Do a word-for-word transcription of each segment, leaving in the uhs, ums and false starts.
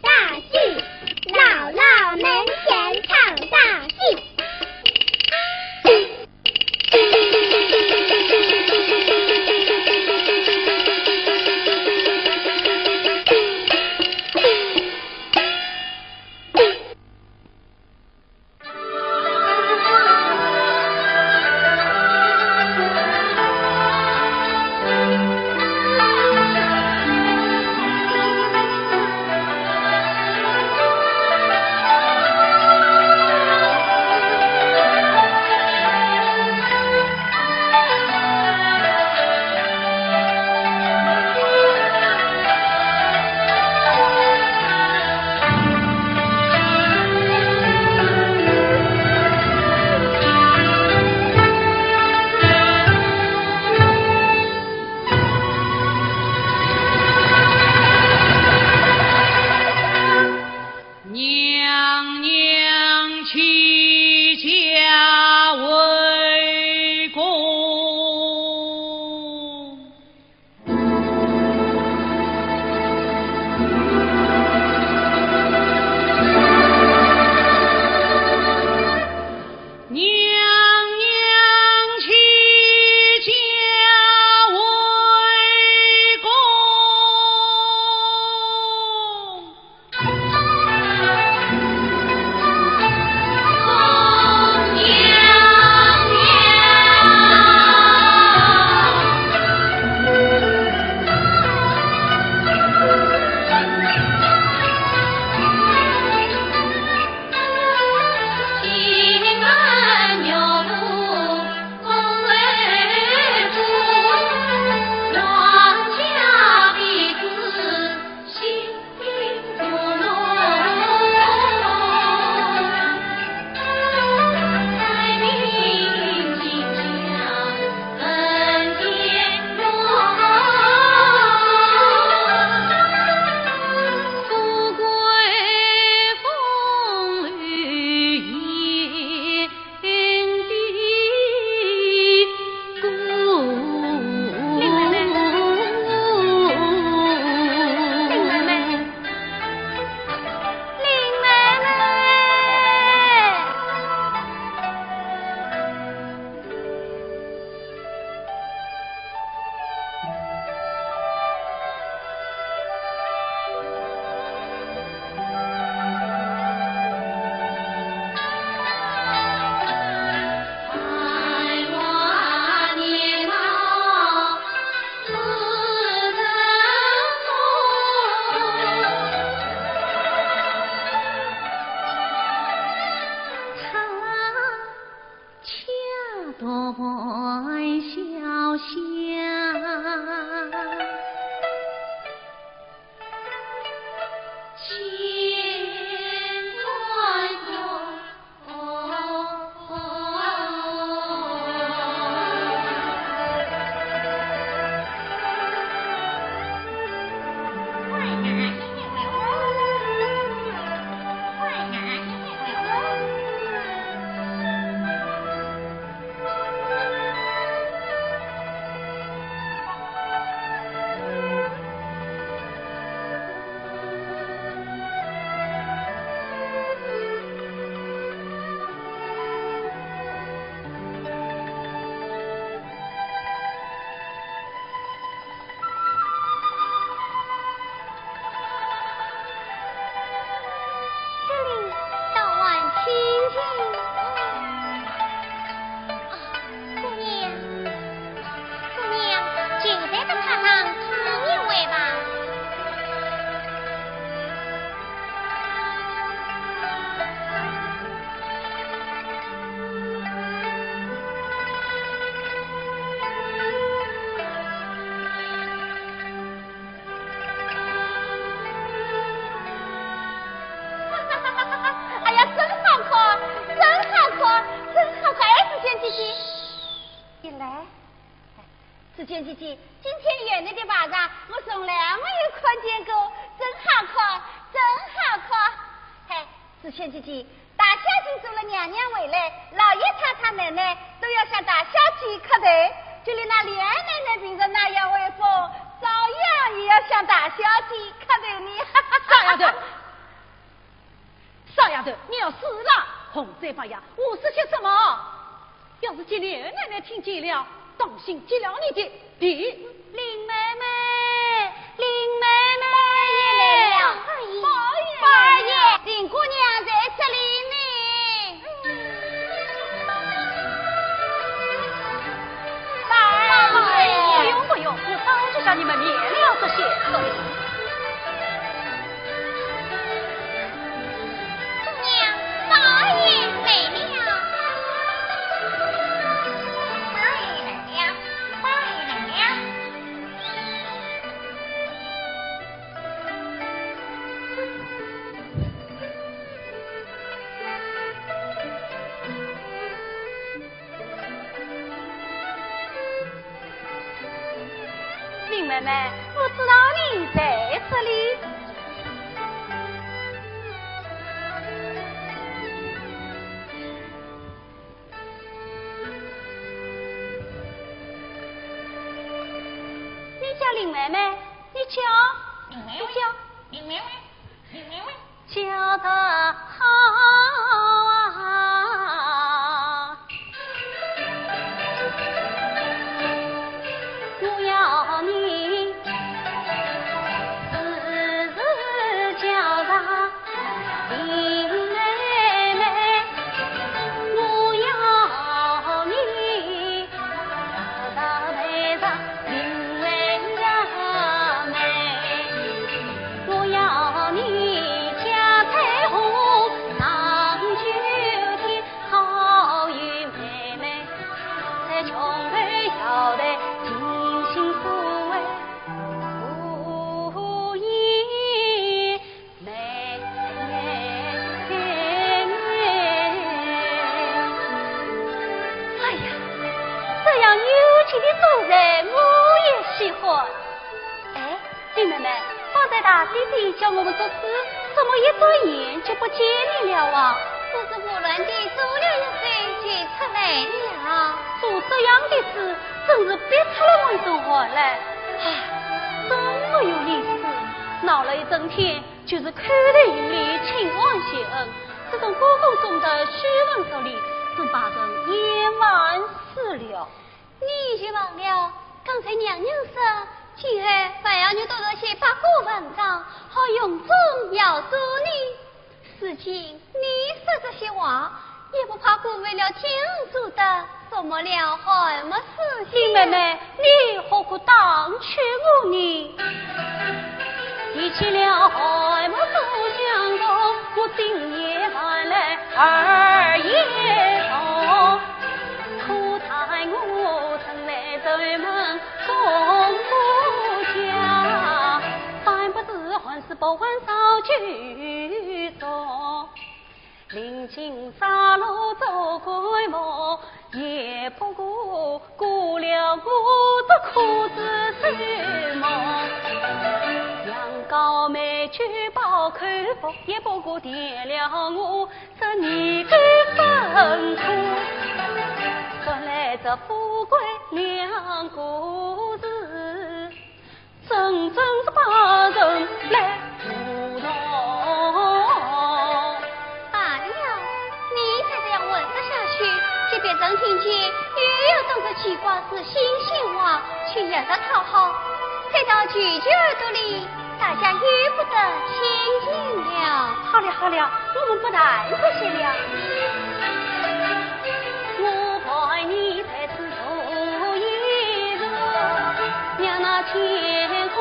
大戏，姥姥门前唱大戏。娘娘起驾回宫。娘娘起驾回宫。林妹妹，林妹妹，林妹妹。 恰到欢笑下，千万这里倒还清静。啊，姑娘，姑娘，就在这榻上躺一会吧。 哎呀，真好看，真好看，真好看！哎，紫鹃姐姐，你来。紫鹃姐姐，今天园里的排场，我从来没有看见过，真好看，真好看！嘿，紫鹃姐姐，大小姐做了娘娘回来，老爷、太太、奶奶都要向大小姐磕头，就连那琏奶奶平常那样威风，照样也要向大小姐磕头呢。傻丫头，傻丫头，你要死了！胡说八道，胡说些什么？要是给林奶奶听见了，当心揭了你的皮。林妹妹，林妹妹。宝二爷来了。宝二爷。宝二爷，林姑娘在这里呢。 宝二爷。不用，不用，我早就向你们免了这些罪。姑娘，宝二爷来了。宝二爷来了，宝二爷来了。 林妹妹，我知道你在这里。你叫林妹妹，你叫，林妹妹，你叫。林妹妹。 叫得好啊！我要你时时叫上林妹妹，我要你时时陪上林妹妹。 我要你家财和富，长久的好运妹妹，在穷人腰带，尽心抚慰，无言妹妹。哎呀，这样有趣的主人，我也喜欢。哎， 林妹妹，方才大姐姐叫我们作诗，怎么一转眼就不见你了啊？我是胡乱地做了一首就出来了。做这样的诗，真是逼出了我一身汗来。唉，真没有意思，闹了一整天，就是叩头行礼，请安谢恩，这种歌功颂德、虚文俗礼，真把人厌烦死了。 你已经忘了，刚才娘娘说，今后还要你多读些八股文章，好荣宗耀祖呢。如今你说这些话，也不怕辜负了天恩祖德，辱没了侯门世系？林妹妹，你何苦打趣我呢？提起了侯门祖相公，我心也烦来耳也痛。 可叹我生来丑门公婆家，半不知寒暑不还早就熟。临近杀戮做棺木，也不过过了我这苦子寿命。羊羔美酒饱口福，也不过添了我 这泥狗坟土，说来这富贵两个字，真正是把人来糊涂。罢了，你再这样混说下去，给别人听见，又要当作奇怪事、新鲜话去学着讨好，再到舅舅耳朵里， 大家又不得清静了。好了好了，我们不谈这些了。我陪你在此坐一坐，让那乾坤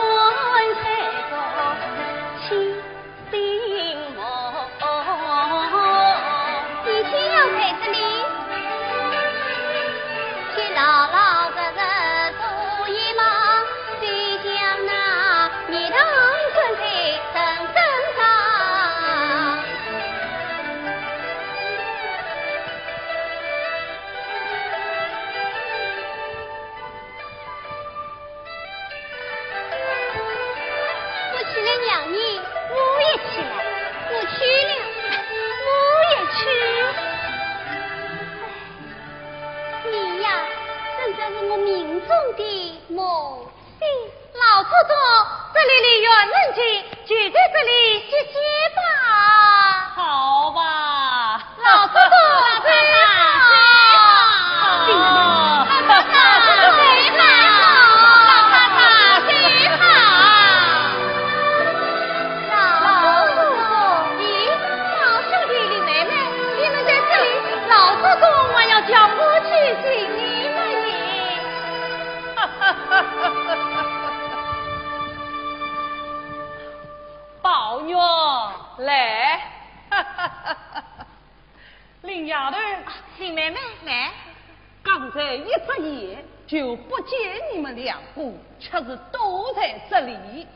三角清醒梦。你偏要在这里？ 就老老实实做一梦，就像那热糖滚在人身上。我去了，娘娘。我也去了。我去了。我也去。唉， 你呀，真正是我命中的魔星。老老祖宗，这里离园门近，就在这里歇歇吧。好吧。老祖宗，老太太，好。老太太，好。老太太，好。老祖宗，咦，宝兄弟、林妹妹，你们在这里，老祖宗还要叫我去寻你们呢。 宝玉，来。林丫头，啊，林妹妹，来。刚才一眨眼就不见你们两个，却是躲在这里。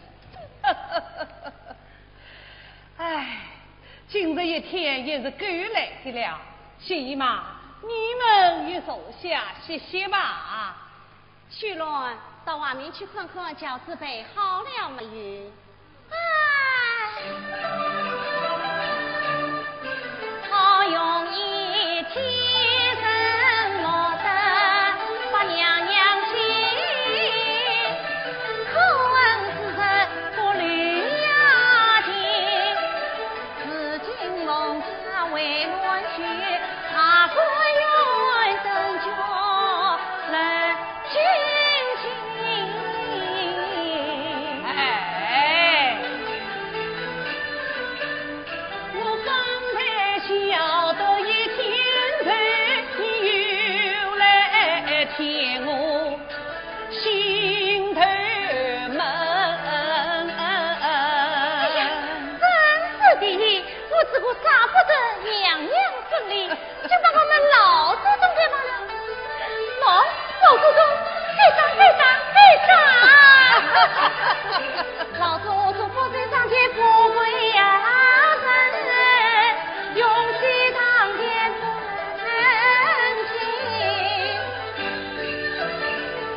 哎，今日一天也是够累的了。薛姨妈，你们也坐下歇歇吧。 秋兰，到外面去看看，轿子备好了没有？哎。 哎。 哎呀，真是的，我这个舍不得娘娘生理，就把我们老祖宗给忘了。喏，老祖宗，该打，该打，该打！老祖宗不在上天不跪呀，人永续当天不能行。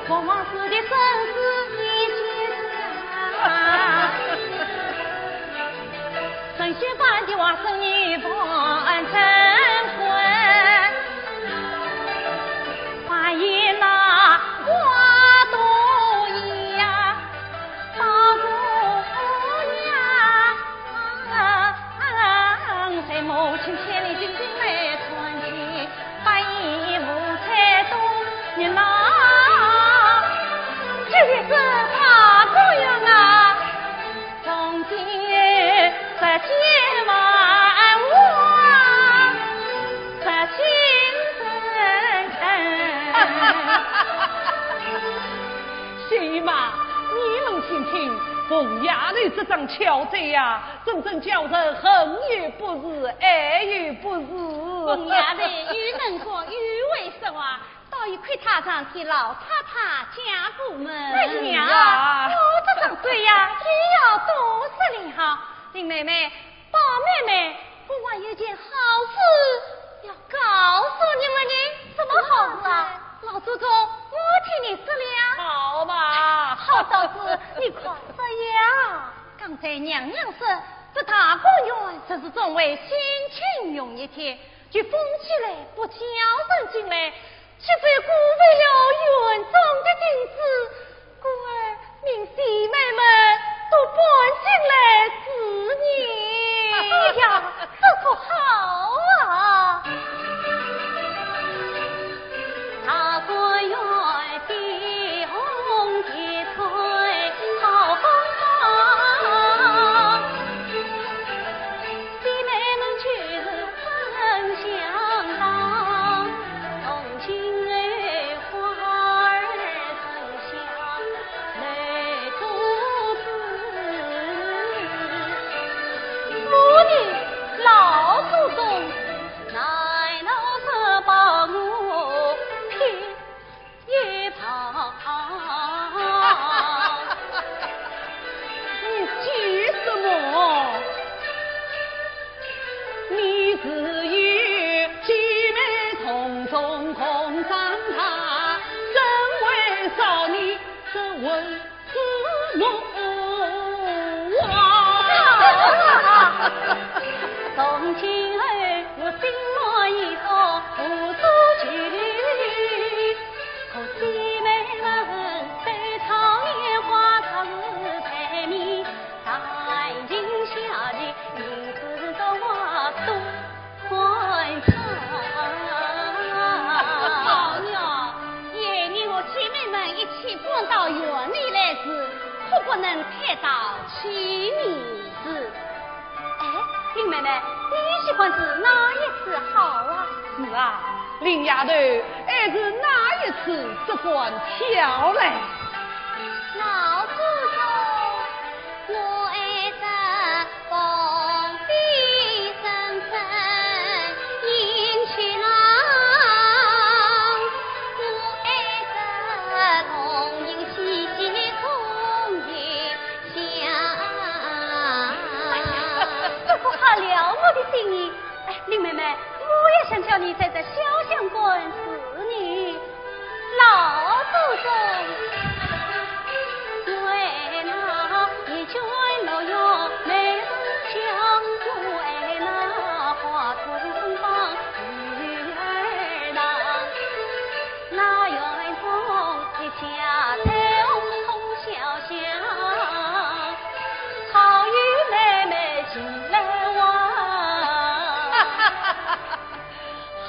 凤凰寺的生死你去想。 神仙般的化身你不曾看，花衣那花朵呀，宝姑娘，在母亲千里金瓶梅传奇。 白衣无彩东云浪，这位是大姑娘啊，从今不见还我不见人。薛姨妈，你们听听，凤丫头这张巧嘴呀，真正叫人恨也不是，爱也不是。凤丫头又能说又会说话， 倒也亏她常替老太太解过闷。哎呀，哎呀，我这张嘴呀，也要多说了哈。林妹妹，宝妹妹，我还有件好事要告诉你们呢。什么好事啊？老祖宗，我替你说了。好嘛。好嫂子，你快说呀。刚才娘娘说，这大观园只是作为省亲用一天， 就封起来，不叫人进来，岂非辜负了园中的景致？故而命姊妹们都搬进来住呢。哎呀，这可好啊！大观园的红叶翠，好风光。 姊妹们就是很相当，从今后花儿成香来做主。我的老祖宗，难道是把我骗 一旁。你急什么？你自有姐妹同宗共长大，怎会少你这文 从今后我心满意足，无所求。可姐妹们，对唱莲花，她是不能太淘气呢。是。哎，林妹妹，你喜欢吃哪一只好啊？是啊，林丫头，爱吃哪一只，只管挑来。老祖宗，我爱吃 哎呀，这可合了我的心意。哎，林妹妹，我也想叫你在这潇湘馆住呢。 老祖宗。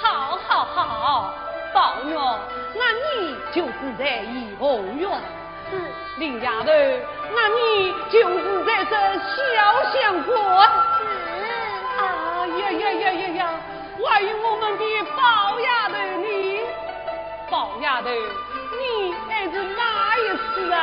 好好好，宝玉，那你就住在怡红院。是。林丫头，那你就住在这潇湘馆。是。哎呀呀呀呀呀，还有我们的宝丫头呢？宝丫头，你爱吃哪一只啊？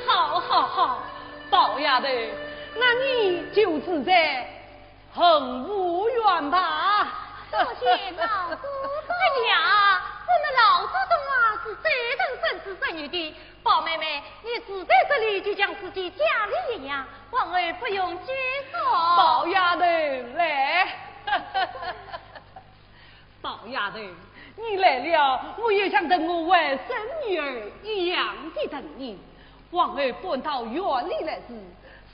好好好，宝丫头，那你就住在 蘅芜苑吧。多谢老祖宗。哎呀，我们老祖宗啊，是最疼孙子孙女的。宝妹妹，你住在这里，就像自己家里一样，往后不用拘束。宝丫头，来。宝丫头，你来了，我也像疼我外甥女儿一样的疼你。 往后搬到园里来住，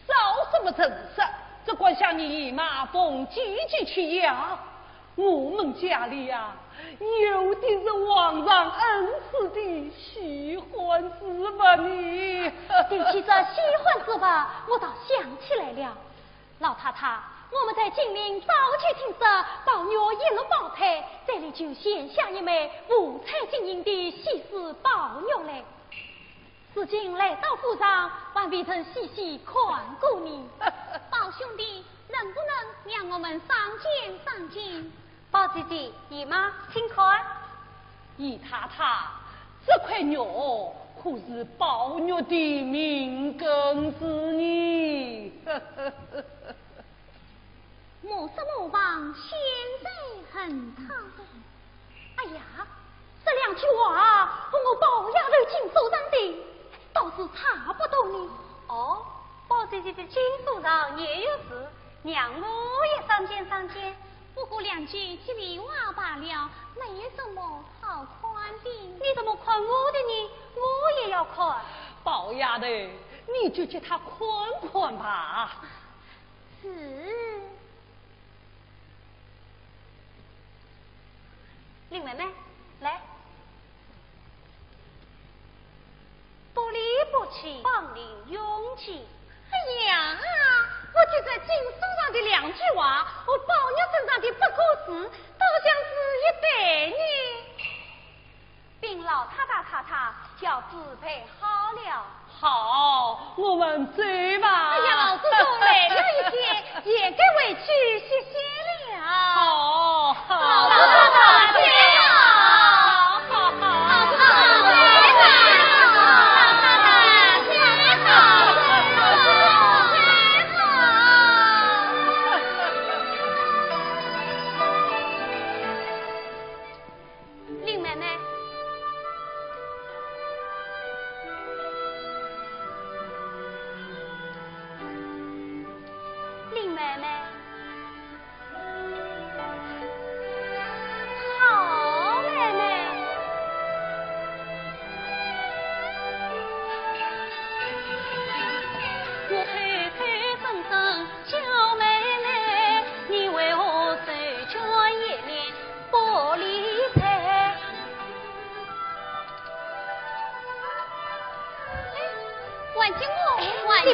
少什么陈设，只管向你姨妈、凤姐姐去要。我们家里呀，有的是皇上恩赐的稀罕之物呢。提起这稀罕之物，我倒想起来了。老太太，我们在金陵早就听说宝玉一落胞胎，嘴里就衔下一枚五彩晶莹的稀世宝玉来。 如今来到府上，还未曾细细看过呢。宝兄弟，能不能让我们赏鉴赏鉴？宝姐姐、姨妈，请看。姨太太，这块玉可是宝玉的命根子呢。 莫失莫忘，仙寿恒昌。哎呀，这两句话和我宝丫头金锁上的，倒是差不多呢。哦，宝姐姐的金锁上也有字，让我也赏鉴赏鉴。不过两句吉利话罢了，没有什么好看的。你怎么看我的呢？我也要看。宝丫头，你就给他看看吧。 是。林妹妹，来。不离不弃，芳龄永继。哎呀，我觉得金锁上的两句话和宝玉身上的八个字，倒像是一对呢。 禀老太太、太太，轿子备好了。好，我们走吧。哎呀，老祖宗累了一天，也该回去歇歇了。好，好，老太太，走了。好，好，好。老祖宗累了。老太太，走了。老祖宗累了。 林妹妹，林妹妹。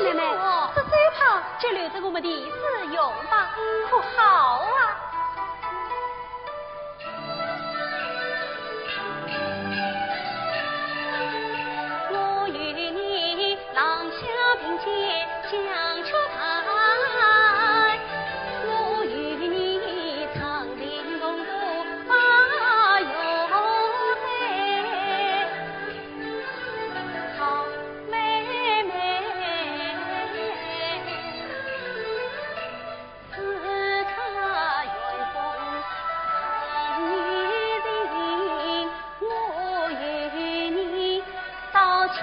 妹妹，这手帕就留着我们的日用吧，可好啊？我与你郎相并肩，相处谈。我与你唱情共度八月节。 好妹妹，自家缘分难以定，我与你到清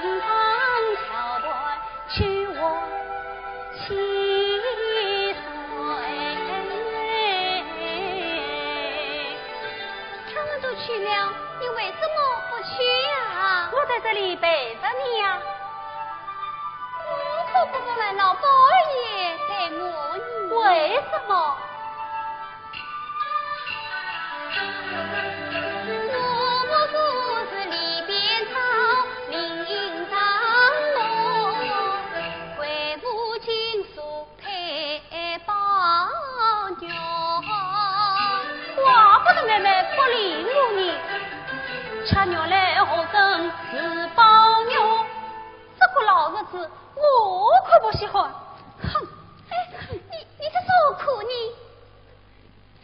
风桥畔去玩戏水。他们都去了， 你为什么不去呀？我在这里陪着你呀。我可不能让宝二爷陪我呢。为什么？我不是里边草，林蔭草，我为父亲所 配宝玉。怪不得妹妹不理我呢，吃玉来何曾是宝玉，这个老日子我可不稀罕。哼！哎，你，你这做苦呢？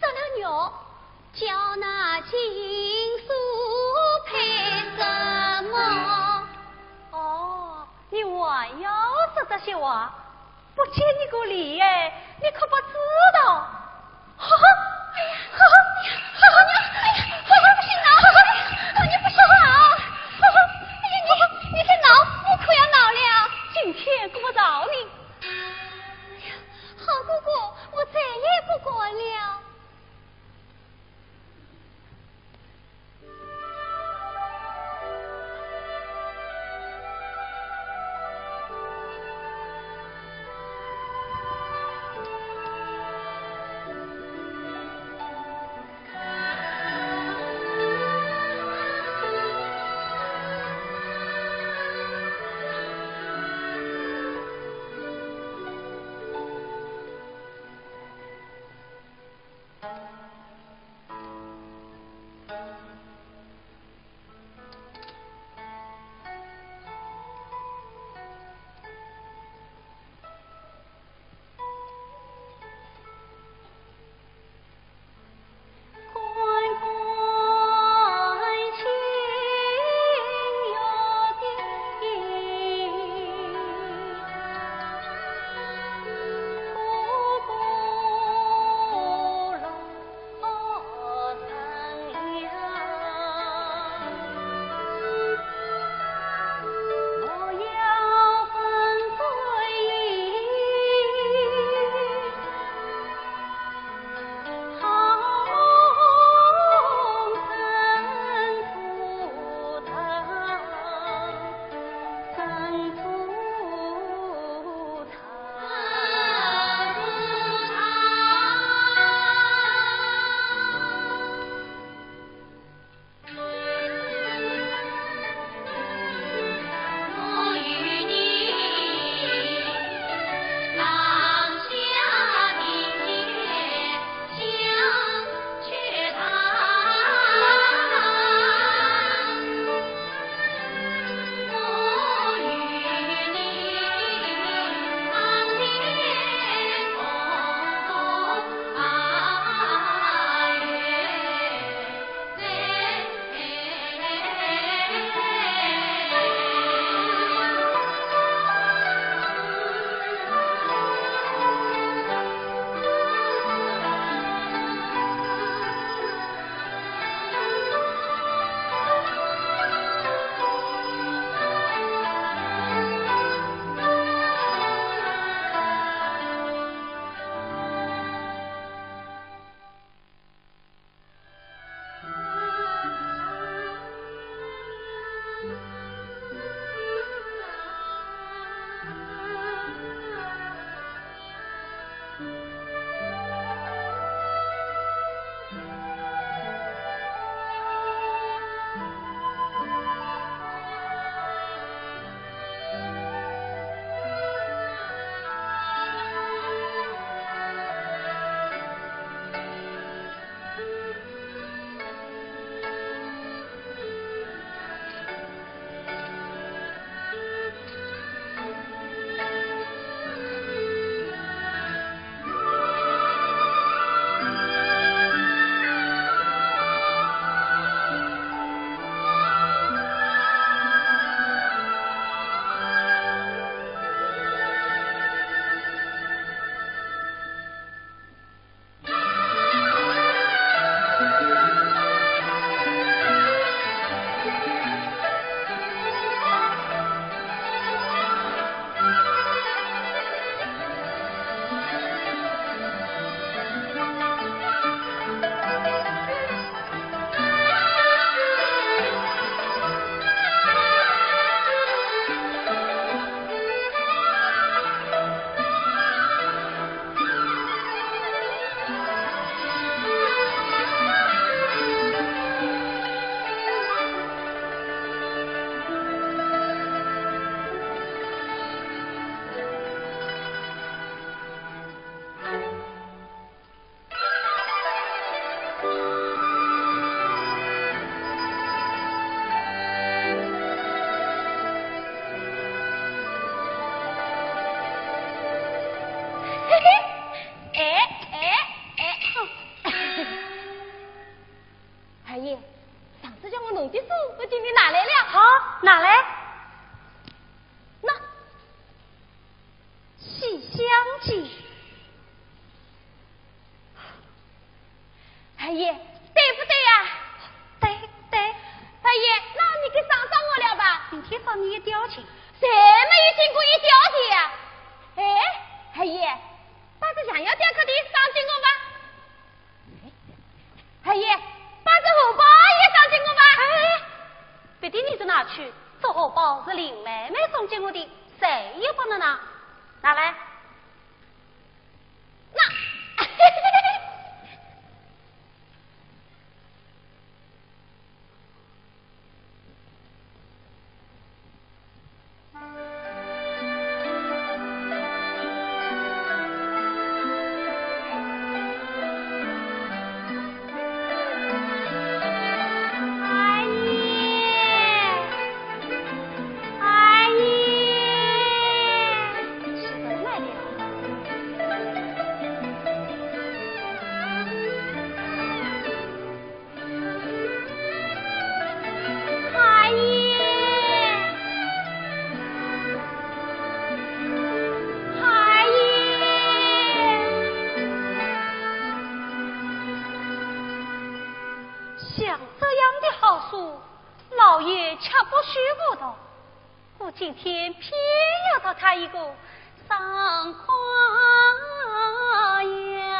这了玉，叫那金锁配什么？哦，你还要说这些话？不给你个厉害，你可不知道。哈哈，哎呀，哈哈，哈哈，哎呀，哈哈，不许闹，哈哈，你不许闹，哈哈，哎呀，你，你再闹，我可要恼了。今天可不饶你。哎呀， 好哥哥，我再也不敢了。这叫我弄的书，我今天拿来了。好，拿来。那，《西厢记》。二爷，对不对呀？对，对。二爷，那你给赏赏我了吧？明天赏你一吊钱。谁没有见过一吊钱呀？哎，二爷，把这象牙雕刻的赏给我吧。 二爷，把这荷包也赏给我吧。哎，别的你就拿去，这荷包是林妹妹送给我的，谁也不能拿。拿来。那，二爷，二爷，是人来了。二爷，二爷。 像这样的好书，老爷却不许我读。我今天偏要读它一个爽快呀！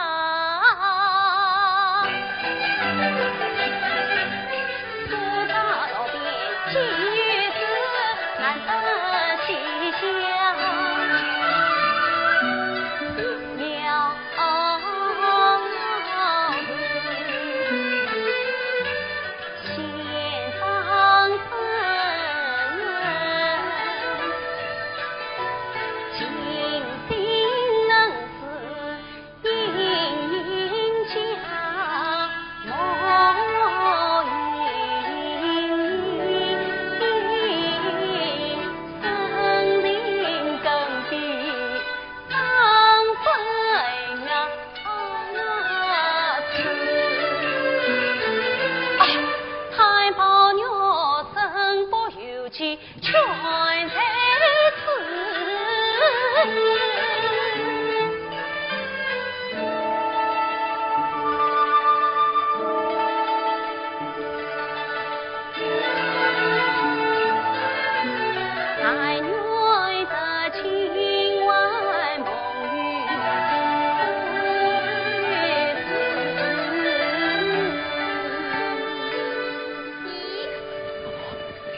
咦，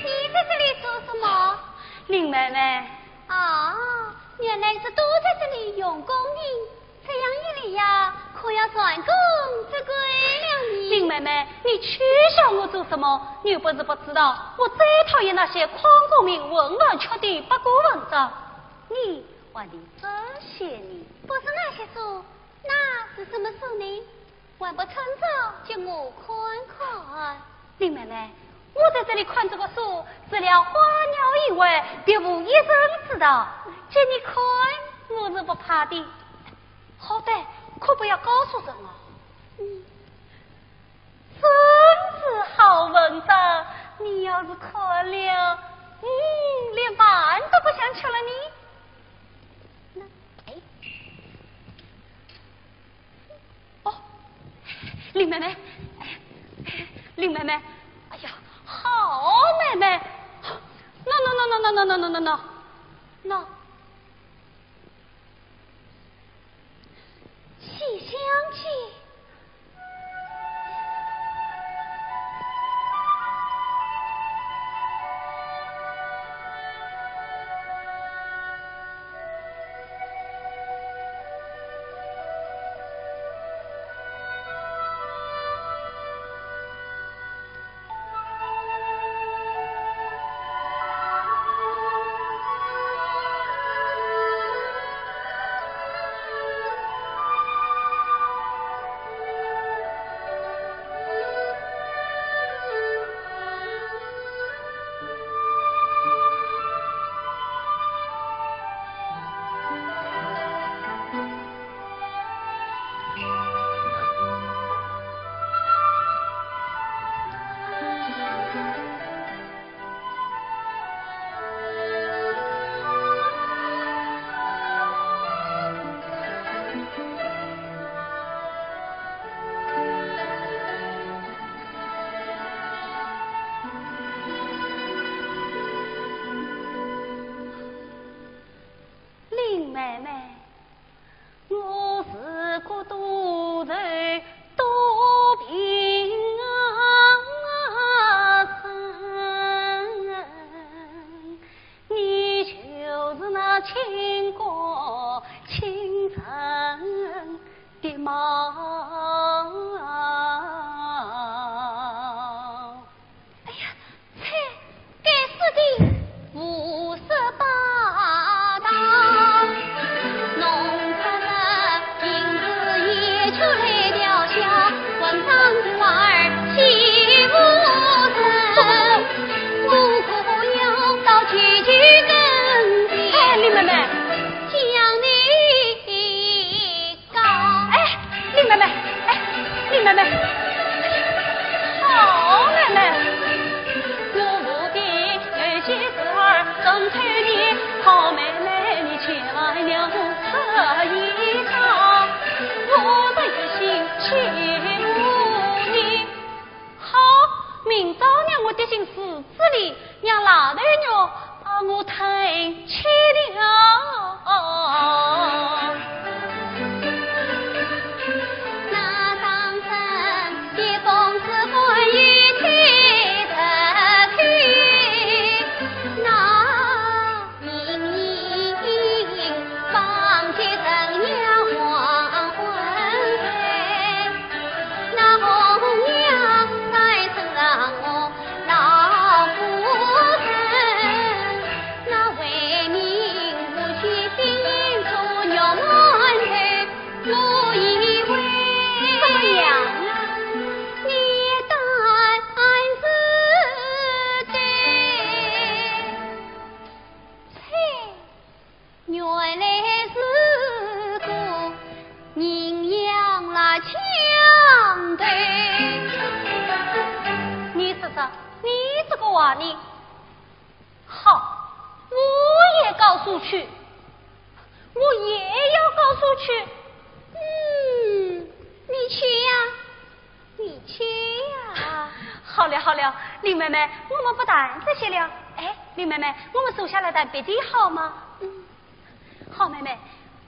你在这里做什么？林妹妹。啊，原来是躲在这里用功呢。 这样一来呀，可要蟾宫折桂了呢。林妹妹，你取笑我做什么？你又不是不知道，我最讨厌那些诓功名、混饭吃的八股文章。你还提这些呢？不是那些书，那是什么书呢？还不趁早给我看看。林妹妹，我在这里看这个书，除了花鸟以外，别无一人知道。给你看，我是不怕的。 好歹可不要告诉人哦。嗯。真是好文章，你要是看了，嗯，连饭都不想吃了呢。那，哎，哦，林妹妹，哎，林妹妹，哎呀，好妹妹，喏，喏，喏，喏。 《西厢记》。林妹妹，我是个多愁多病啊人，你就是那倾国倾城的貌。 哎呀，啐，该死的！胡说八道！弄得这金枝玉叶来吊销，混账官儿欺负人，我可要到舅舅跟前，哎，林妹妹，将你 告。哎，林妹妹，哎，林妹妹，好妹妹。我父的有些事儿正催你，好妹妹你前来了我这一趟，我的一心欺负你。 好，明朝让我跌进池子里，让癞头鼋把我吞吃了。那当真的风是关于天的天，那 明日方见人家黄昏睡，那红娘在身上我老夫人，那为民不惜性命做玉馒头，我以为怎么样啊？你也当然是对。 啐，原来是个人样啦，强盗。你说说，你这个话呢？好，我也告诉去，我也要告诉去。嗯，你去呀。 你去呀。好了好了，林妹妹，我们不谈这些了。哎，林妹妹，我们坐下来谈别的好吗？嗯。好妹妹，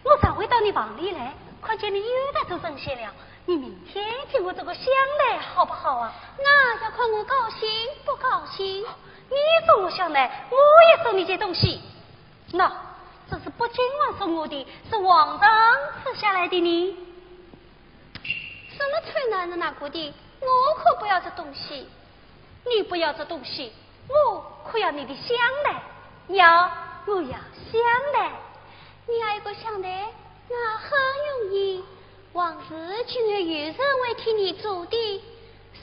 我上回到你房里来，看见你又在做针线了。你明天替我做个香袋好不好啊？那要看我高兴不高兴。你送我香袋，我也送你件东西。喏，这是北静王送我的，是皇上赐下来的呢。 什么臭男人拿过的？我可不要这东西。你不要这东西，我可要你的香袋。要，我要香袋。你要一个香袋，那很容易。往时竟然有人会替你做的，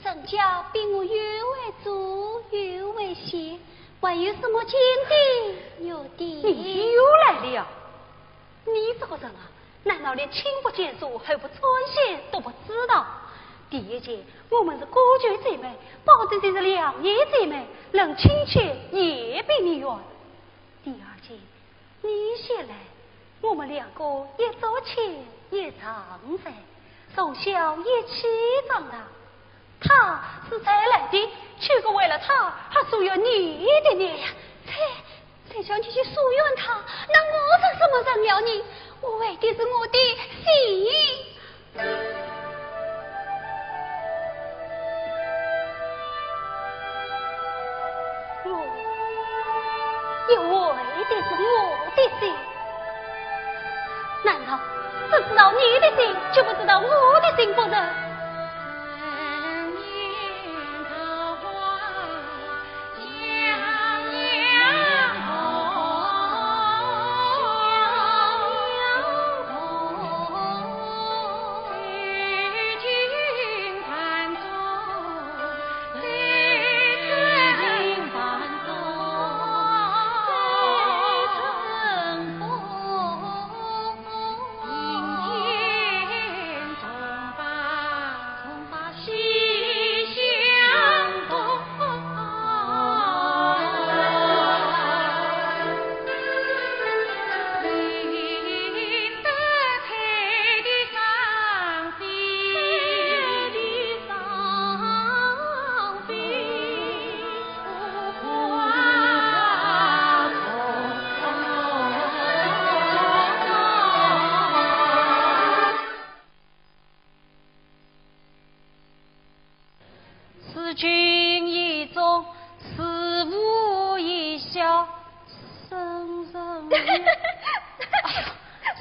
人家比我又会做又会写，还有什么金的玉的。你又来了。 你这个人啊，难道连亲不间疏、后不僭先都不知道？第一件，我们是姑舅姐妹，宝姐姐是两姨姐妹，论亲戚也比你远。第二件，你先来，我们两个一桌吃一床睡，从小一起长大。 她是才来的，岂可为了她而疏远你的呢？哎呀，啐，谁叫你去疏远她？那我成什么人了呢？我为的是我的心。我也为的是我的心。 难道只知道你的心，就不知道我的心不成？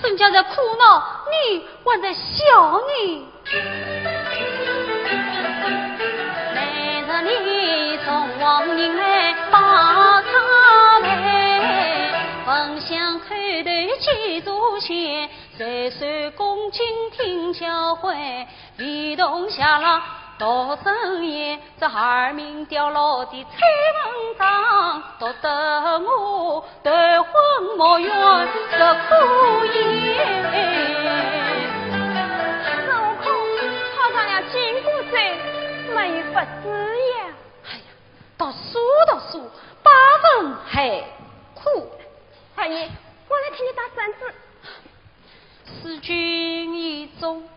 人家在苦恼，你还在笑呢。每日里送往银来把茶杯，焚香叩头祭祖先，岁岁恭敬听教诲，唯独谢了独生言，这二名刁牢的崔文章，毒得我 头昏目眩，这可以。孙悟空，泡上了金箍咒，没有法子呀。哎呀，读书读书，八分还苦。二爷，我来替你打扇子。事君以忠，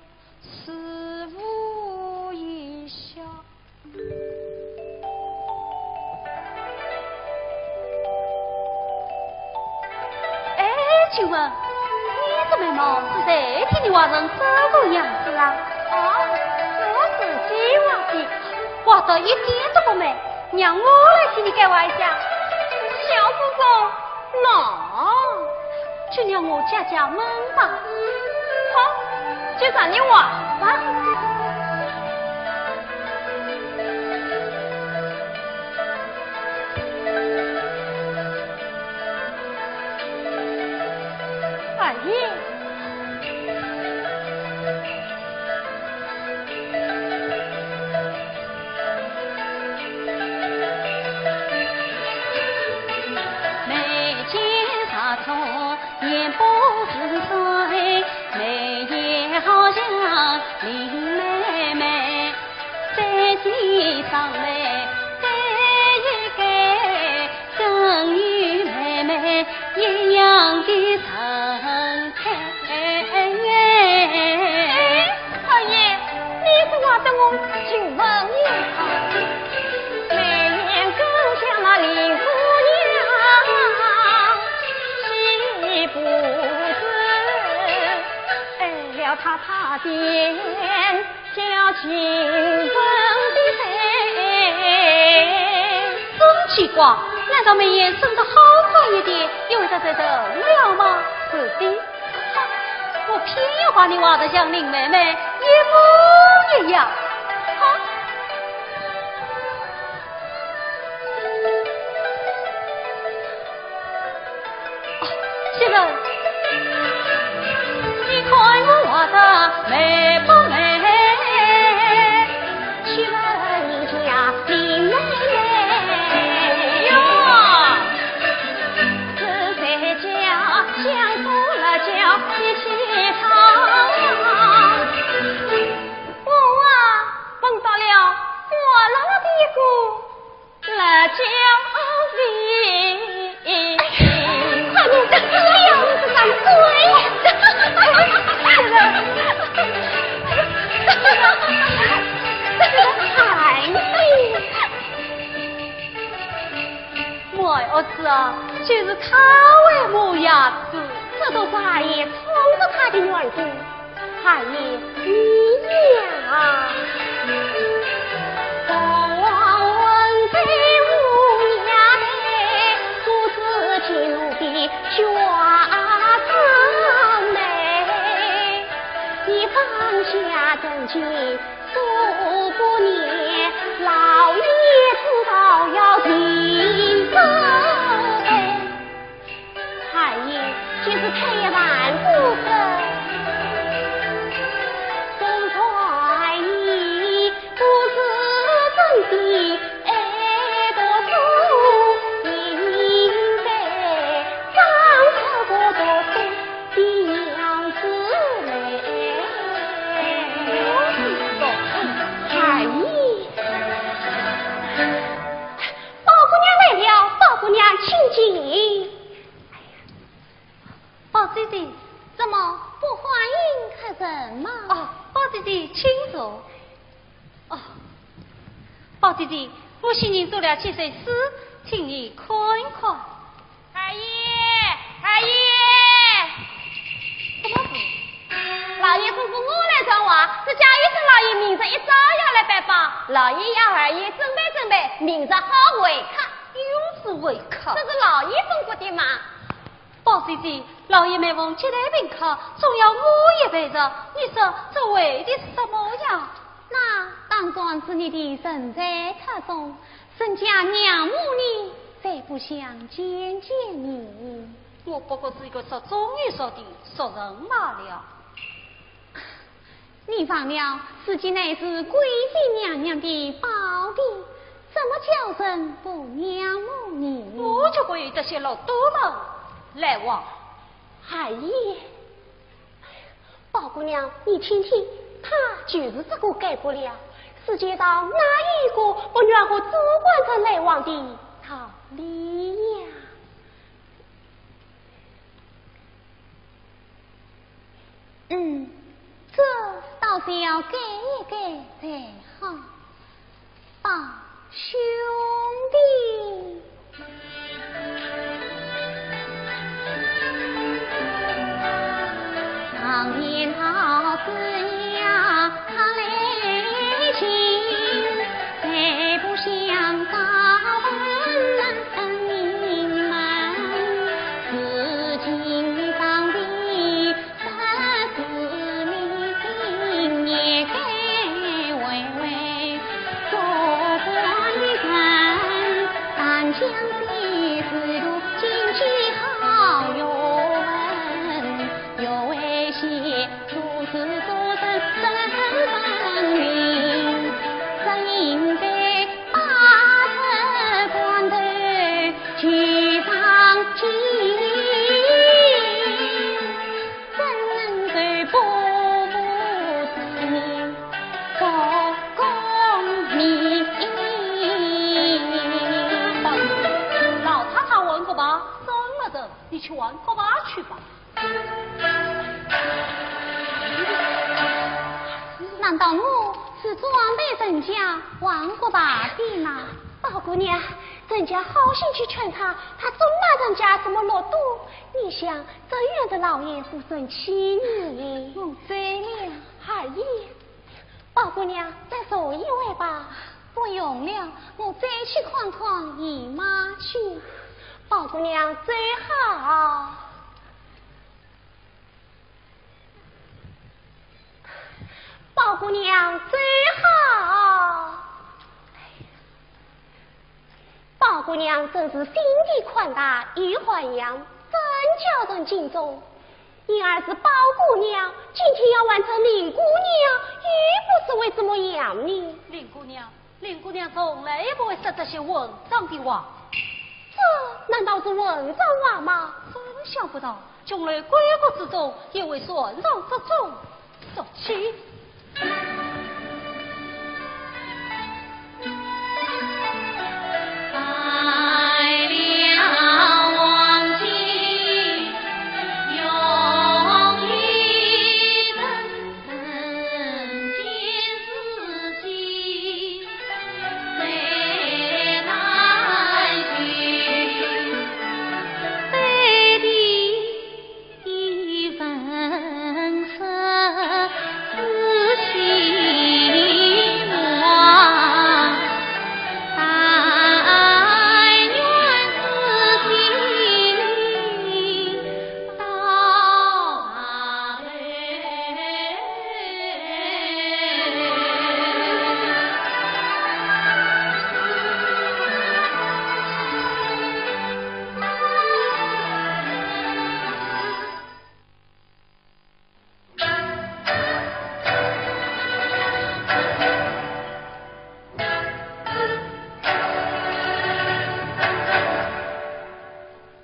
事父以孝。 哎，请问，你这眉毛是谁替你画成这个样子啊？哦，是我自己画的。画得一点都不美，让我来替你改画一下。小祖宗，喏，就让我解解闷吧。好，就让你画吧。 二爷。眉间茶中 眼波似水，眉眼好像林妹妹，再提上来，再一改，更与妹妹一样的神采。 二爷，你是画得我就问一下。眉眼更像那林姑娘，岂不是爱了她她便叫情深的谁？真奇怪，难道眉眼生得好看一点，又会得罪人了吗？是的。 我偏要把你画得像林妹妹一模一样。好。哦，袭人，你看我画得美不美？袭人家林妹妹哟。 是谁家乡出了叫一起唱？我啊，闻到了火辣辣的一股辣椒味。哎，快点，这个样子敢追？哎， 我儿子啊，就是他为母呀子。这都是二爷宠着他的缘故。二爷，你呀。 二爷，就是退一万步说，总算你不是真的爱读书，应该装出不读书的样子来。二爷。 宝姑娘来了，宝姑娘请进。宝姐姐。怎么，不欢迎客人吗？哦，宝姐姐，请坐。哦，宝姐姐，我新近做了几首诗，请你看一看。 二爷，二爷。什么事？老爷吩咐我来传话，说贾雨村老爷明日一早要来拜访，老爷要二爷准备准备，明日好会客。又是会客？这是老爷吩咐的嘛。宝姐姐，老爷每逢接待宾客，总要我也陪着，你说这为的是什么呀？那当然是你的神采出众，人家仰慕你，才不想见见你。我不过是一个俗中又俗的俗人罢了。 你忘了，自己乃是贵妃娘娘的胞弟，怎么叫人不仰慕你？我就不与这些禄蠹们来往。二爷，宝姑娘，你听听，他就是这个改不了。世界上哪有一个不愿和做官人来往的道理呀？ 嗯，这倒是要改一改才好。宝兄弟。老太太玩过吧？算了的，你去玩过吧去吧。 难道我是专陪人家玩过吧的吗？宝姑娘，人家好心去劝他，他总骂人家什么禄蠹。你想，这样的老爷不生气呢？我醉了。二爷，宝姑娘，再坐一会吧。不用了，我再去看看姨妈去。宝姑娘，走好。 宝姑娘走好。宝姑娘真是心地宽大又涵养，真叫人敬重。因而是宝姑娘，今天要换成林姑娘，又不知会怎么样呢？林姑娘， 林姑娘从来也不会说这些混账的话。这难道是混账话吗？真想不到，琼楼闺阁之中也会传上这种俗气。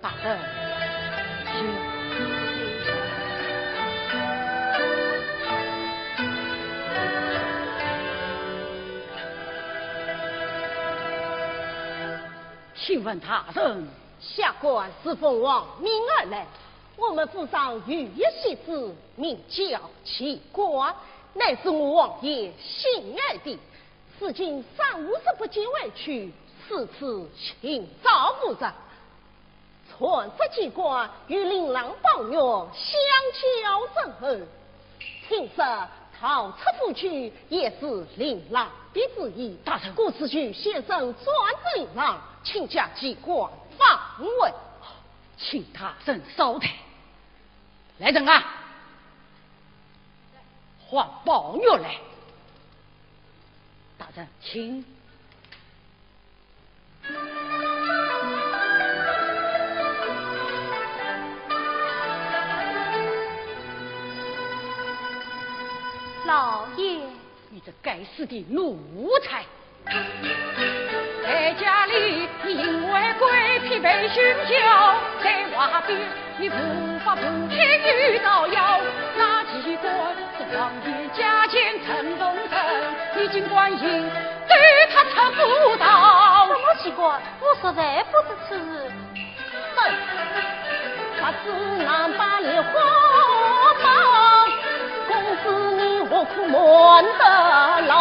大人，请。请问大人。下官是奉王命而来，我们府上有一戏子，名叫琪官，乃是我王爷心爱的。 如今三五日不见回去，四处寻找无着。传说琪官与令郎宝玉相交甚厚，听说逃出府去也是令郎的主意。大人，故此求先生转令郎，请将琪官放回。请大人稍待。来人啊，唤宝玉来。大人，请。 老爷。你这该死的奴才！在家里你因为贵，疲惫心焦，在外边你无法无天与造谣。那几个是王爷家前陈凤生，你竟管人对他出不道。什么奇怪？ 我实在不知此事。哼，不知难把梨花帮，公子你何苦瞒得牢？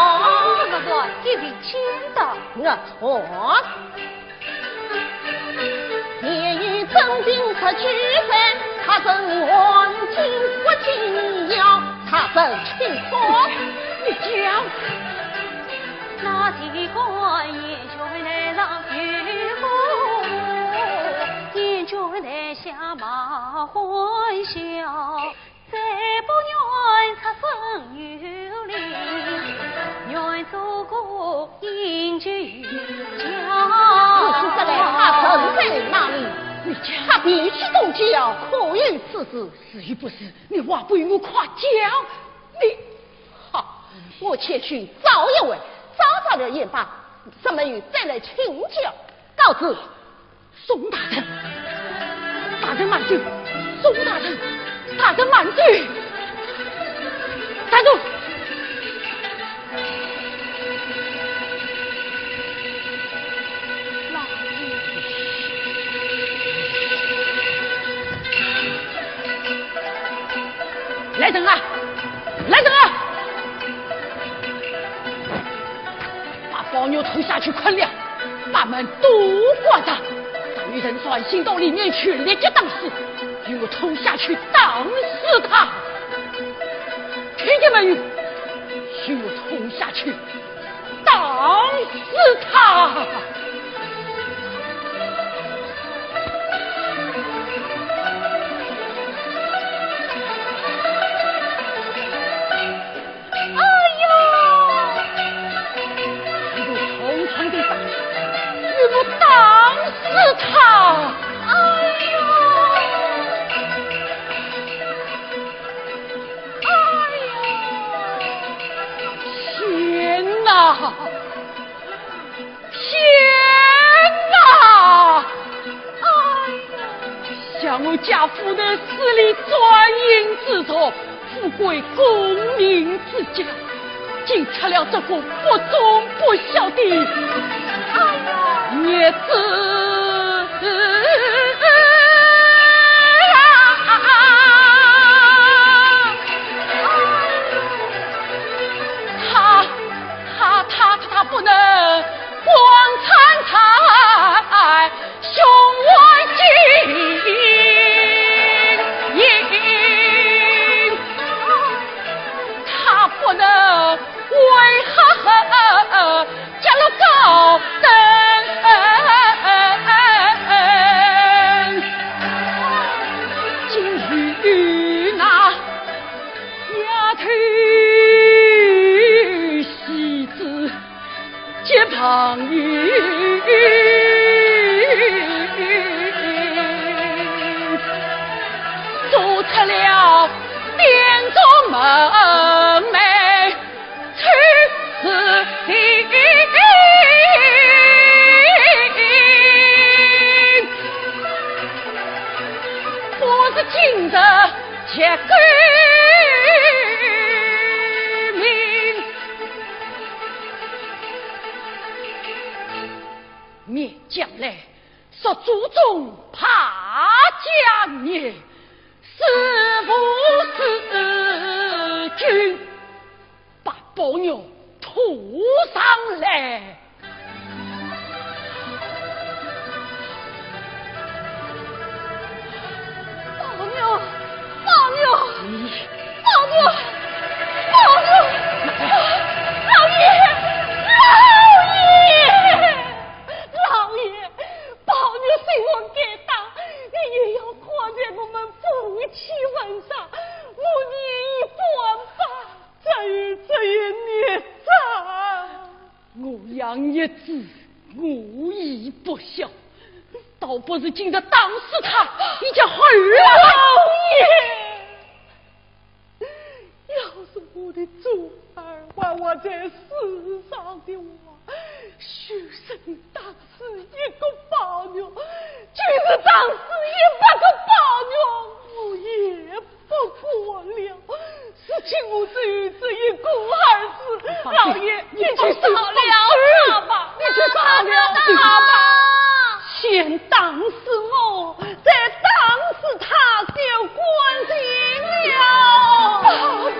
这个乱局的奸党。我错。你与曾平十九岁，他曾还清不清呀？ 他曾去过，你讲。那几个官员来上有我，眼角台下马欢笑，谁不愿出身有名，愿做个饮酒家。此事说来，他人在哪里？你讲。他脾气多急啊，可有此事？是与不是，你还不与我快讲？你 好，我且去找一回，找着了也罢，什么时再来请教。告辞。宋大人，大人慢走，宋大人，大人慢走。站住！ 来人啊！来人啊！把宝玉拖下去捆了，把门都关上。倘有人传信到里面去，立即打死，与我拖下去打死他。听见没有？与我拖下去 打死他！哎呦！与我重重地打，与我打死他！哎呦！ 哎呀，天哪！天哪！哎呀，想我家父在寺里专营制作，富贵功名之家，竟出了这副不忠不孝的哎呀，孽子！ 他，他，他，他不能光惨惨胸怀金，他不能为何家乐高登。今日那 丫头戏子结朋友，做出了店中门楣，出此地。 不是今日结功名。面将来，说祖宗怕家孽，是父是君。 把宝玉拖上来。宝玉，宝玉，你，宝玉，宝玉，老爷，老爷，老爷，宝玉虽然该打，你又要不孝，倒不如今日打死他，以绝后患。老爷，要是我的珠儿还活在世上的话，许是你打死一个宝玉，就是打死一百个宝玉，我也不管了。如今我只有这一个儿子，老爷，你去饶了他吧，你去饶了他吧。先打死我，再打死他，就干净了。哎呦，宝玉！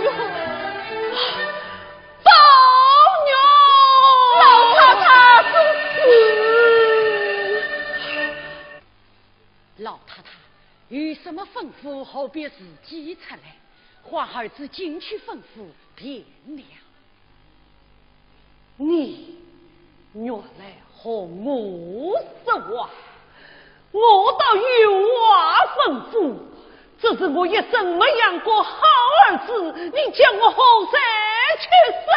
老太太，老太太，有什么吩咐，何必自己出来？唤儿子进去吩咐便了。你原来和我说话，我倒有话吩咐，只是我一生没养过好儿子，你叫我和谁去说？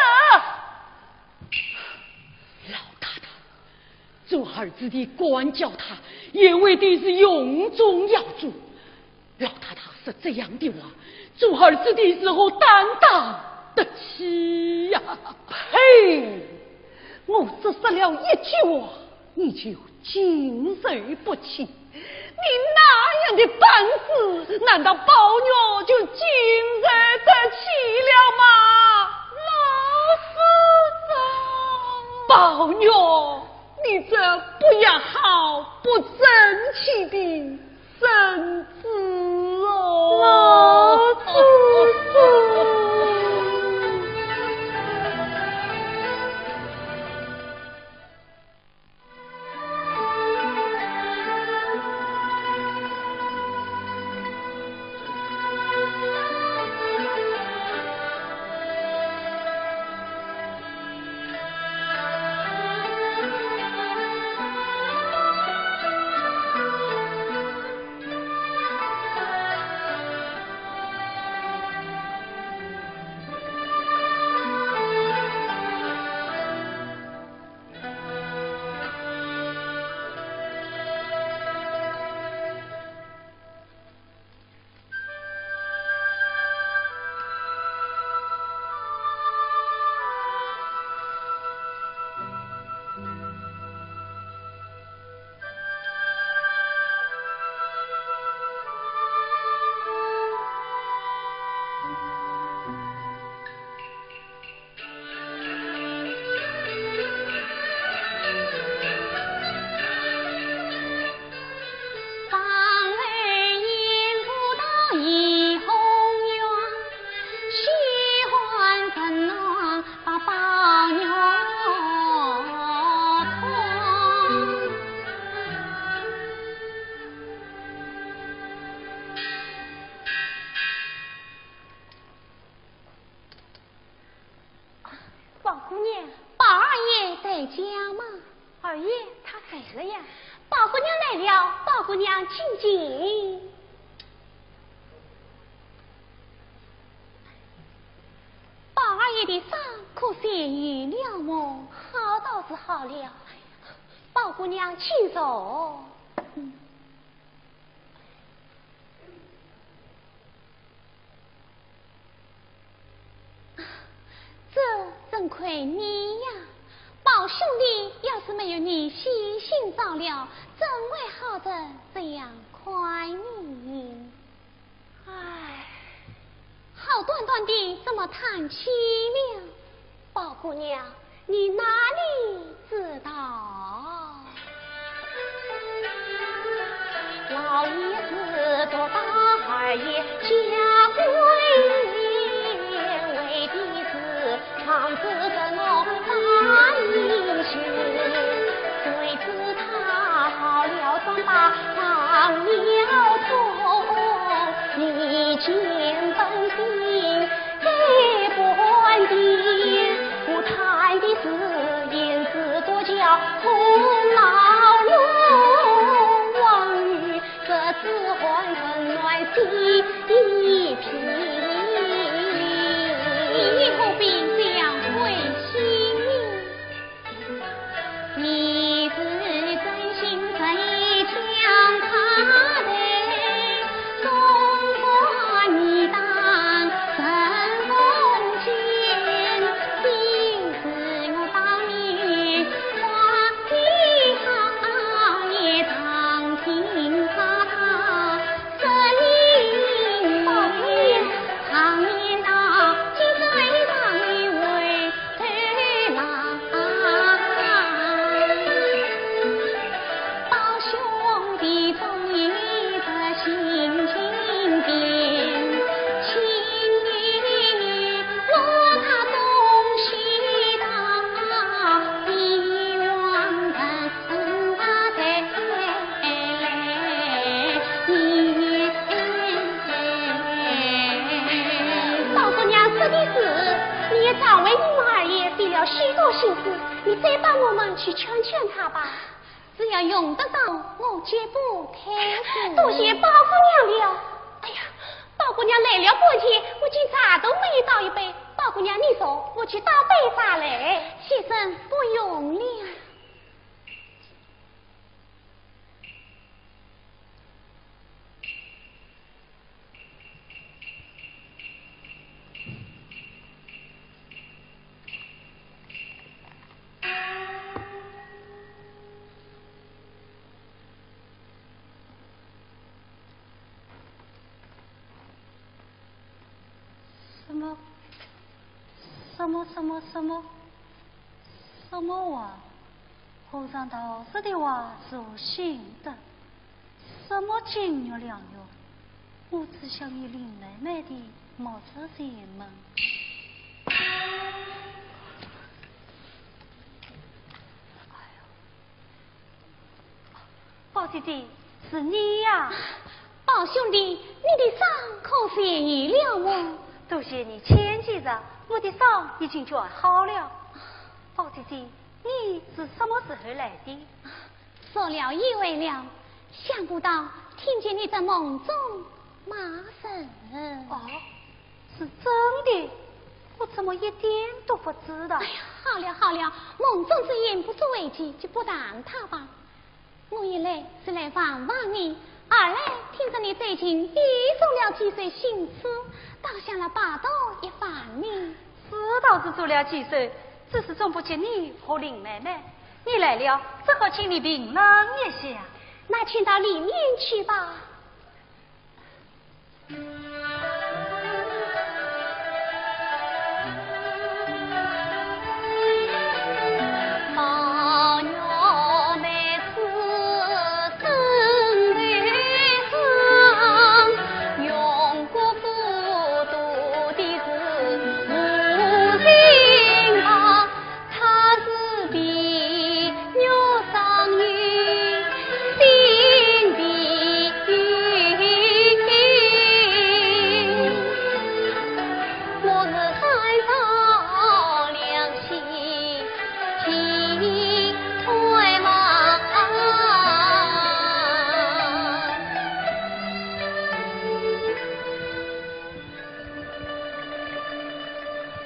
老太太，做儿子的管教他，也为的是荣宗耀祖。老太太说这样的话，做儿子的如何担当得起呀？呸！我只说了一句话，你就经受不起。你那样的胆子，难道宝玉就经受得起了吗？老师傅，宝玉，你这不要好、不争气的孙子哦！老师傅。宝姑娘。宝二爷在家吗？二爷他走了呀。宝姑娘来了，宝姑娘请进。宝二爷的伤可痊愈了么？好倒是好了。宝姑娘请坐。嗯。 这真亏你呀！宝兄弟要是没有你悉心照料，怎会好得这样快呢？唉。好端端的怎么叹气了？ 宝姑娘，你哪里知道？老爷子多大儿也家规，为的是防止什么发明星，谁知他好了妆发上了头，你见本性 该不还的，我叹的是胭脂多娇红老容，望与这子桓温暖心脾。你何必这样灰心呢？ 你是真心许多心思，你再帮我们去劝劝他吧。只要用得着，我绝不推辞。多谢宝姑娘了。哎呀，宝姑娘来了半天，我竟茶都没有倒一杯。宝姑娘，你坐，我去倒杯茶来。先生，不用了。 什么？什么什么什么？什么话？和尚道士的话如何信得？什么金玉良缘？我只想与林妹妹的貌似前门。 宝姐姐，是你呀？宝兄弟，你的伤可痊愈了么？多谢你牵记着，我的伤已经全好了。宝姐姐，你是什么时候来的？坐了一会了，想不到听见你在梦中骂人。哦， 是真的，我怎么一点都不知道？哎呀，好了好了，梦中之言不足为奇，就不谈它吧。我一来是来望望你，二来听说你最近又做了几首新诗，倒想来拜读一番呢。诗倒是做了几首，只是总不及你和林妹妹。你来了，只好请你评论一下。那请到里面去吧。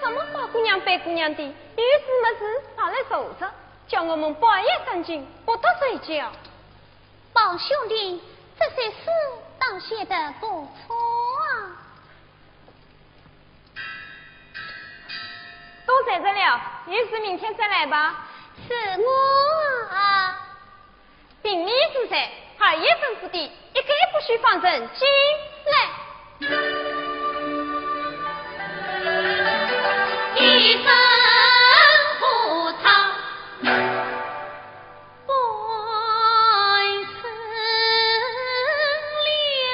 什么宝姑娘、白姑娘的，有事没事跑来坐着，叫我们半夜三更不得睡觉。宝兄弟，这些诗倒写得不错啊。都睡着了，有事明天再来吧。是我啊。 并你之罪，二爷吩咐的，一概不许放人进来。一声不唱，半生了。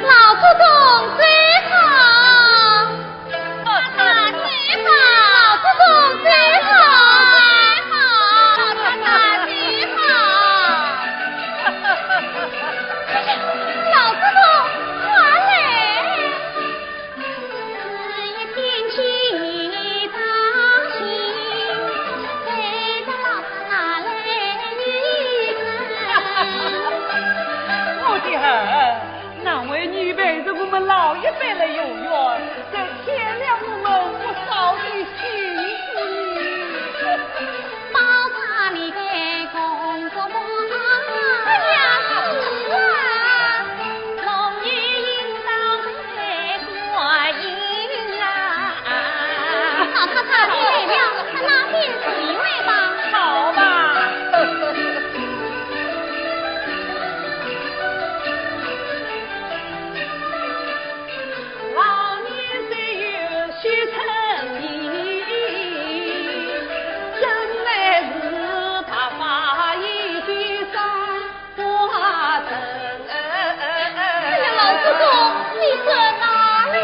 老祖宗走好。老祖宗走好。老祖宗走好。老祖宗走好。老祖宗快来。 我的儿，难为你陪着我们老一辈来游园，这添了我们不少的辛苦呢。 老太太，你累了，快拿点水来吧。好吧。哎呀，老祖宗，你说哪里？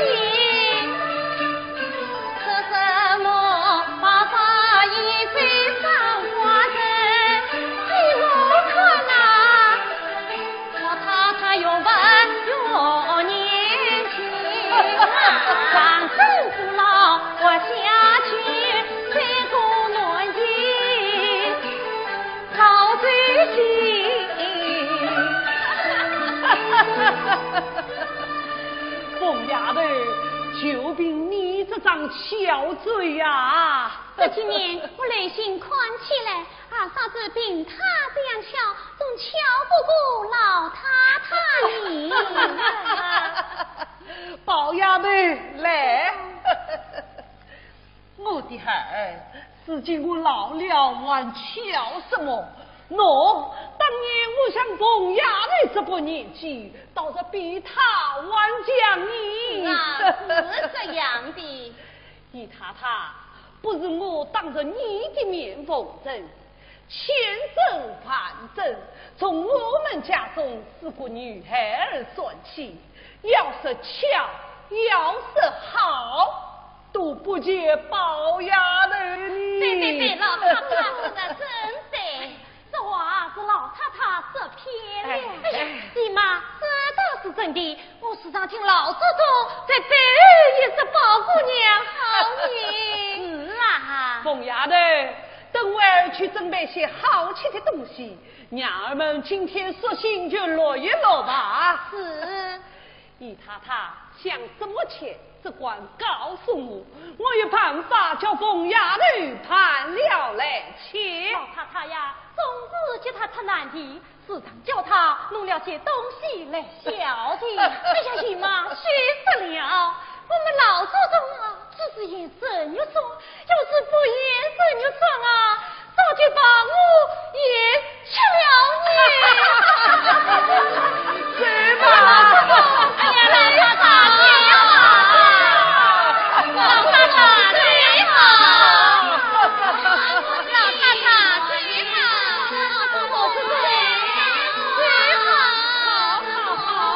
凤丫头，就凭你这张巧嘴呀！这几年我留心看起来，二嫂子凭她这样巧，总巧不过老太太呢。宝丫头，来。 我的孩儿，如今我老了，还巧什么？喏，当年我像凤丫头这把年纪，倒是比她还强呢。是啊，是这样的。姨太太，不是我当着你的面奉承， 千真万真，从我们家中四个女孩儿算起，要说巧，要说好，都不及宝丫头呢。对对对，老太太说得真对，这话是老太太说偏了。哎，哎。姨妈，这倒是真的， 我时常听老祖宗在背后也说宝姑娘好呢。是啊。凤丫头，等会儿去准备些好吃的东西，娘儿们今天索性就乐一乐吧。是。姨太太，想什么吃，只管告诉我，我有办法叫凤丫头办了来吃。老太太呀，总是给她出难题， 时常叫她弄了些东西来孝敬。哎呀，姨妈，休人肉粥，要是不言人肉粥啊，早就把我也吃了呢。走吧。哎呀，老太太，你好。老太太，你好。老太太，你好。你好。好，好，好。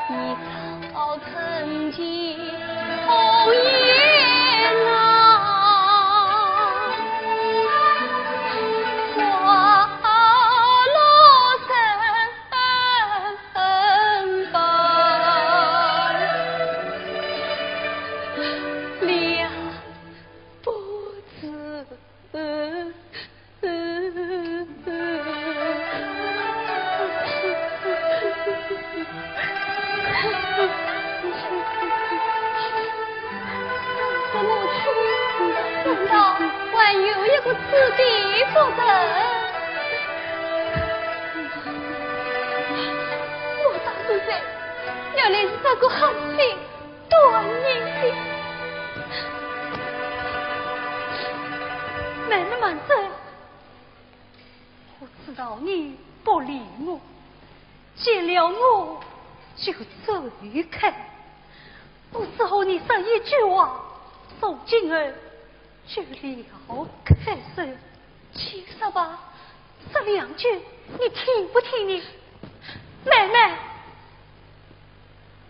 你早曾经红颜啊，花落人分分，了不知。 我母亲，难道还有一个子弟不成？我当时在，原来是这个狠心短命的。慢慢慢走， 我知道你不理我，见了我就走开。我只和你说一句话，从今后就离开这。请说吧，说两句，你听不听呢？妹妹，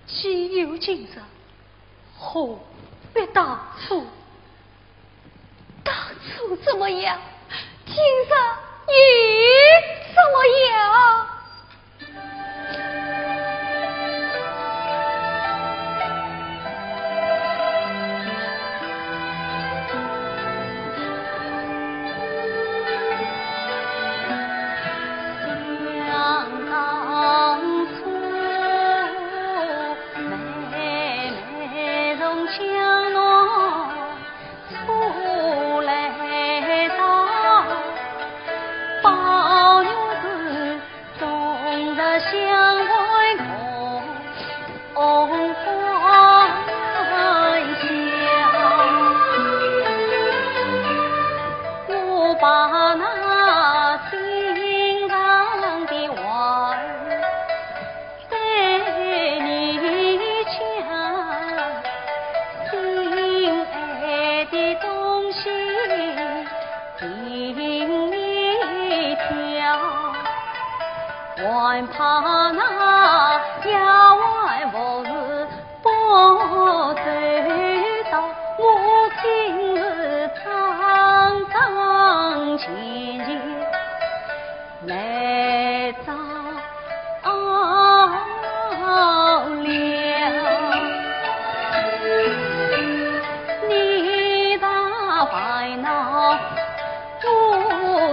既有今日，何必当初？ 当初怎么样，今日又怎么样？想当初，妹妹从江南 出来到，宝玉是终日相陪同欢笑。我把那心上的话儿 对你讲，心爱的东西听你挑，还怕那丫鬟服侍不周到，我今日桩桩件件 来着了。你大烦恼，我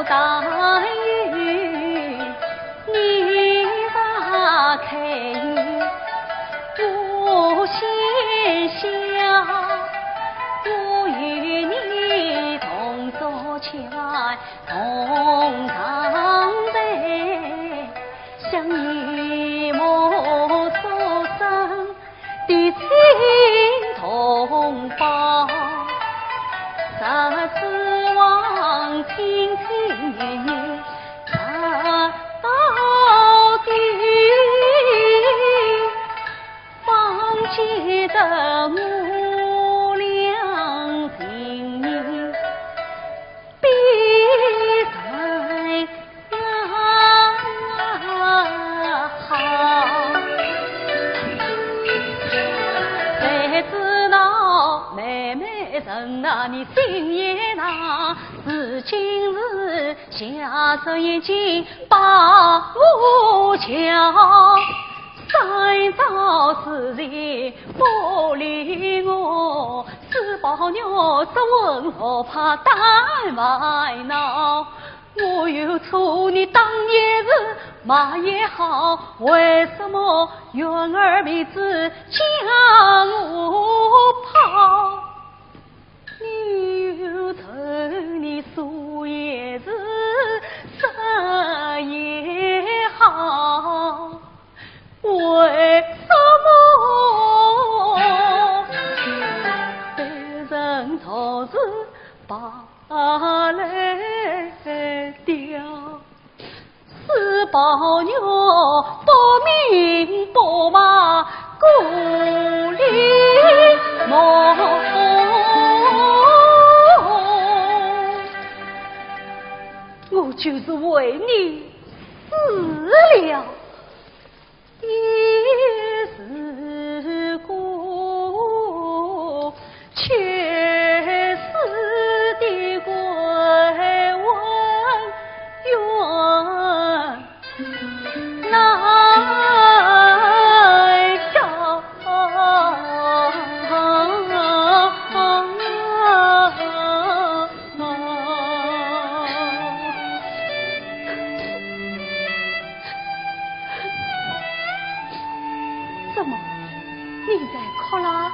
大忧，你大开心，我先笑。我与你同坐前 同长在，想你我所生的亲同胞，实指望亲亲热热直到底，方解得我俩情意。 比人好。谁知道妹妹人啊，你心也大，如今是下手已经把我叫，三朝之前不理我， 是宝玉这文武怕胆烦恼，我有错，你当也是骂也好，为什么怨儿面子将我抛？你有仇，你说也是，说也好， 为什么被人同时把来掉？是宝玉不明不白，故里梦。我就是为你死了。 也是怎么，你在哭啦？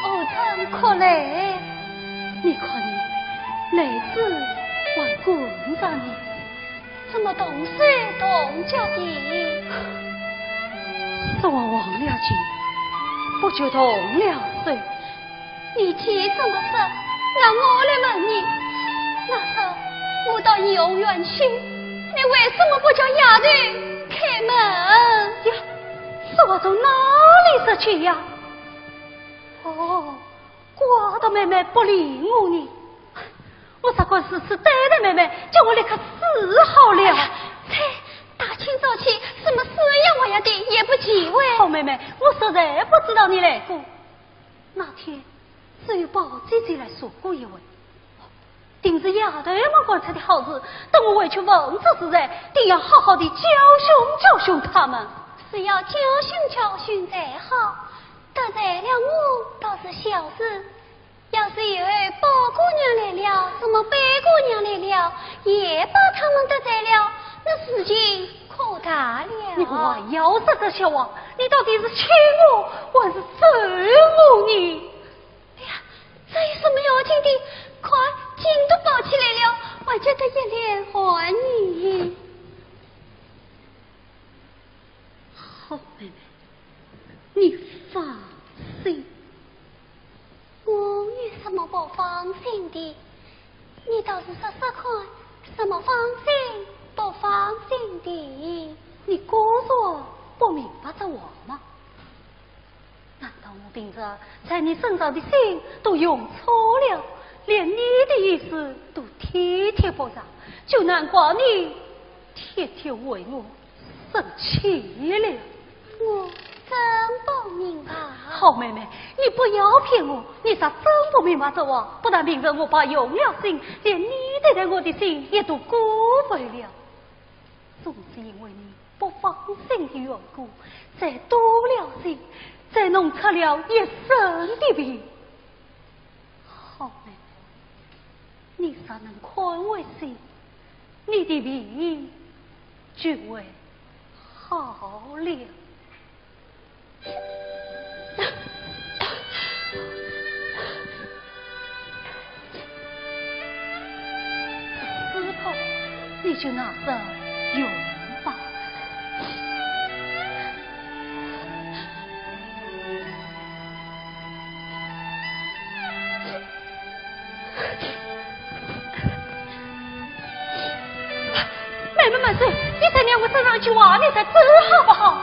何曾哭嘞？你看你，泪珠还滚着呢，怎么动手动脚的？是我忘了情，不觉动了手。 你既这么说，那我来问你，那日我到怡红院去，你为什么不叫丫头开门？呀，这话从哪里说起呀？哦，怪得妹妹不理我呢。我只管死死对待妹妹，叫我立刻死好了。哎呀，切，大清早起，什么死呀活呀的，也不忌讳。好妹妹，我实在不知道你来过。 那天，只有宝姐姐来说过一回。定是丫头们干出的好事，等我回去问着是谁，定要好好地教训教训她们。是要教训教训才好，得罪了我倒是小事，要是以后宝姑娘来了，什么贝姑娘来了，也把她们得罪了，那事情 可大了。你还要说这笑话？你到底是气我还是咒我呢？哎呀，这有什么要紧的？看，筋都暴起来了，还急得一脸汗呢。好妹妹，你放心。 我有什么不放心的？你倒是说说看，什么放心不放心的？你果然不明白这话吗？难道我平日在你身上的心都用错了，连你的意思都体贴不上，就难怪你天天为我 生气了。我真不明白。好妹妹，你不要骗我，你若真不明白这话，不但平日我白用了心，连你对待我的心也都辜负了。总是因为你不放心的缘故，才多了心，才弄出了一身的病。 好妹妹，你若能宽慰些，你的病就会好了。这石头，你就拿着用吧。 妹妹慢走，你再让我说上一句话，你再走好不好？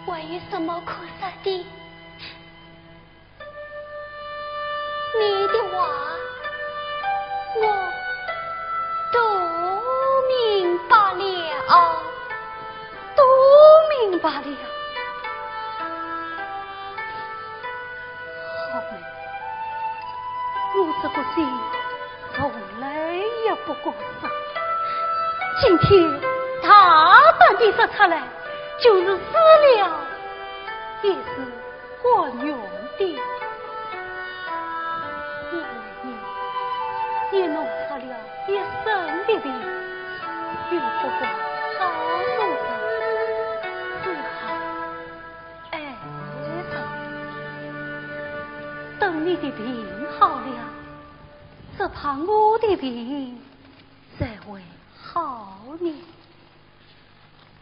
还有什么可说的？你的话，我 都明白了，都明白了。好妹妹，我这个心从来也不敢伤，今天大胆地说出来，就是死了也是 甘愿的。我为你也弄出了一身的病，又不敢告诉人，只好挨着。等你的病好了，只怕我的病才会好呢。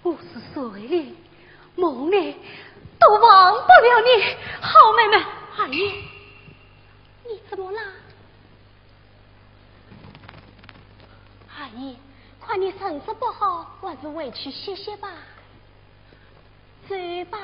我是睡里梦里都忘不了你，好妹妹。二爷，你怎么啦？二爷，看你身子不好，还是回去歇歇吧。走吧。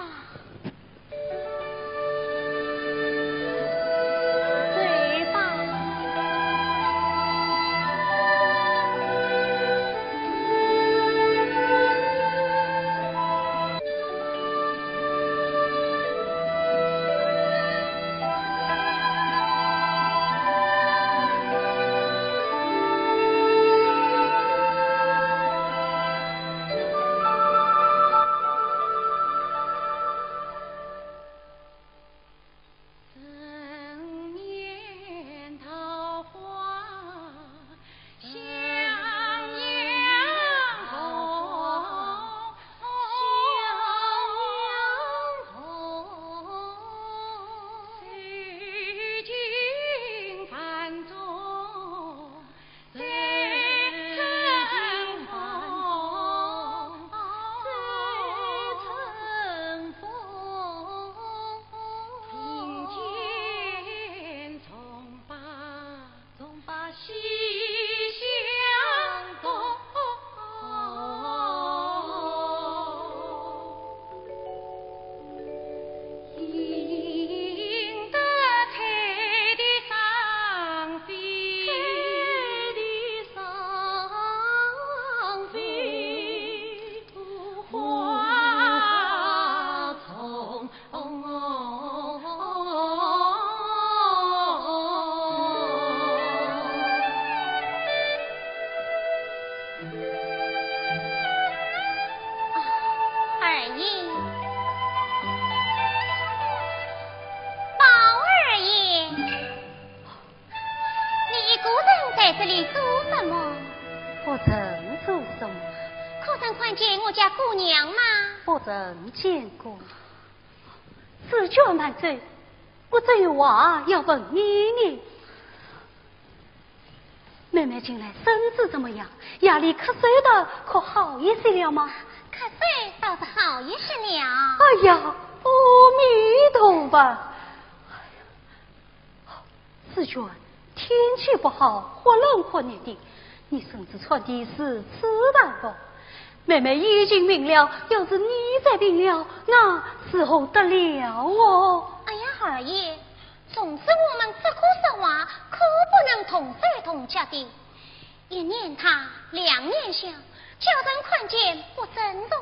宝二爷，你一个人在这里做什么？不曾做什么。可曾看见我家姑娘吗？不曾见过。紫鹃慢走，我正有话要问你呢。 妹妹近来身子怎么样？夜里咳嗽的可好一些了吗？咳嗽倒是好一些了。哎呀，阿弥陀佛！紫鹃，天气不好，忽冷忽热的，你身子穿的如此单薄。妹妹已经病了，要是你再病了，那如何得了哦？哎呀，二爷， 从此我们只可说话，可不能动手动脚的。一念他，两念想，叫人看见不尊重。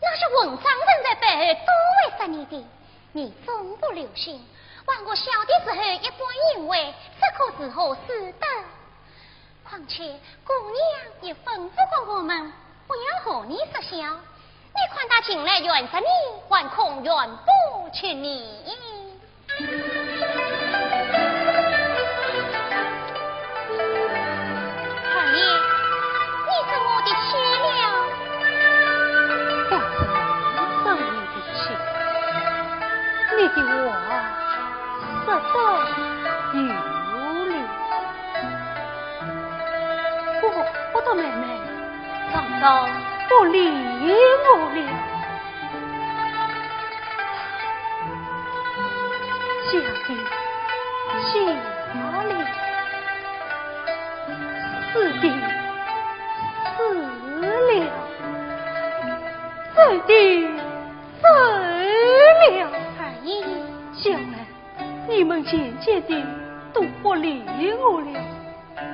那些混账人在背后都会说你的，你总不留心，还我小的时候一般行为，这可如何使得？ 况且姑娘也吩咐过我们，不要和你说笑。你看她近来怨着你，还恐怨不起你。二爷，你生我的气了？不曾生你的气，你的话说得有理。 我，我的妹妹常常不理我了。家的嫁了，死的死了，走的走了。二爷，将来 你们渐渐地都不理我了，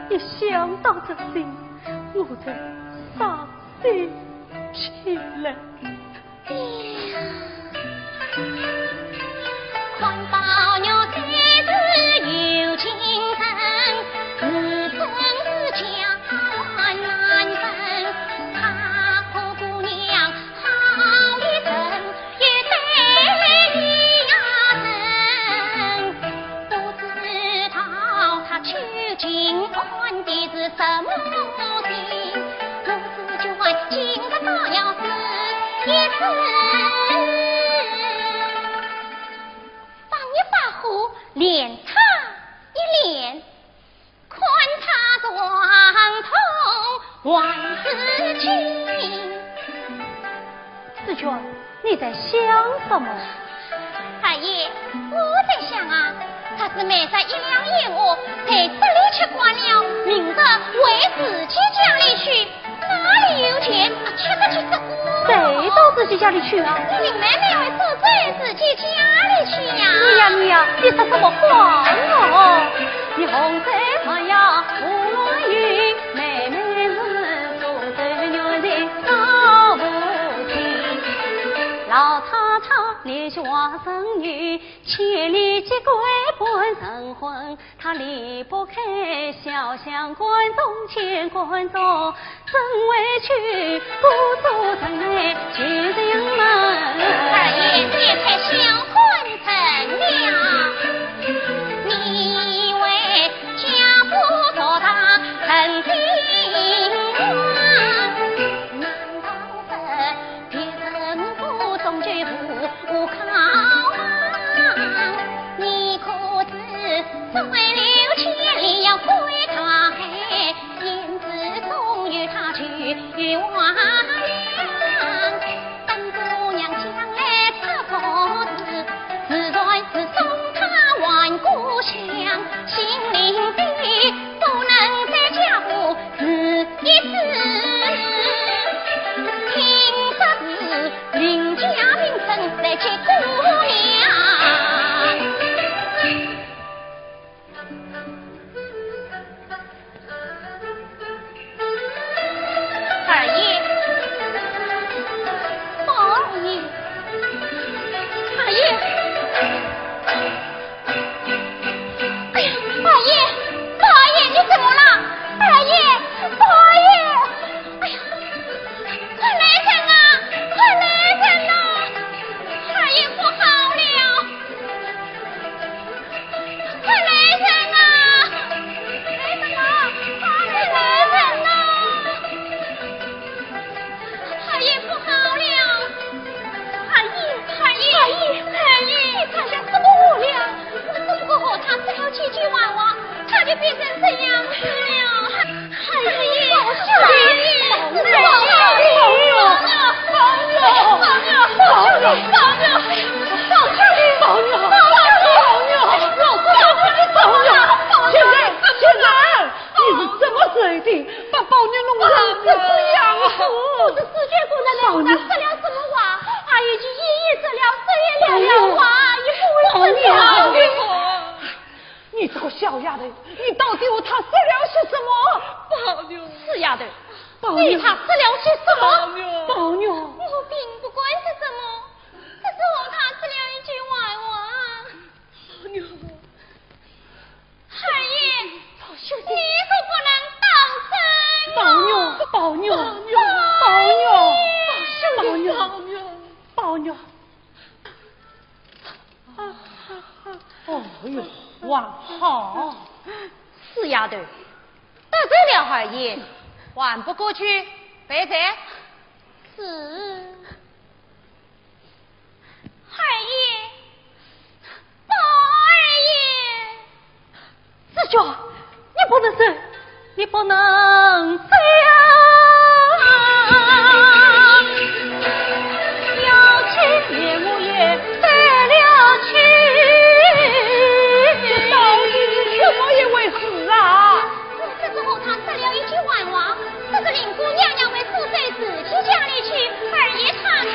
一想到这些，我就伤心起来。 放一把火，炼他一炼， 看他状痛还是轻。紫鹃，你在想什么？二爷，我在想啊，他是每日一两燕窝，在这里吃惯了，明日为自己家里去， 哪里有钱吃得起这个？谁到自己家里去啊？你林妹妹会住在自己家里去呀。你呀，你呀，你说什么话哦？你红色船呀，无论雨，妹妹是苏州女人，找不清。老太太，你是外省女，千里寄归半生婚。 他离不开潇湘馆中乾官中，怎会去孤注城外求人问？二爷，别开小官人了。你为家父做大人的官，难道是 别人府中就无靠望。你可知，只为六千里要归大海，胭脂终与他去无两。等姑娘将来出府时，自然是送她还故乡，心灵的不能再家父 是一次，听说是林家名声在这姑娘。二爷，宝二爷，二爷。 哎呀，宝二爷，宝二爷，你怎么了？二爷，宝二爷，哎呀，快来人啊，快来人这样子了，哎呀，宝兄弟，宝兄弟，宝兄弟，宝兄弟，宝兄弟，宝兄弟，现在，现在，你是怎么做的，把宝玉弄成这个样子？我是自觉不能，他说了什么话？他已经一一说了，手也了了，话也不会说了。宝玉。 你这个小丫头，你到底和他说了些什么？宝玉。死丫头，宝玉。你和他说了些什么？宝玉。宝玉。我并不敢说什么，只是和他说了一句玩话。宝玉。二爷，宝兄弟。你可不能当真啊。宝玉，宝玉，宝玉，宝兄弟，宝玉，宝玉。 哦哟，还好。死丫头，得罪了二爷，还不过去赔罪？是。二爷，宝二爷。 紫鹃，你不能走，你不能走啊！要见面我也得了去。这到底是怎么一回事啊？我只是和他说了一句玩话，这个林姑娘要回苏州自己家里去，二爷他去。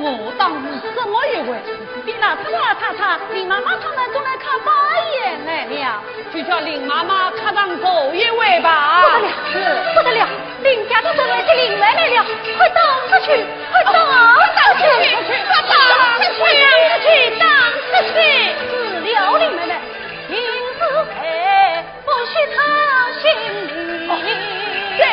我当是什么一回事？你拿出来太太、林妈妈他们都来看宝二爷来了。就叫林妈妈看上这一回吧。不得了，是。不得了，林家的都来接林妹妹了，快打出去，快打出去，快打出去，打出去，打出去。是了，林妹妹，林子培。 不许他姓林。哦，对，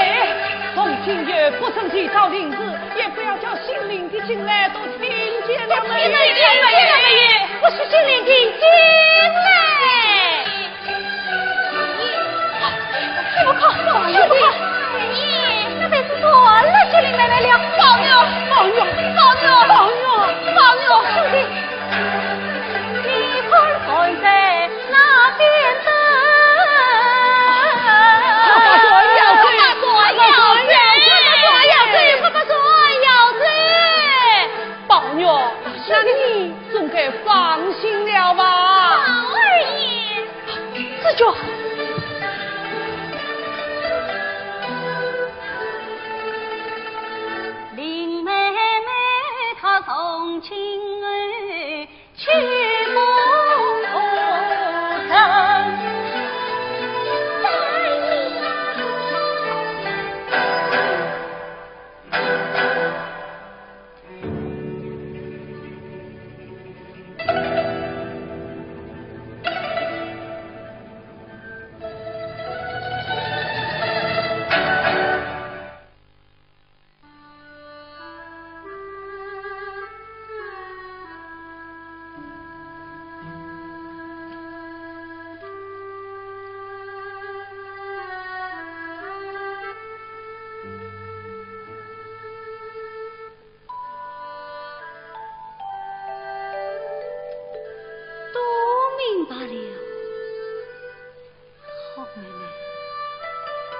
从今也不准提到林字，也不要叫姓林的进来，都听见了没有？听见了没有？不许姓林的进来。你们看，你们看，那边是传来这里来了。宝玉，宝玉，宝玉，宝玉，兄弟，你看，看谁？ 那边的。快把船摇走，快把船摇走，快把船摇走，快把船摇走。宝玉，那你总该放心了吧？宝二爷。紫鹃。林妹妹她从今后 去不成。都明白了。 好妹妹，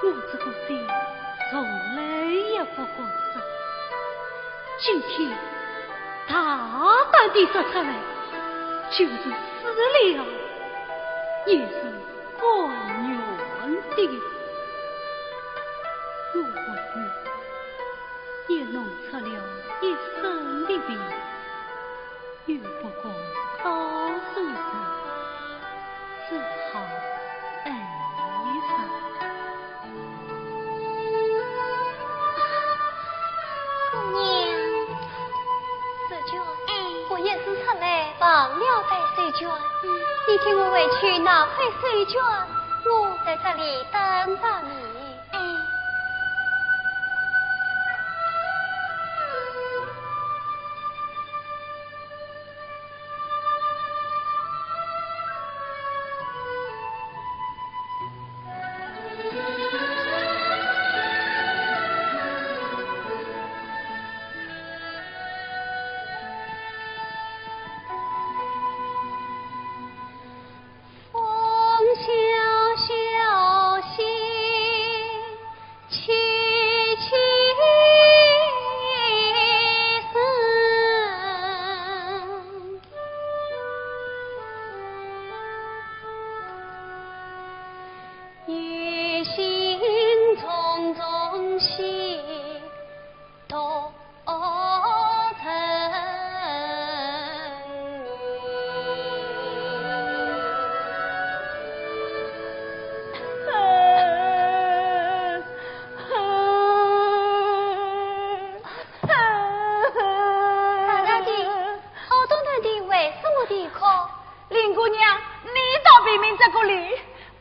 我这个心从来也不敢说，今天大胆地说出来，就是死了也是甘愿的。我为你也弄出了一身的病， 又不敢告诉人，只好挨上。姑娘。紫鹃，哎。我一时出来忘了带手绢，嗯。你替我回去拿回手绢，我在这里等着你。哎。 风萧萧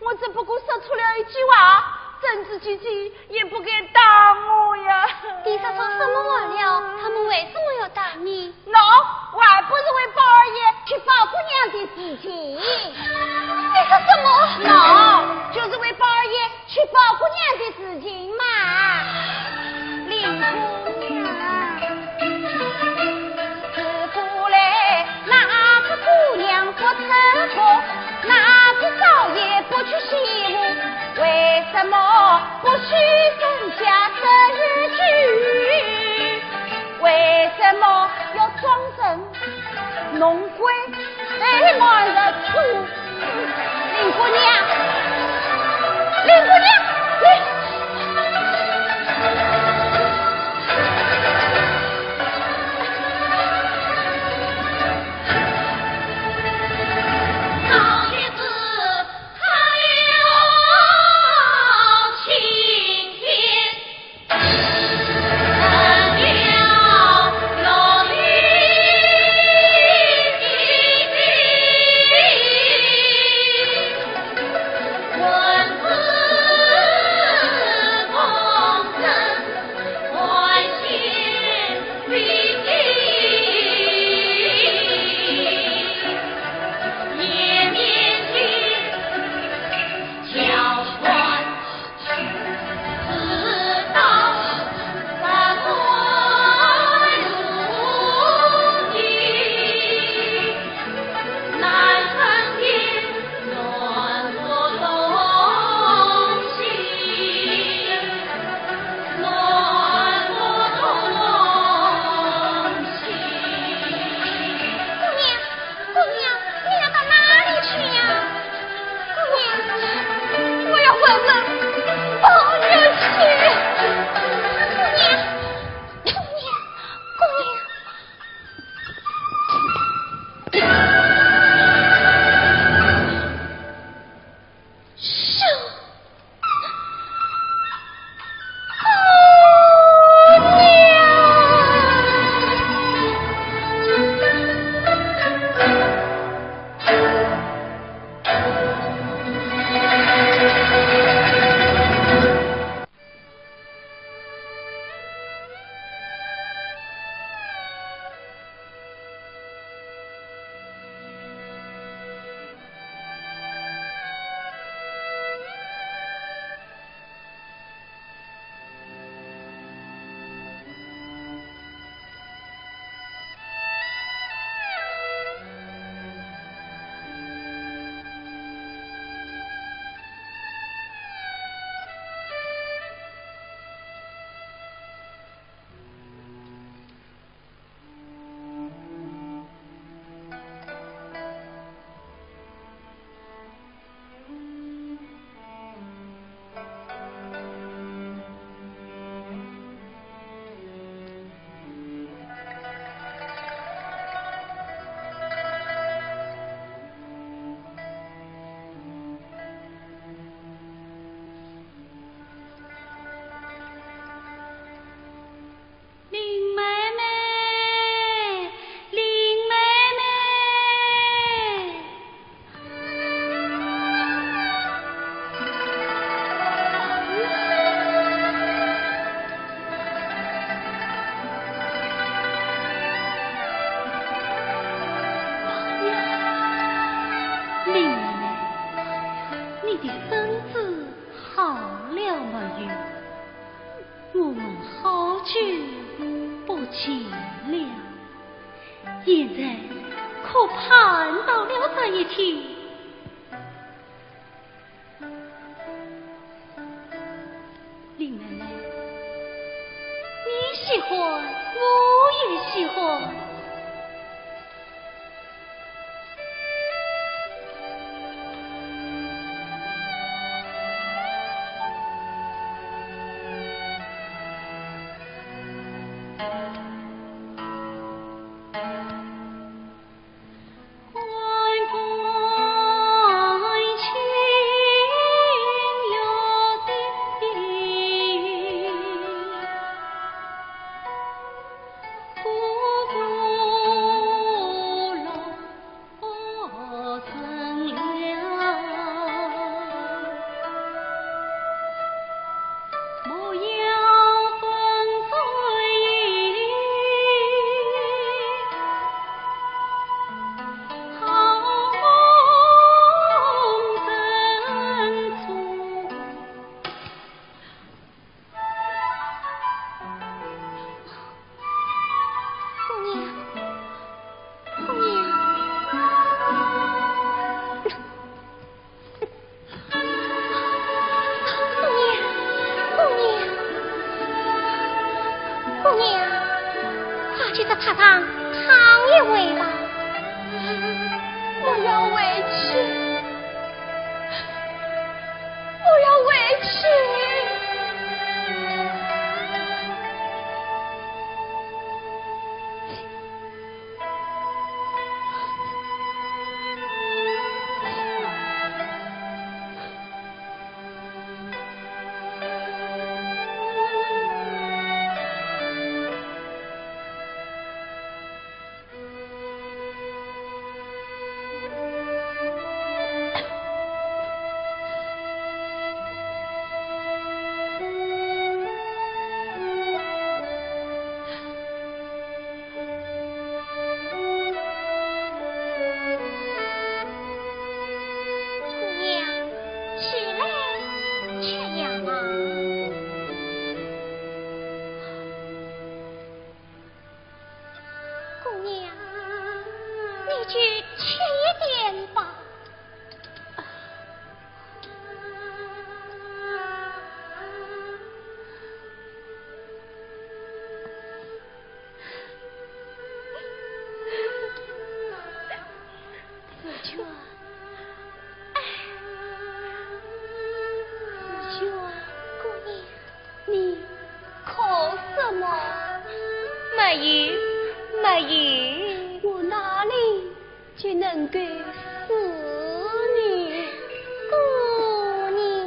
我只不过说错了一句话，珍珠姐姐也不该打我呀。你说错什么话了？他们为什么要打你？喏，还不是为宝二爷娶宝姑娘的事情。你说什么？喏，就是为宝二爷娶宝姑娘的事情嘛。林姑娘。 自古来，哪个姑娘不成功？哪个少爷不娶媳妇？为什么不许人家这一句？为什么要装神弄鬼，欺瞒人家？ 林姑娘，林姑娘，你…… 姑娘，姑娘，你要到哪里去呀？姑娘，我要问问宝玉去。姑娘，姑娘，姑娘。林妹妹，林妹妹。林妹妹，你的身子好了没有？ 我们好久不见了，现在可盼到了这一天。林妹妹，你喜欢，我也喜欢。去吃一点吧。紫鹃，哎，紫鹃，姑娘，你哭什么？没有，没有。我哪里就能够死呢？姑娘。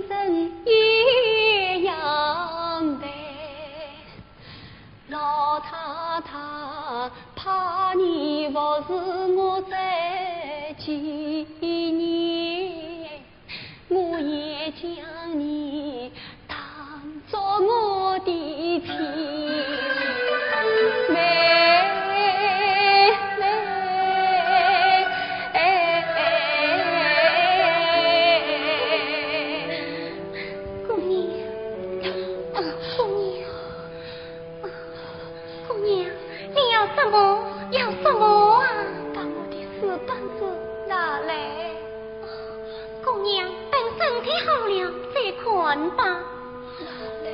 人一样的。老太太怕你服侍我这几年，我也将你当作我的亲。妹妹，哎，哎，哎，姑娘，啊，姑娘，啊，姑娘，你要什么？要什么啊？把我的书本子拿来。姑娘，等身体好了再看吧。拿来。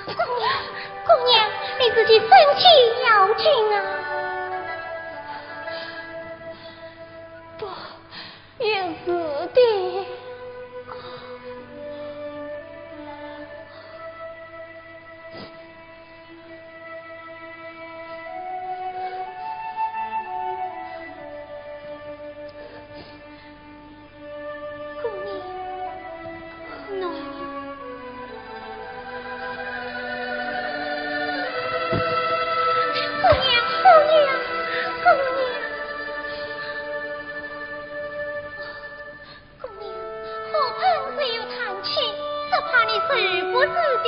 姑娘，姑娘，你自己身体要紧啊。 不，也是的。姑娘，喏。姑娘，姑娘，姑娘。 姑娘，火盆只有炭气，只怕你受不住的。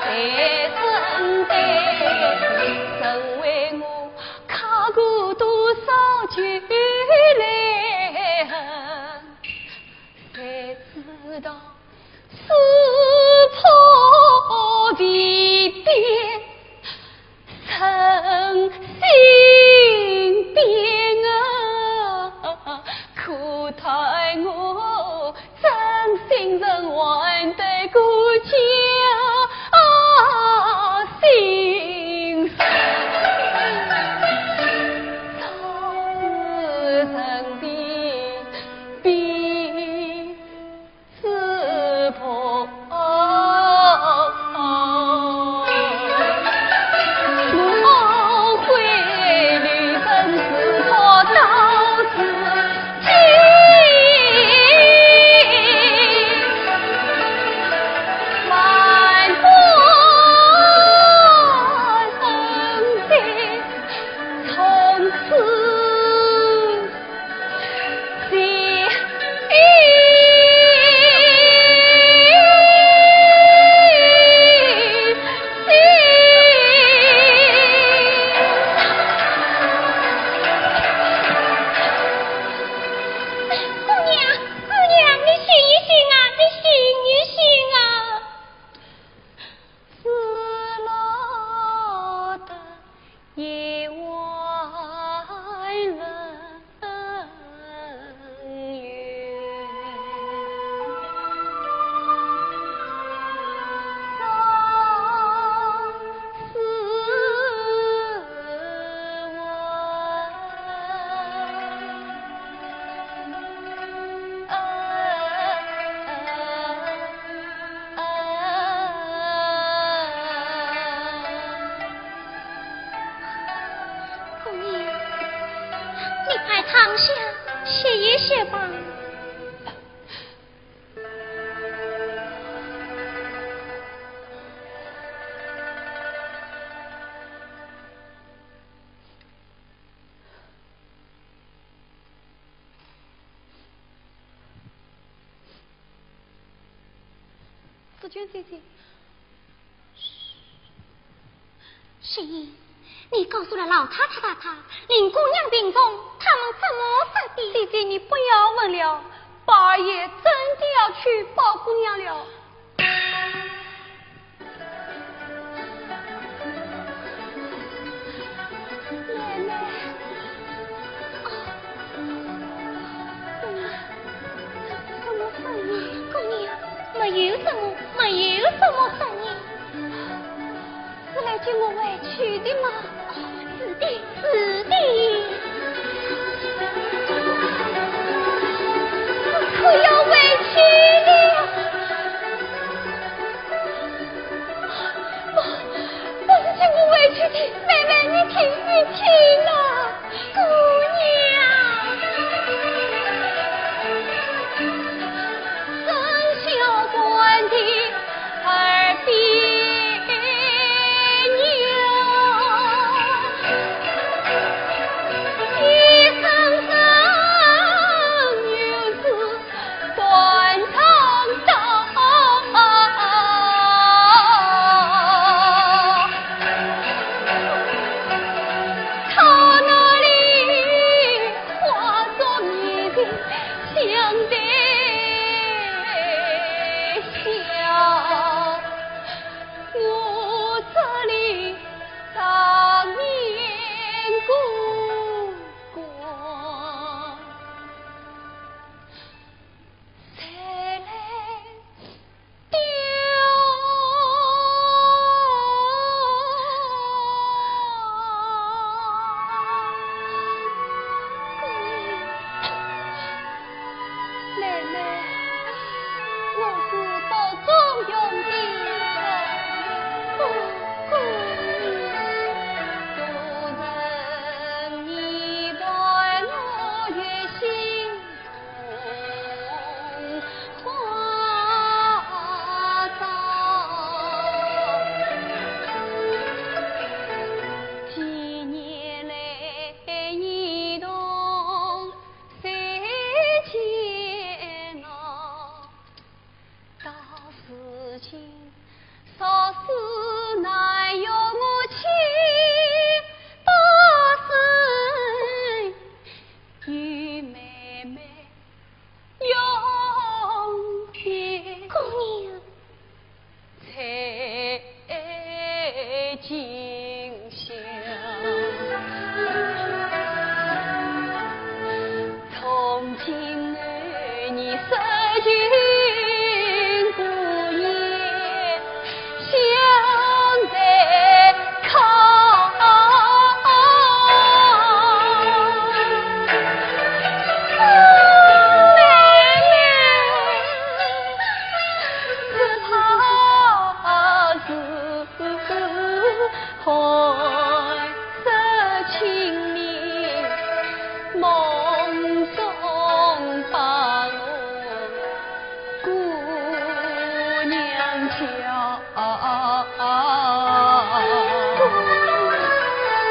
在身边，曾为我刻过多少句来恨，谁知道 撕破皮鞭，存心变啊，苦待我真心人还得顾家心酸。早知人的皮 撕破，我悔里生死，到如今万般分别，从此 姑娘，姑娘，你醒一醒啊，你醒一醒啊！ 失落的夜晚人有相思 姑娘，你快躺下，歇一歇吧。 紫鹃姐姐。嘘。雪雁，你告诉了老太太、太太，林姑娘病重，他们怎么说的？姐姐，你不要问了，宝二爷真的要娶宝姑娘了。 奶奶，啊，姑娘，什么声音？姑娘，没有什么，没有什么声音。是来接我回去的吗？是的，是的。我可要回去了。 不，不是接我回去的，妹妹，你听，你听啊！姑娘，生肖官的耳边扭，一声声又是 断肠刀。他那里化作迷人香的笑，我这里当面孤光。 谁来吊？来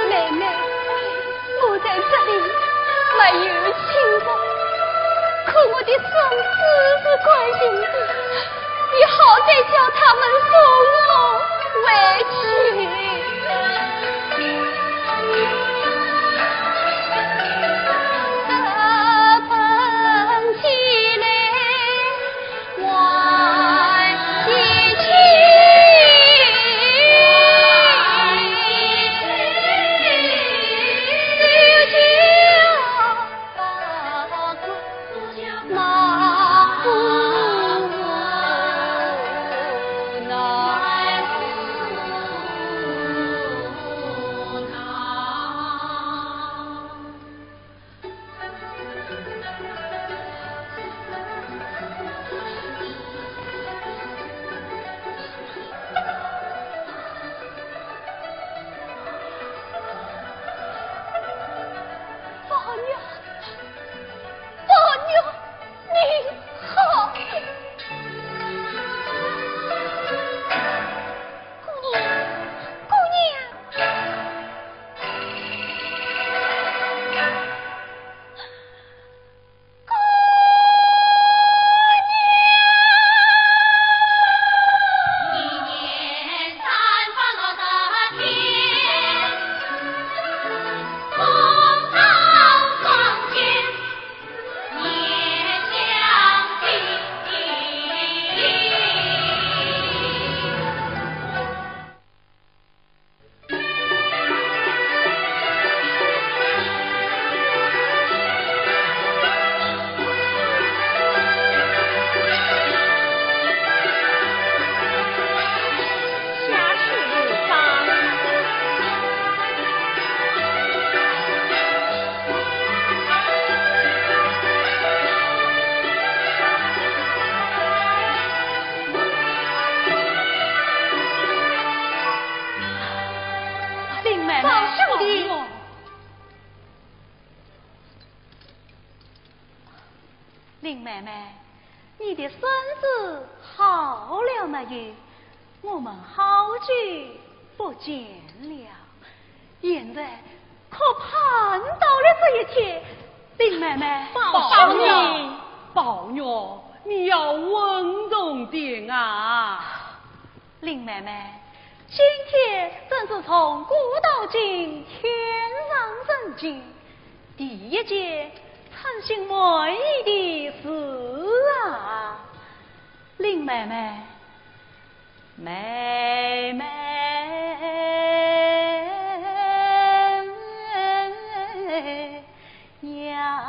妹妹，我在这里没有亲人，可我的生死是关心的，你好歹叫他们送我回去。宝玉，宝玉，你好！姑娘，姑娘。林妹妹，宝兄弟。林妹妹，你的身子好了没有？我们好久不见了。 现在可盼到了这一天，林妹妹。宝玉，宝玉，你要稳重点啊！林妹妹，今天正是从古到今天上人间，第一件称心满意的事啊！林妹妹， 妹妹呀。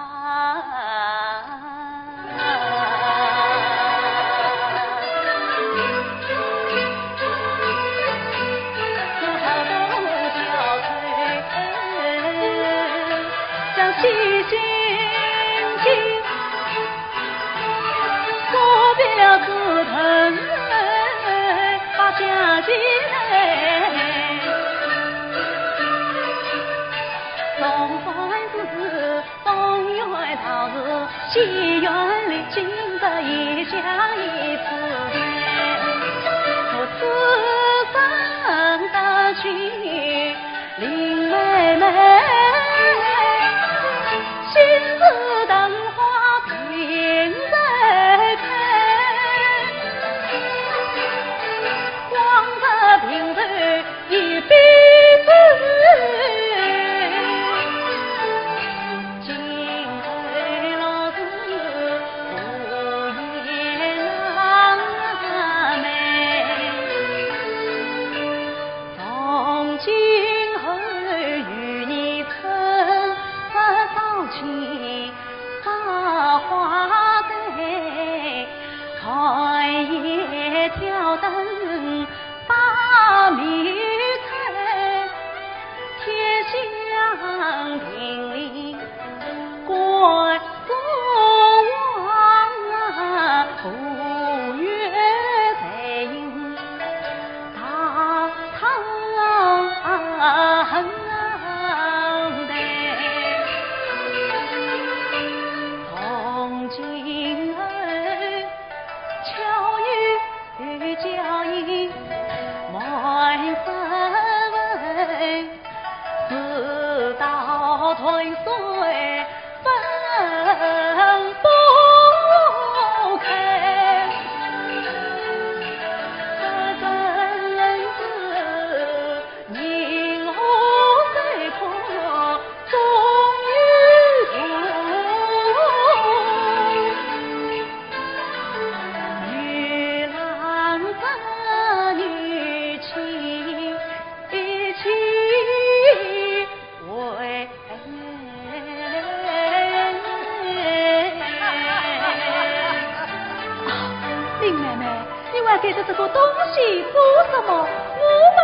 带着这个东西做什么？我们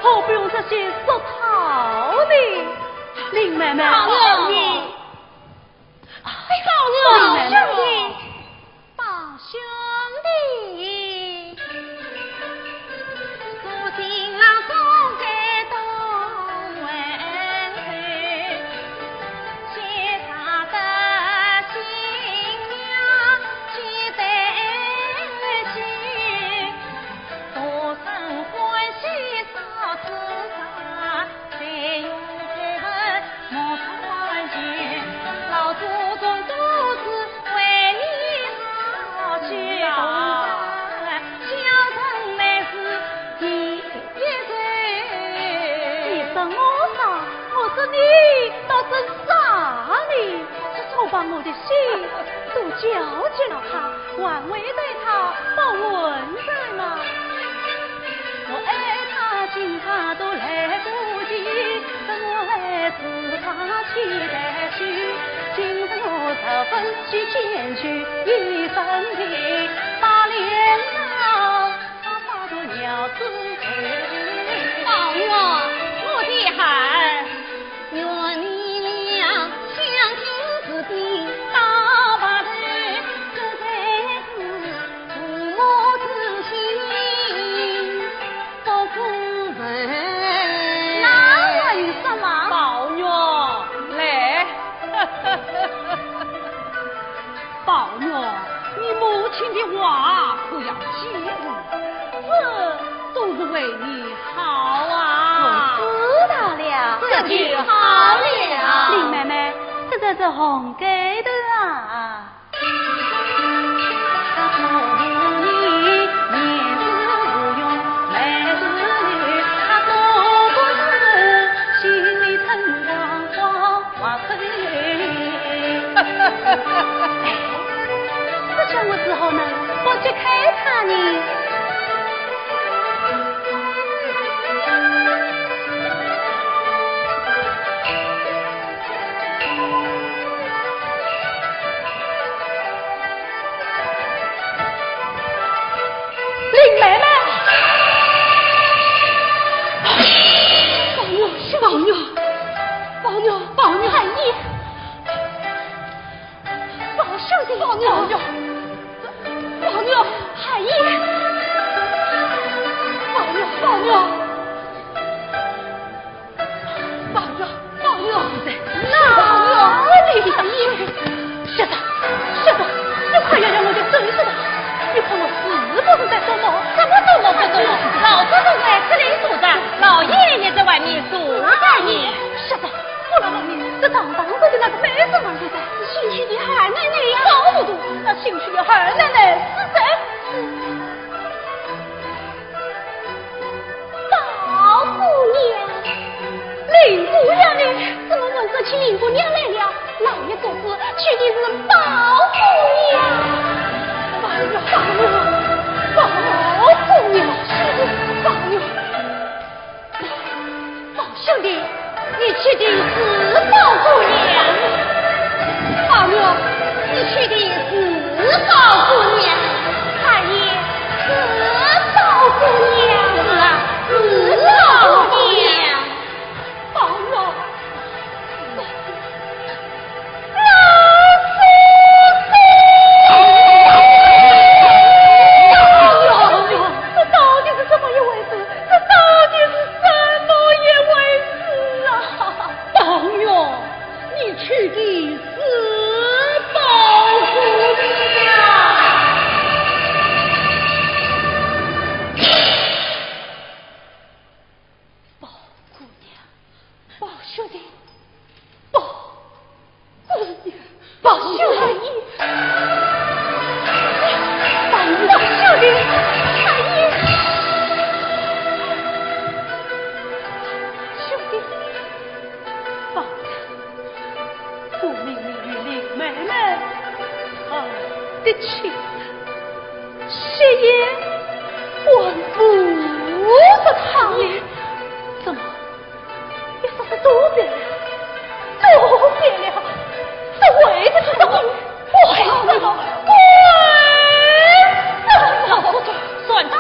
何必用这些俗套呢？林妹妹，宝玉。哎，宝玉。林妹妹。兄弟。宝兄弟。 你说我傻，我说你倒真傻哩。这才把我的心都交给了他，还会对他不问罪吗？我爱他，情他都来不及，怎么来自他期待去？今日我十分去见去，一生的把脸上。 宝玉，我的孩儿。 宝玉，你母亲的话可要记住，这都是为你好啊。我知道了。这就好了。林妹妹，这，这，这红盖头啊。 这叫我如何能不揭开它呢？林妹妹！宝玉，宝玉，宝玉，宝玉！哎呀！ 宝兄弟。宝玉，宝玉，宝玉，孩儿。宝玉，宝玉，宝玉，宝玉，哪里？孩儿。学长，学长，你快要让我就走是吧？你看我是不是在做梦？怎么做梦不做梦？老祖宗在这里坐着，老爷也在外面坐着呢。学长， 我来问你，这床上坐的那个妹子哪里在？是新娶的二奶奶呀。搞糊涂，那新娶的二奶奶是谁？宝姑娘。林姑娘呢？怎么问说起林姑娘来了？老爷做主娶的是宝姑娘。宝玉，宝玉，宝姑娘，宝玉。 宝兄弟，你娶的是宝姑娘。宝玉，你娶的是宝姑娘。孩儿，是宝姑娘。是啊，是宝姑娘。宝玉， 老祖宗！哎呦，这到底是怎么一回事？这到底是怎么一回事啊？宝玉，你娶的是宝姑娘。宝姑娘。 宝兄弟，宝姑娘，宝兄弟，宝兄弟，哎呀，兄弟，放开，我命你与林妹妹成的亲， 谁也管不着她呢。怎么，你说是都变了，都变了，这为什么？为什么？为什么？算他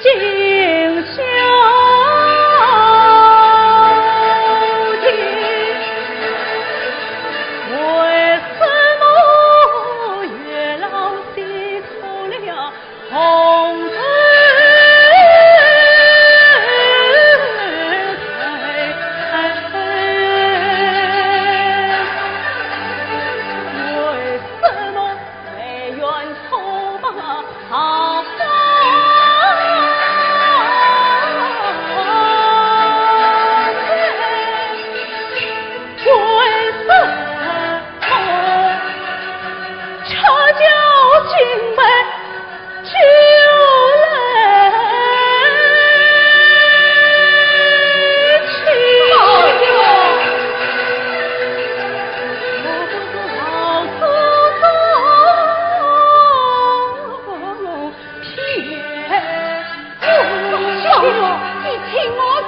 宝玉，你听我说，听我说。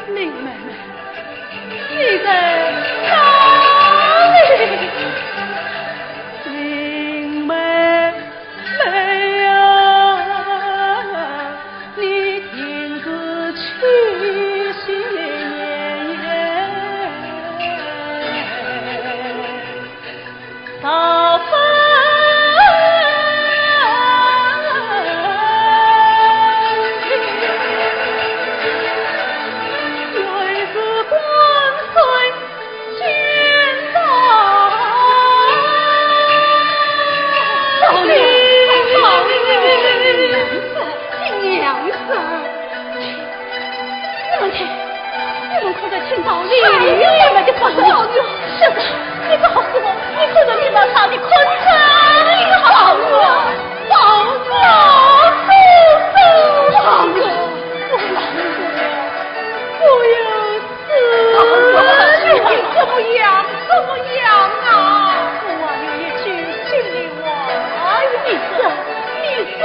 林妹妹，你在哪里？林妹妹呀，你定是痴心妄言。宝玉，宝玉，娘子，娘子。 你们看，你们看这青桃李妹妹的哭声。是的，你告诉我，你看着李宝钗的哭声。宝玉，宝玉，宝玉，我要死了，我要死了。宝玉，你怎么样？怎么样啊？我还有一句心里话呀。你说，你说。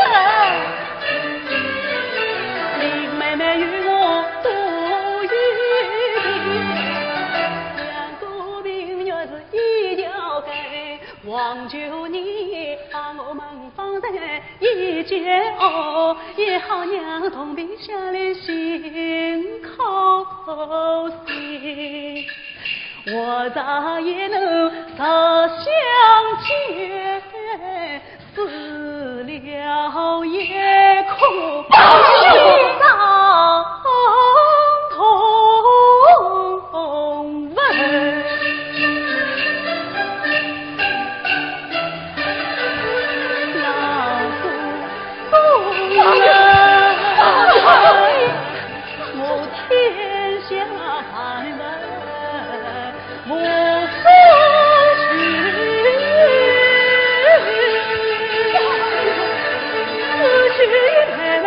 林妹妹与我都有情，两个命运是一条根，望求你把我们放在一起哦，也好让同病相怜心靠心。 我早也能早相见，死了也可相同坟。老祖宗啊！ 我天下寒门无所去，只许妹妹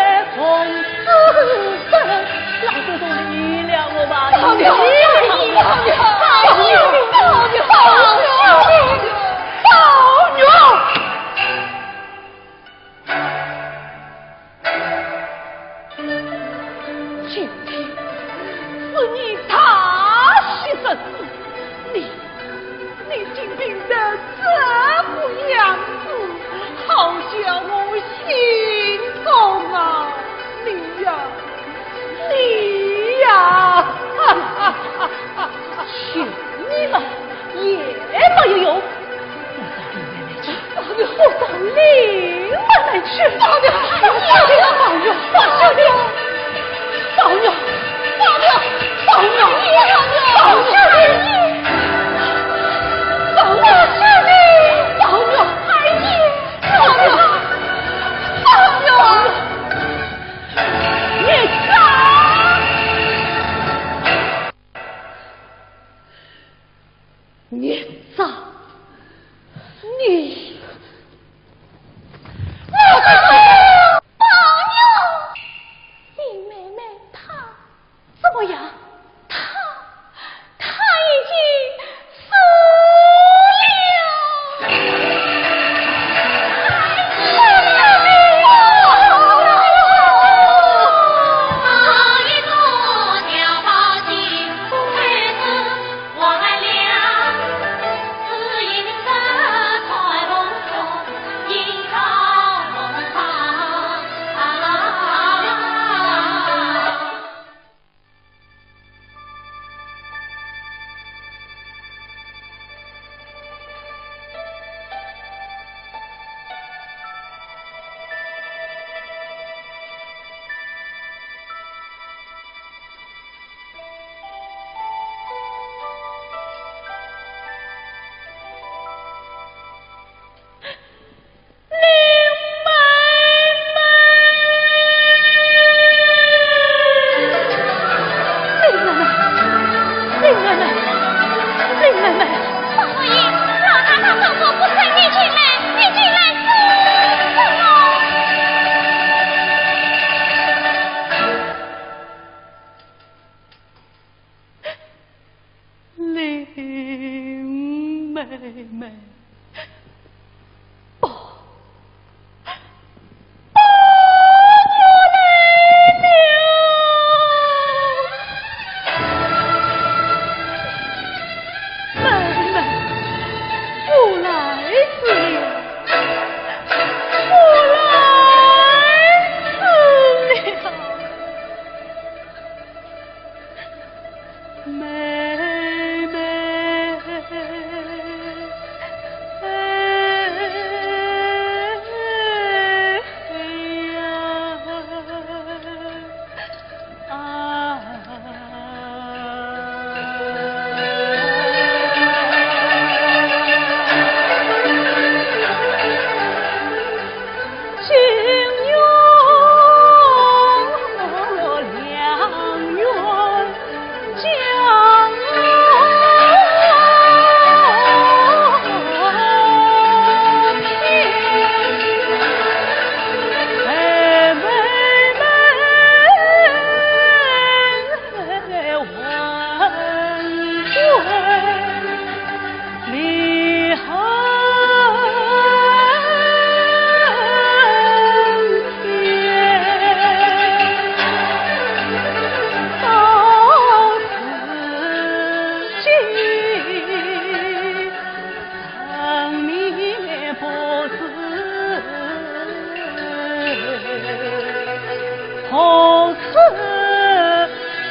何处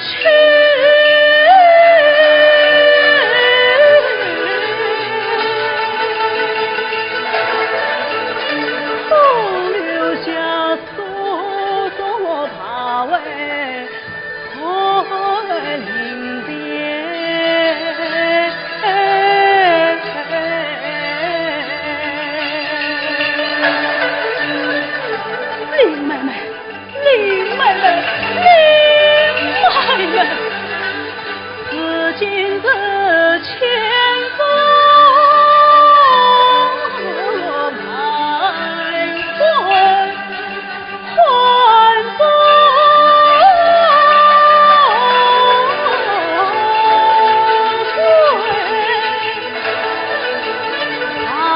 去？空留下苏州大会和临边。林妹妹， 林妹妹，林妹妹，如今是千峰万峰，万峰上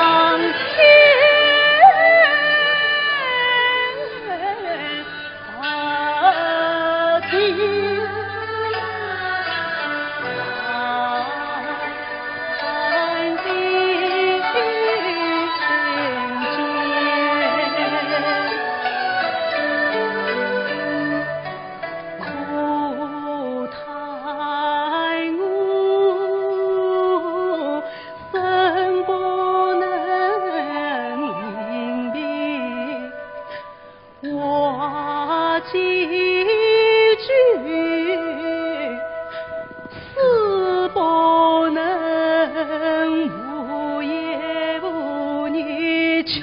天。 话几句，死不能无言无语去。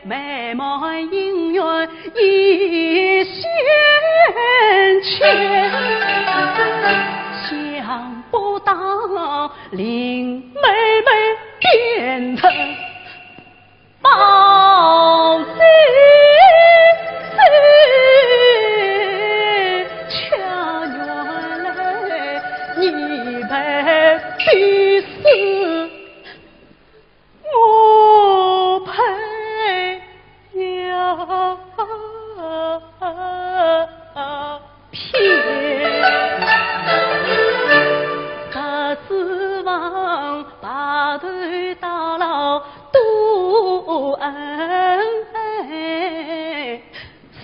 美满姻缘一线牵，想不到林妹妹变成报信情，恰原来你被逼死。 我配要骗，可指望白头到老多恩爱，谁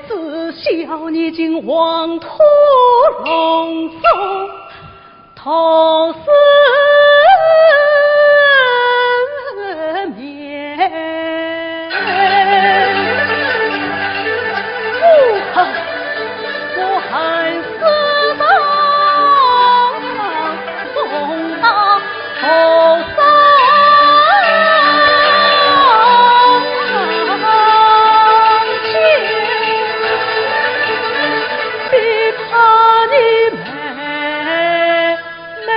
知晓你竟黄土隆中 同世面。我恨，我恨世道，送到同生间，只怕你妹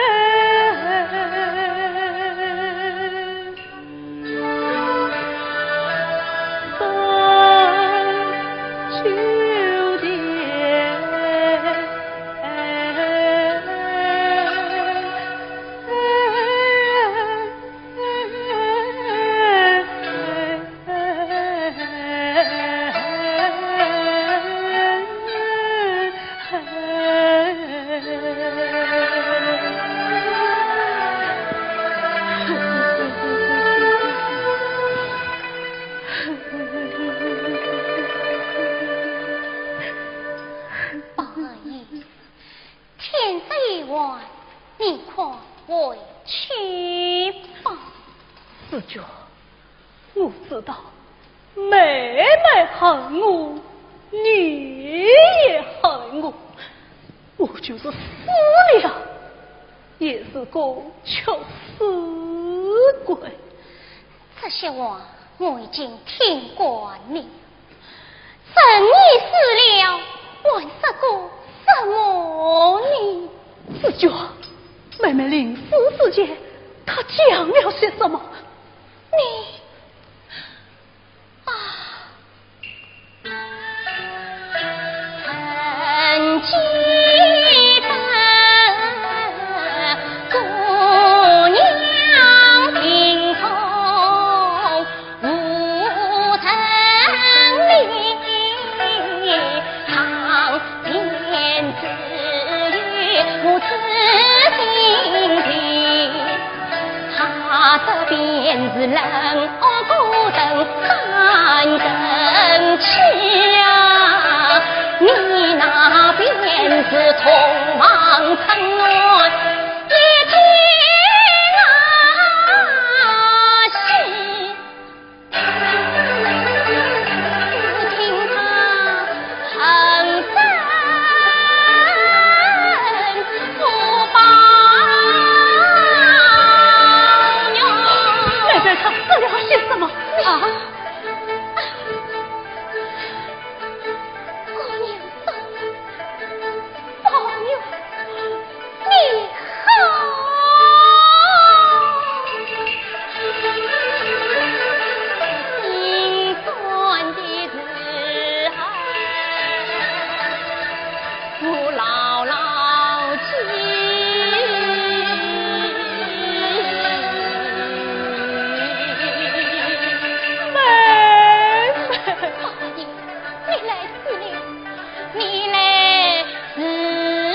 宝二爷，天色已晚，你快回去吧。紫鹃， 我知道妹妹恨我，你也恨我，我就是死了，也是个屈死鬼。这些话我已经听惯了。人已死了，还说个什么呢？紫鹃，妹妹临死之前，她讲了些什么？ 你，啊。妹妹她说了些什么？啊？姑娘说，姑娘 你好。心酸的事啊，我牢牢记。妹妹。 你来迟了，你来迟了。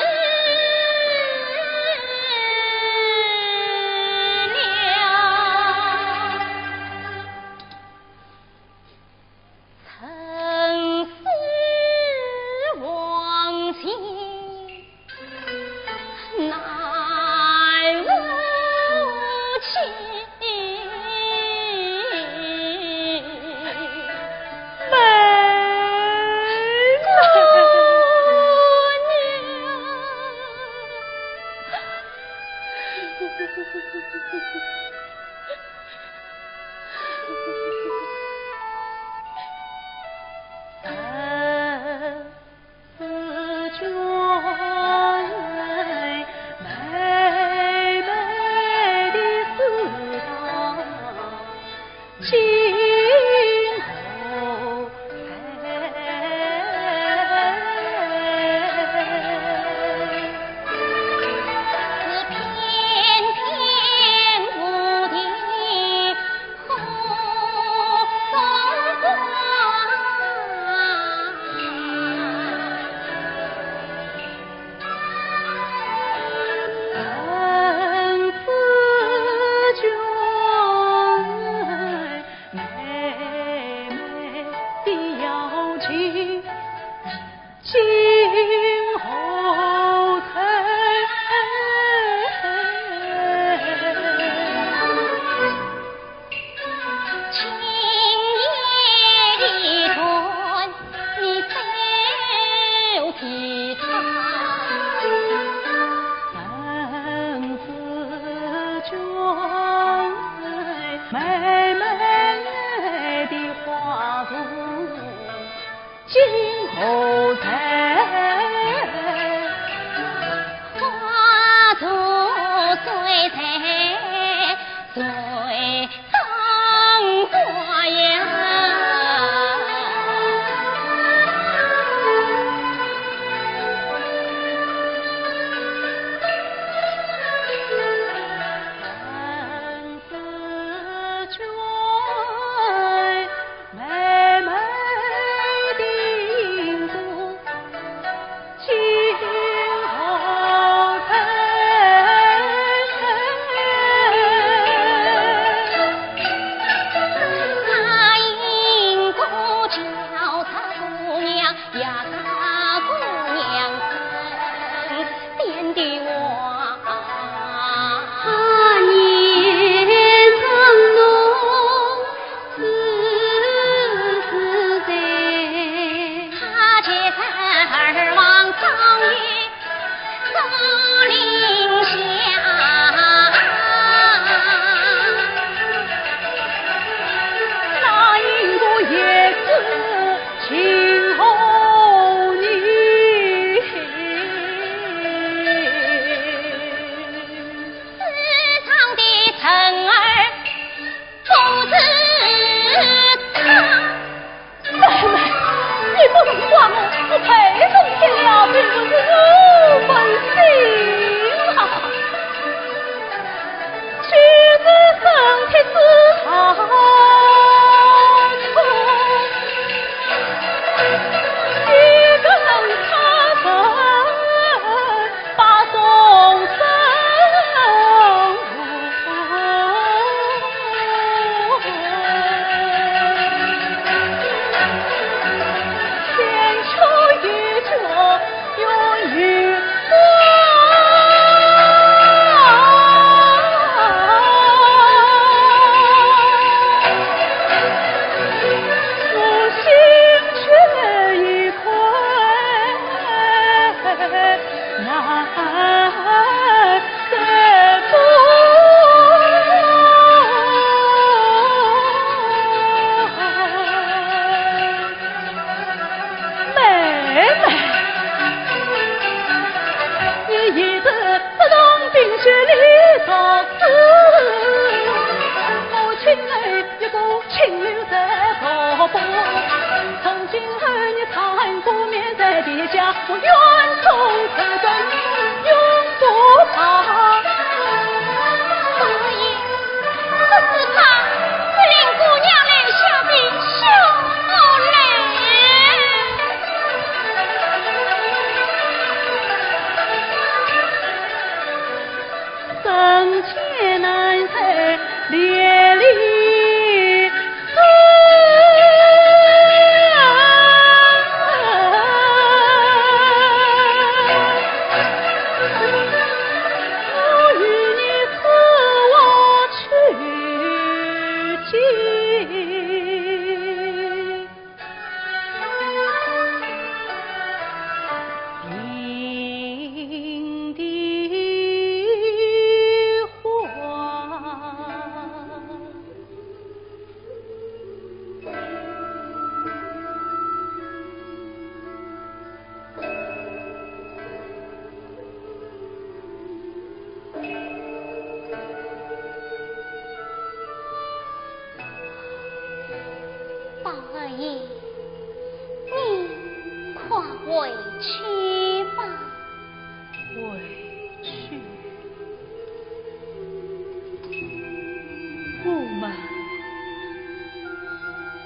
不配登天了，并不是我本心啊。就是身体之好，一个人他人把众生 千秋一角永远光。我心却已快难再做。 妹妹，你一直不懂冰雪里作诗，母亲一个清流在河边，从今后你唱歌面在地下，我愿从此生永不忘。 这是他不领姑娘来下的凶嘞。人间难得别离。 宝二爷，你快回去吧。回去？我们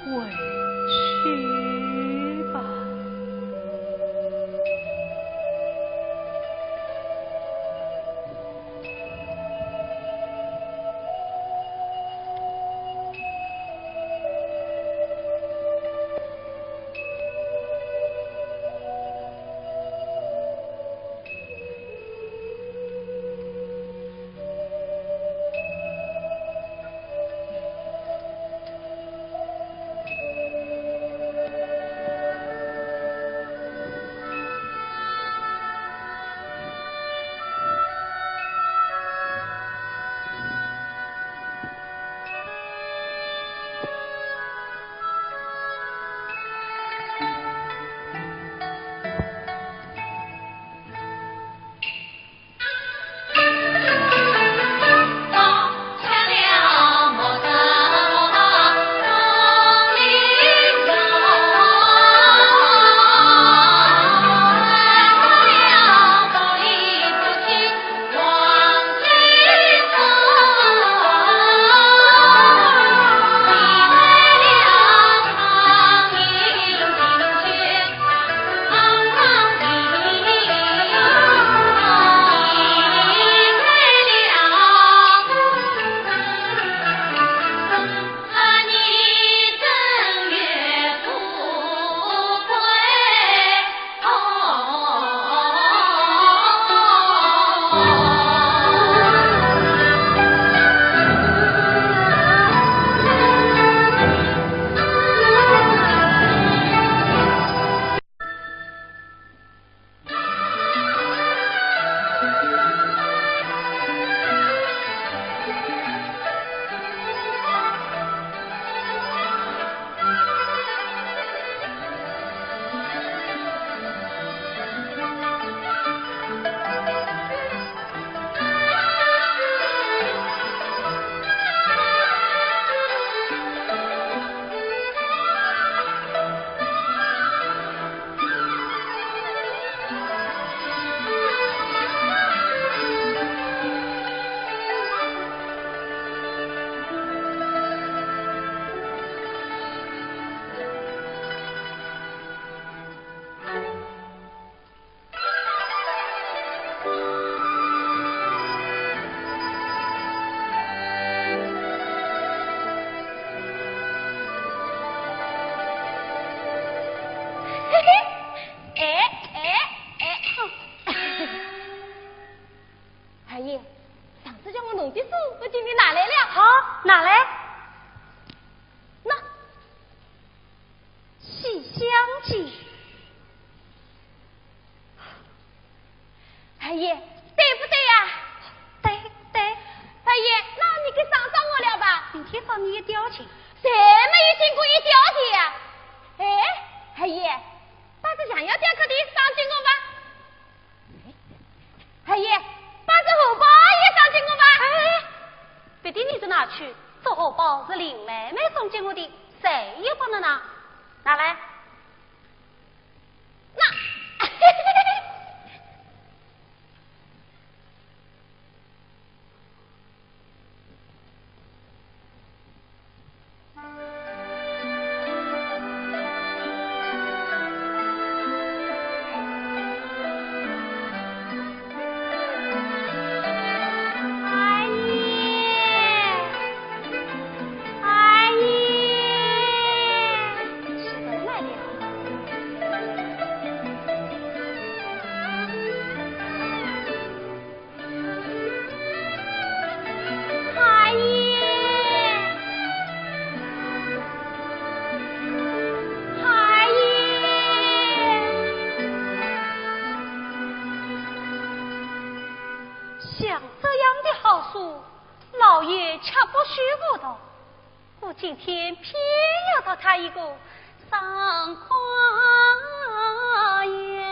回去吧。二爷，对不对呀？对，对。二爷，那你给赏赏我了吧？明天赏你一吊钱。谁没有见过一吊钱呀？哎，二爷，把这象牙雕刻的赏给我吧。二爷，把这荷包也赏给我吧。哎，别的你就拿去，这荷包是林妹妹送给我的，谁也不能拿。拿来。那。像这样的好书，老爷却不许我读。 我今天偏要读它一个爽快呀！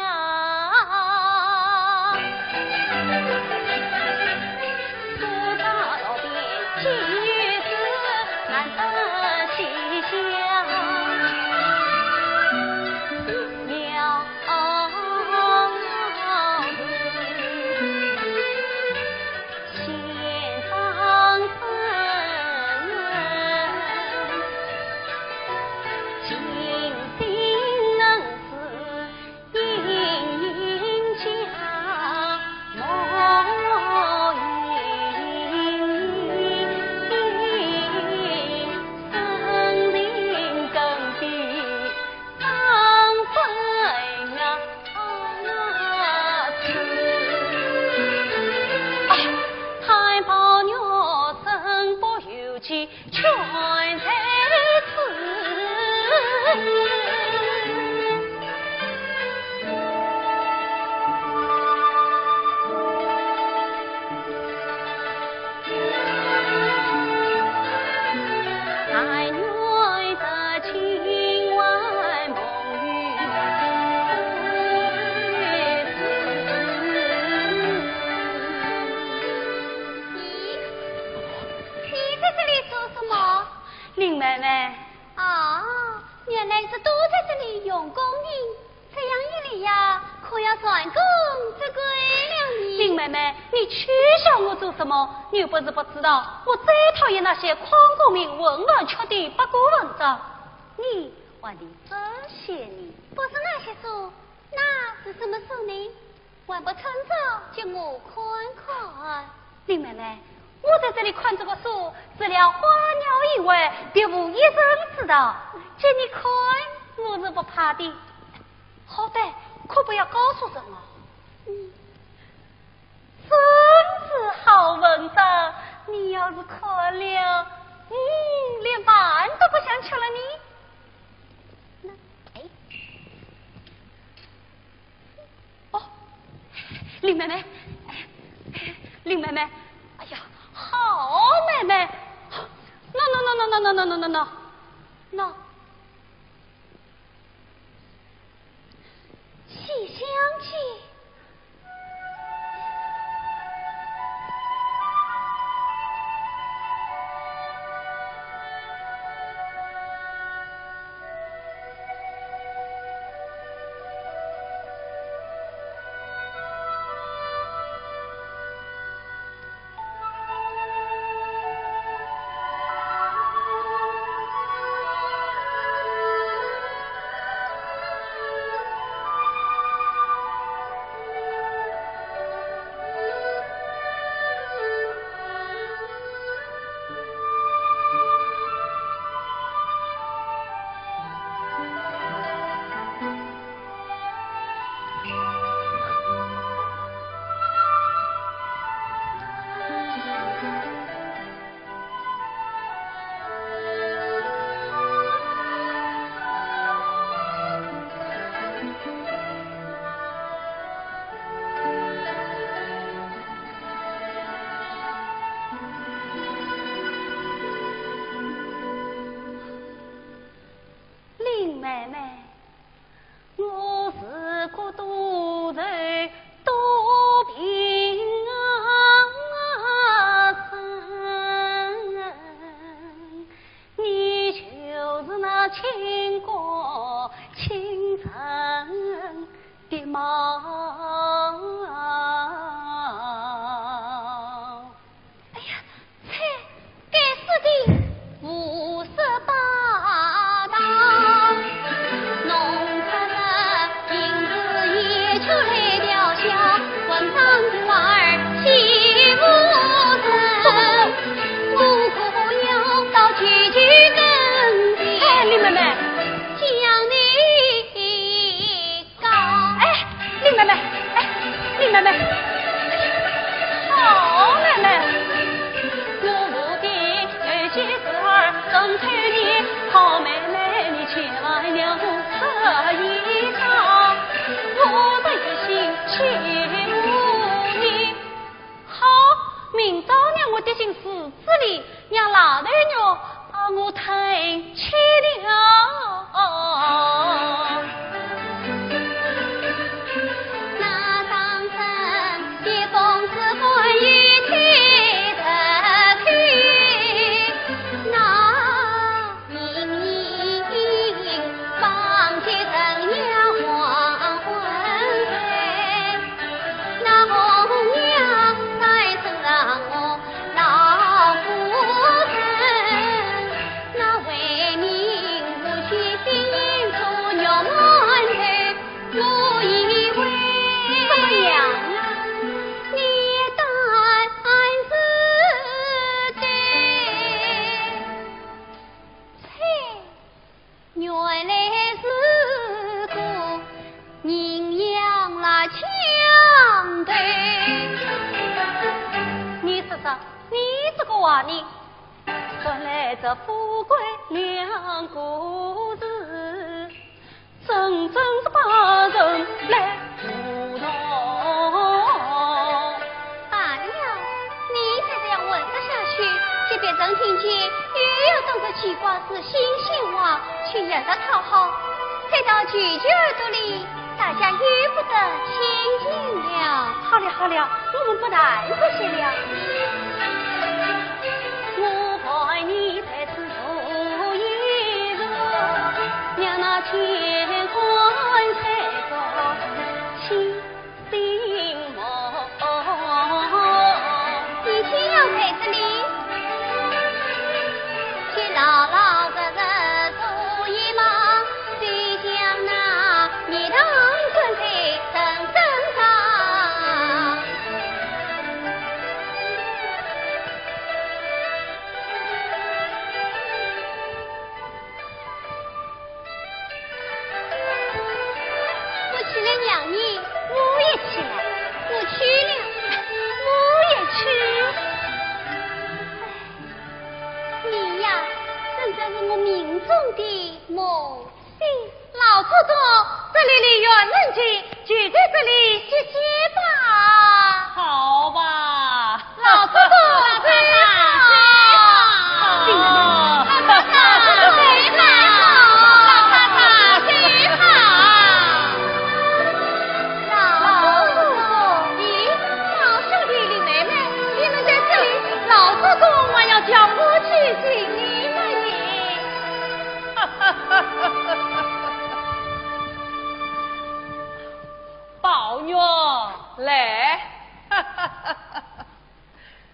你在这里做什么？林妹妹。啊，原来是躲在这里用功呢。 这样一来呀，可要蟾宫折桂了呢。林妹妹，你取笑我做什么？你又不是不知道，我最讨厌那些诓功名、混饭吃的八股文章。你玩的这些呢？不是那些书，那是什么书呢？还不趁早给我看看。林妹妹， 我在这里看这个书，除了花鸟以外，别无一人知道。给你看，我是不怕的。好歹可不要告诉人哦。嗯。真是好文章，你要是看了，嗯，连饭都不想吃了呢。那，哎。 哦，林妹妹，哎，林妹妹，哎呀，好妹妹，喏喏喏喏喏喏喏喏喏，喏，《西厢记》。妹妹，我是孤独愁多病啊身，你就是那倾国倾城的貌。哎呀， 该死的胡说八道！弄得这银子也就来吊销，还当官儿欺负人。我可要到舅舅跟前，哎，林妹妹，将你 告。哎，林妹妹，哎，林妹妹，好妹妹。我父的儿媳妇儿正求你，好妹妹你千万要我这一招，我的一心欺负你。好，明朝让我跌进池子里， 让老头肉把我吞吃了。那当真的公子关羽退得去，那明日方见人呀黄昏黑，那红娘在身上我 老夫人，那为民不惜性命做肉馒头，我以为怎么样啊？你也当然是对。 嘿，原来是个人样啦，强盗。你说说，你这个话呢？原来这富贵两个字，真正是把人来糊涂。 罢了，你再这样混说下去，给别人听见，又要当作奇怪事，信笑话，去也是讨好，传到舅舅耳朵里，大家又不得清净了。好了好了，我们不谈这些了。我陪你在此坐一坐，让那天官才高兴。 你偏要陪着你，去老老实实坐一望，就像那蜜糖灌在人身上。 我去了，娘娘。我也去了。我去了。我也去。哎，你呀，真正是我命中的魔星。老祖宗，这里离园门近，就在这里歇歇吧。好吧。 老祖宗，走好。老太太，走好。老太太，走好。老祖宗，咦，宝兄弟、林妹妹，你们在这里，老祖宗还要叫我去请你们呢。宝玉，来。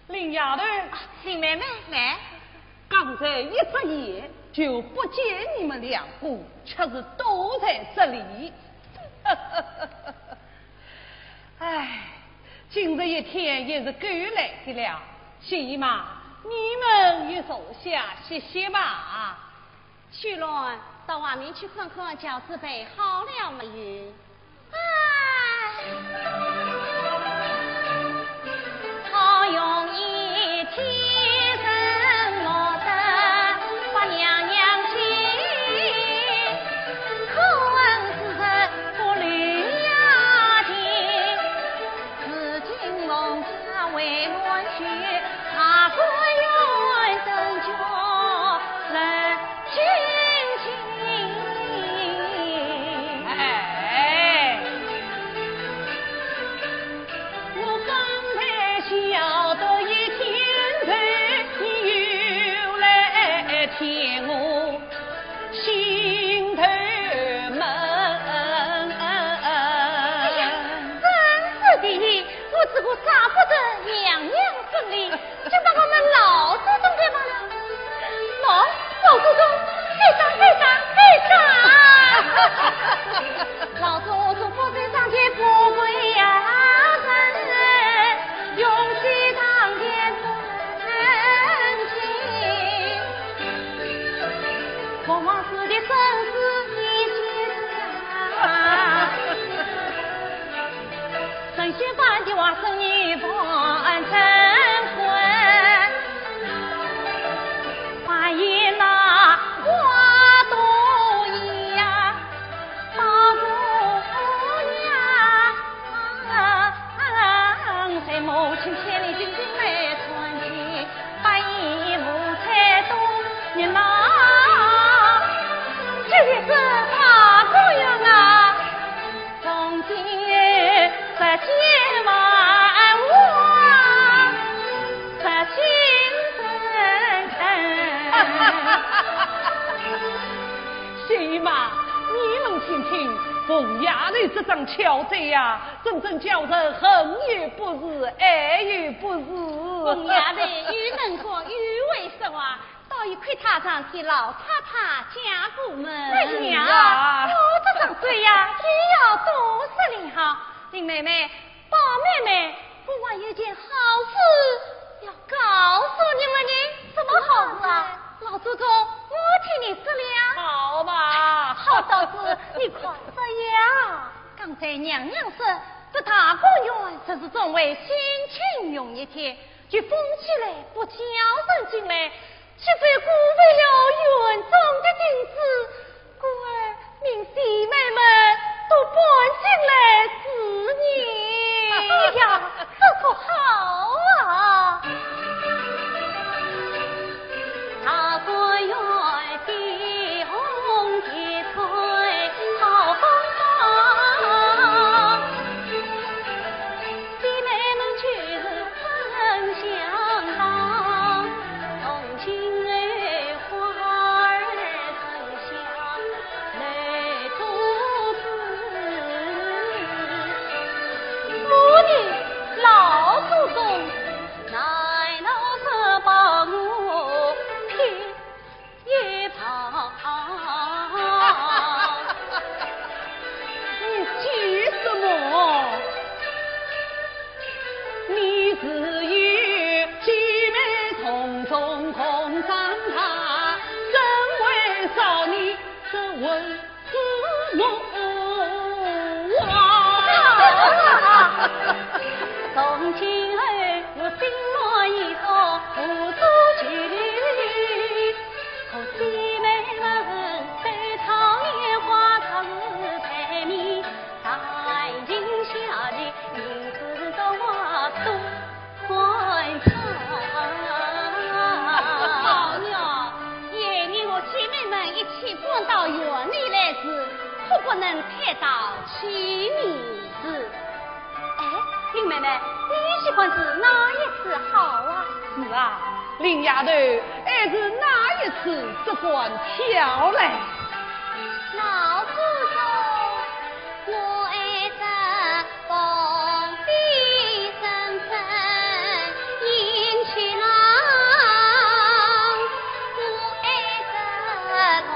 林丫头。啊，林妹妹，来。刚才一眨眼就不见你们两个，却是躲在这里。唉，今日一天也是够累的了，薛姨妈，你们也坐下歇歇吧。 秋兰，到外面去看看，轿子备好了没有？哎。好容易天神落得把娘娘请，可恨时日不留雅定。如今王家为乱去，大观园登脚人尽尽。的生死一线啊，神仙般的化身女扮成婚，花言那花朵呀，花朵呀，在母亲千里金瓶梅传奇。 白衣无彩东云呐，这里是大观园啊，从今日这间房啊，这今生。薛姨妈，你们听听，凤丫头这张巧嘴呀， 真正叫人恨也不是，爱也不是。凤丫头又能干又会说话，倒也亏她常替老太太解过闷。哎呀，我这张嘴呀，又要多说了哈。林妹妹，宝妹妹，我还有件好事要告诉你们呢。什么好事啊？老祖宗，我替你说了。好嘛。好嫂子，你快说呀。 刚才娘娘说，这大观园只是专为省亲用一天，就封起来不叫人进来，岂非辜负了园中的景致？故而命姊妹们都搬进来住呢。哎呀，这可好啊！ 大观园的红的翠好风光，姊妹们就是很想当，同心的花儿很想来做主。我的老祖宗，难道是把我骗 一旁。你急什么？你是与姐妹同宗同长大，怎会少你这文字梦啊？从今后我心满意足，无所求。 可姐妹们对唱莲花，她是陪你弹琴下棋，名字叫我多欢唱。宝玉，愿你和姐妹们一起搬到园里来住，可不能太淘气呢。是。 哎，林妹妹，你喜欢住哪一处好啊？是啊，林丫头，爱住哪一处只管挑来。老祖宗，我爱住蓬荜生辉映秋郎，我爱住童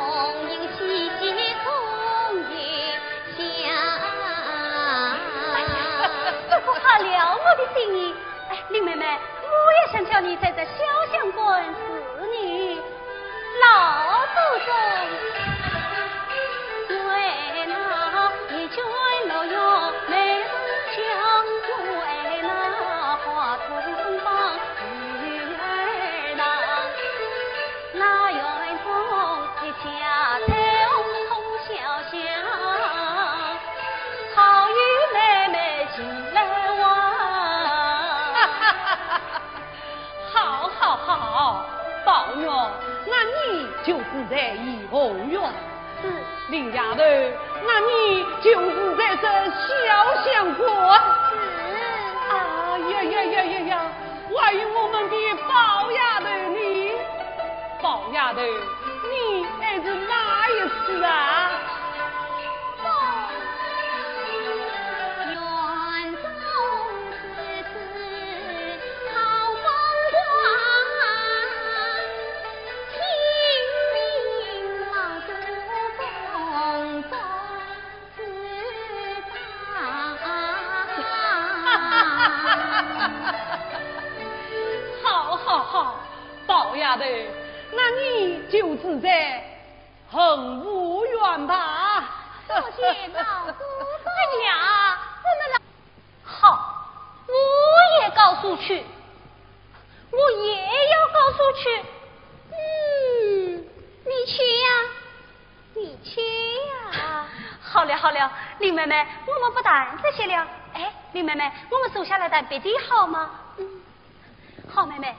隐戏弄童年 想。哎呀，这可合了我的心意。哎，林妹妹，我也想叫你在这潇湘馆住呢。老祖宗。为那一卷洛阳美人香，为那花土风光女儿郎。 那园中一家彩虹通潇湘，好有妹妹前来望。好，好，好，宝玉，那你就住在怡红院。是。林丫头，那你就住在这潇湘馆。是。哎呀呀呀呀呀！ 还有我们的宝丫头呢？宝丫头，你爱住哪一处啊？园中处处好风光，清明老祖宗 好，好，好，宝丫头，那你就住在很无缘吧？多谢老祖宗。哎呀，我们老……好，我也告诉去，我也要告诉去。嗯，你去呀，你去呀。好了好了，林妹妹，我们不谈这些了。哎，林妹妹，我们坐下来谈别的好吗？嗯。 好妹妹，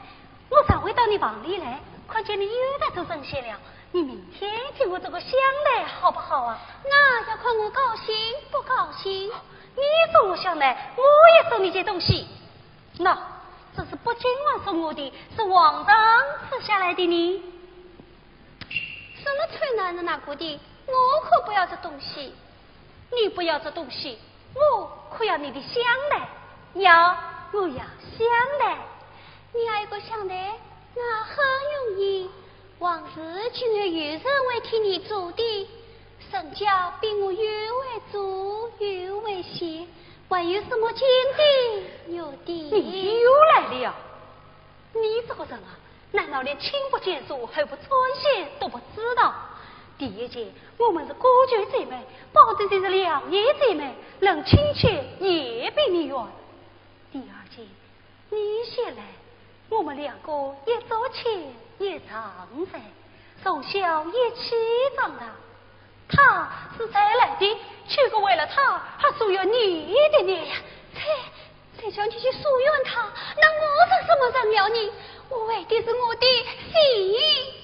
我上回到你房里来，看见你又在做针线了。你明天替我做个香袋好不好啊？那要看我高兴不高兴。你送我香袋，我也送你件东西。喏，这是北静王送我的，是皇上赐下来的呢。什么臭男人拿过的？我可不要这东西。 你不要这东西，我可要你的香袋。要，我要香袋。你要一个香袋，那很容易。往时竟然有人会替你做的，人家比我又会做又会写，还有什么金的玉的。你又来了。 你这个人啊，难道连亲不间疏、后不僭先都不知道？第一件，我们是姑舅姐妹，宝姐姐是两姨姐妹，论亲戚也比你远。第二件，你先来，我们两个一桌吃一床睡，从小一起长大。 她是才来的，岂可为了她而疏远你的呢？哎呀，谁，谁叫你去疏远她？那我成什么人了呢？我为的是我的心。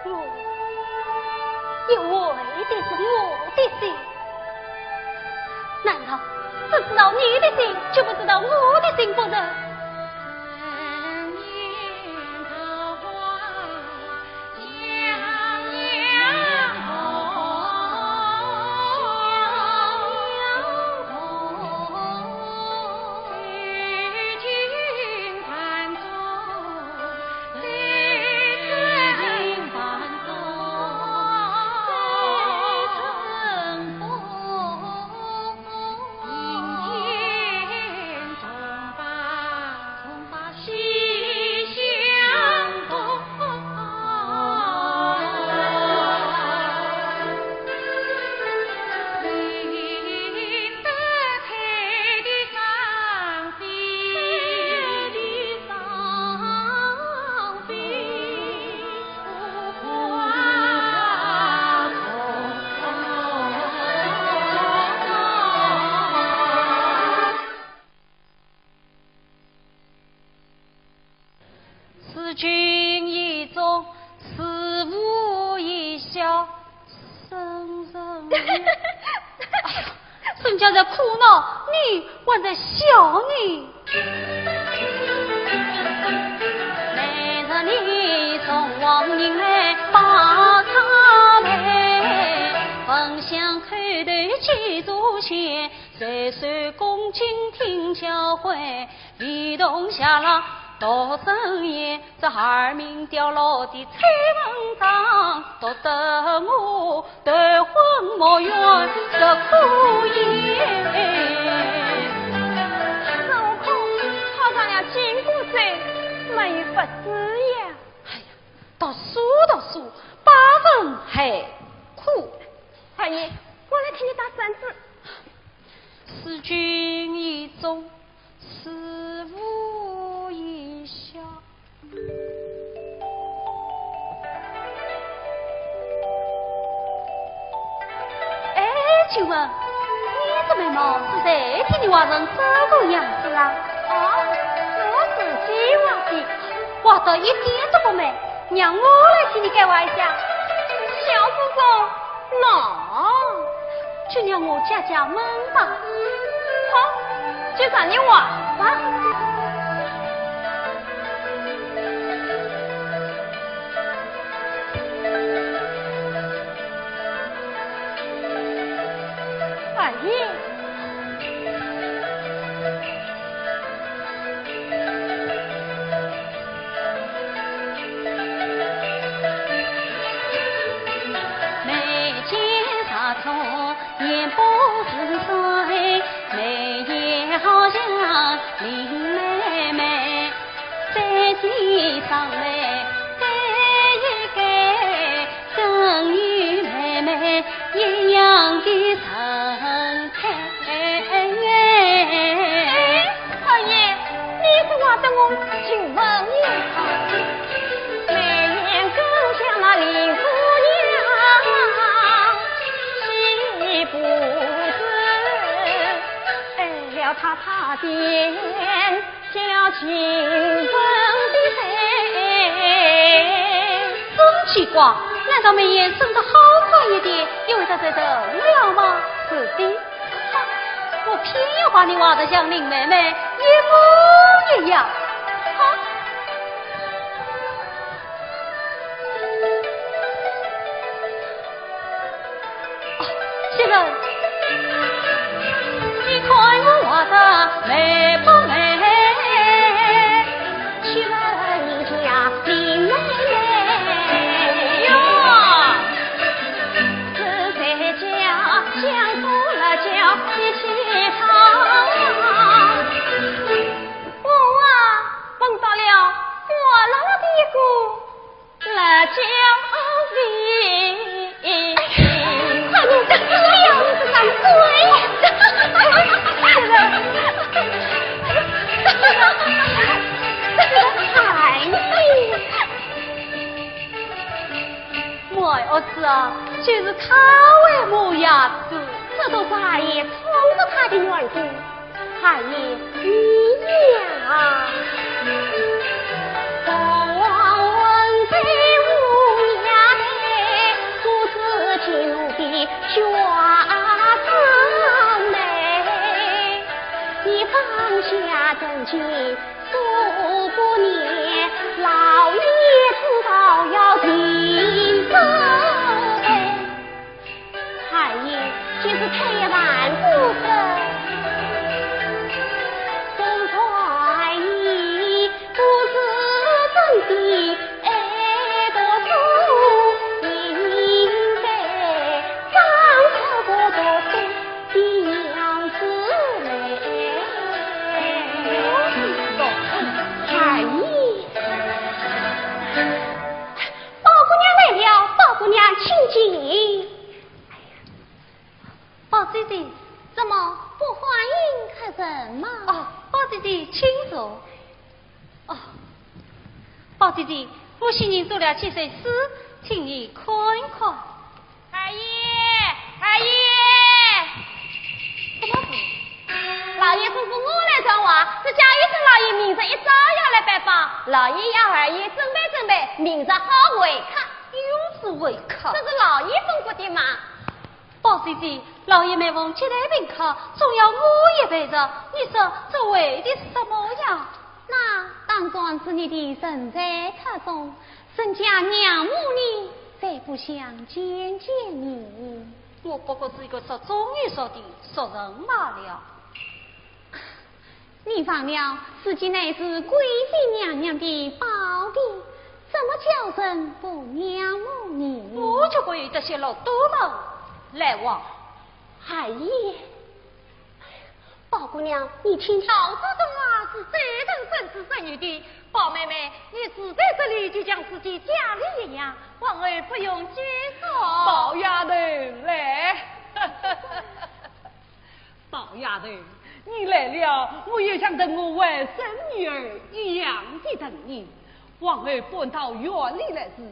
我也为的是我的心。 难道只知道你的心，就不知道我的心不成？事君以忠，事父以孝，圣人。哎呀，人家在苦恼，你还在笑呢。每日里送往银来把茶杯，焚香叩头祭祖先，岁岁恭敬听教诲，一同下了读真言，这二名刁老的崔文章，读得我头昏目眩，这可以。孙悟空考上了金箍咒，没有法子呀。哎呀，读书读书，八分还苦。二爷，我来替你打扇子。事君以忠，事父以孝。哎，请问，你这眉毛是谁替你画成这个样子啊？哦，是我自己画的。画得一点都不美，让我来替你改画一下。小祖宗， 喏，就让我解解闷吧。好，就让你画吧。二爷。 眉间茶中眼波似水，眉眼好像明你上来，这一个正与妹妹一样的身材。哎，二爷，你是话得我就问你吧。眉眼更像那林姑娘，岂不知爱了她她便 叫情人的谁？真奇怪，难道眉眼生得好看一点，又会得罪人了吗？是的，哈，我偏要把你画得像林妹妹一模一样。哈。 哦，袭人，你看我画得美不美？袭人家林妹妹哟，是谁家乡出了叫一起唱。我啊，碰到了火辣辣的一个 辣椒味。哎，快点，不要，你是张嘴。这个，这个孩子。我儿子啊，就是他为母呀子。这都是二爷宠着他的缘故。 二爷，你呀。二爷，就是退一万步说，总算你不是真的爱读书，你应该张口不读书的样子嘞。哎呀，宝姑娘来了，宝姑娘请进。 宝姐姐。怎么，不欢迎客人吗？哦，宝姐姐，请坐。哦，宝姐姐，我新近做了几首诗，请你看一看。二爷，二爷。什么事？老爷吩咐我来传话，说贾雨村老爷明日一早要来拜访，老爷要二爷准备准备，明日好会客。又是会客？这是老爷吩咐的嘛。 宝姐姐，老爷每逢接待宾客，总要我也陪着，你说这为的是什么呀？那当然是你的神采出众，人家仰慕你，才不想见见你。我不过是一个俗中又俗的俗人罢了。 你忘了，自己乃是贵妃娘娘的胞弟，怎么叫人不仰慕你？我就不与这些禄蠹们来往。二爷，宝姑娘，你听听。老祖宗啊，是最疼孙子孙女的。宝妹妹，你住在这里就像自己家里一样，往后不用拘束。宝丫头，来。 宝丫头，你来了，我也像疼我外孙女儿一样的疼你。往后搬到园里来住，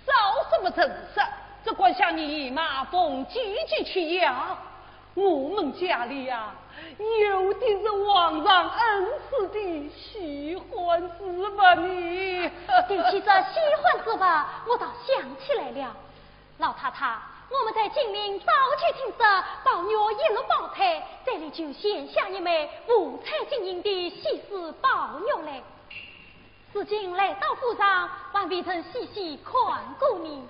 少什么陈设，只管向你姨妈凤姐姐去要。我们家里呀，有的是皇上恩赐的稀罕之物呢。提起这稀罕之物，我倒想起来了。 老太太，我们在金陵早就听说宝玉一落胞胎，嘴里就衔下一枚五彩晶莹的稀世宝玉来。如今来到府上，还未曾细细看过呢。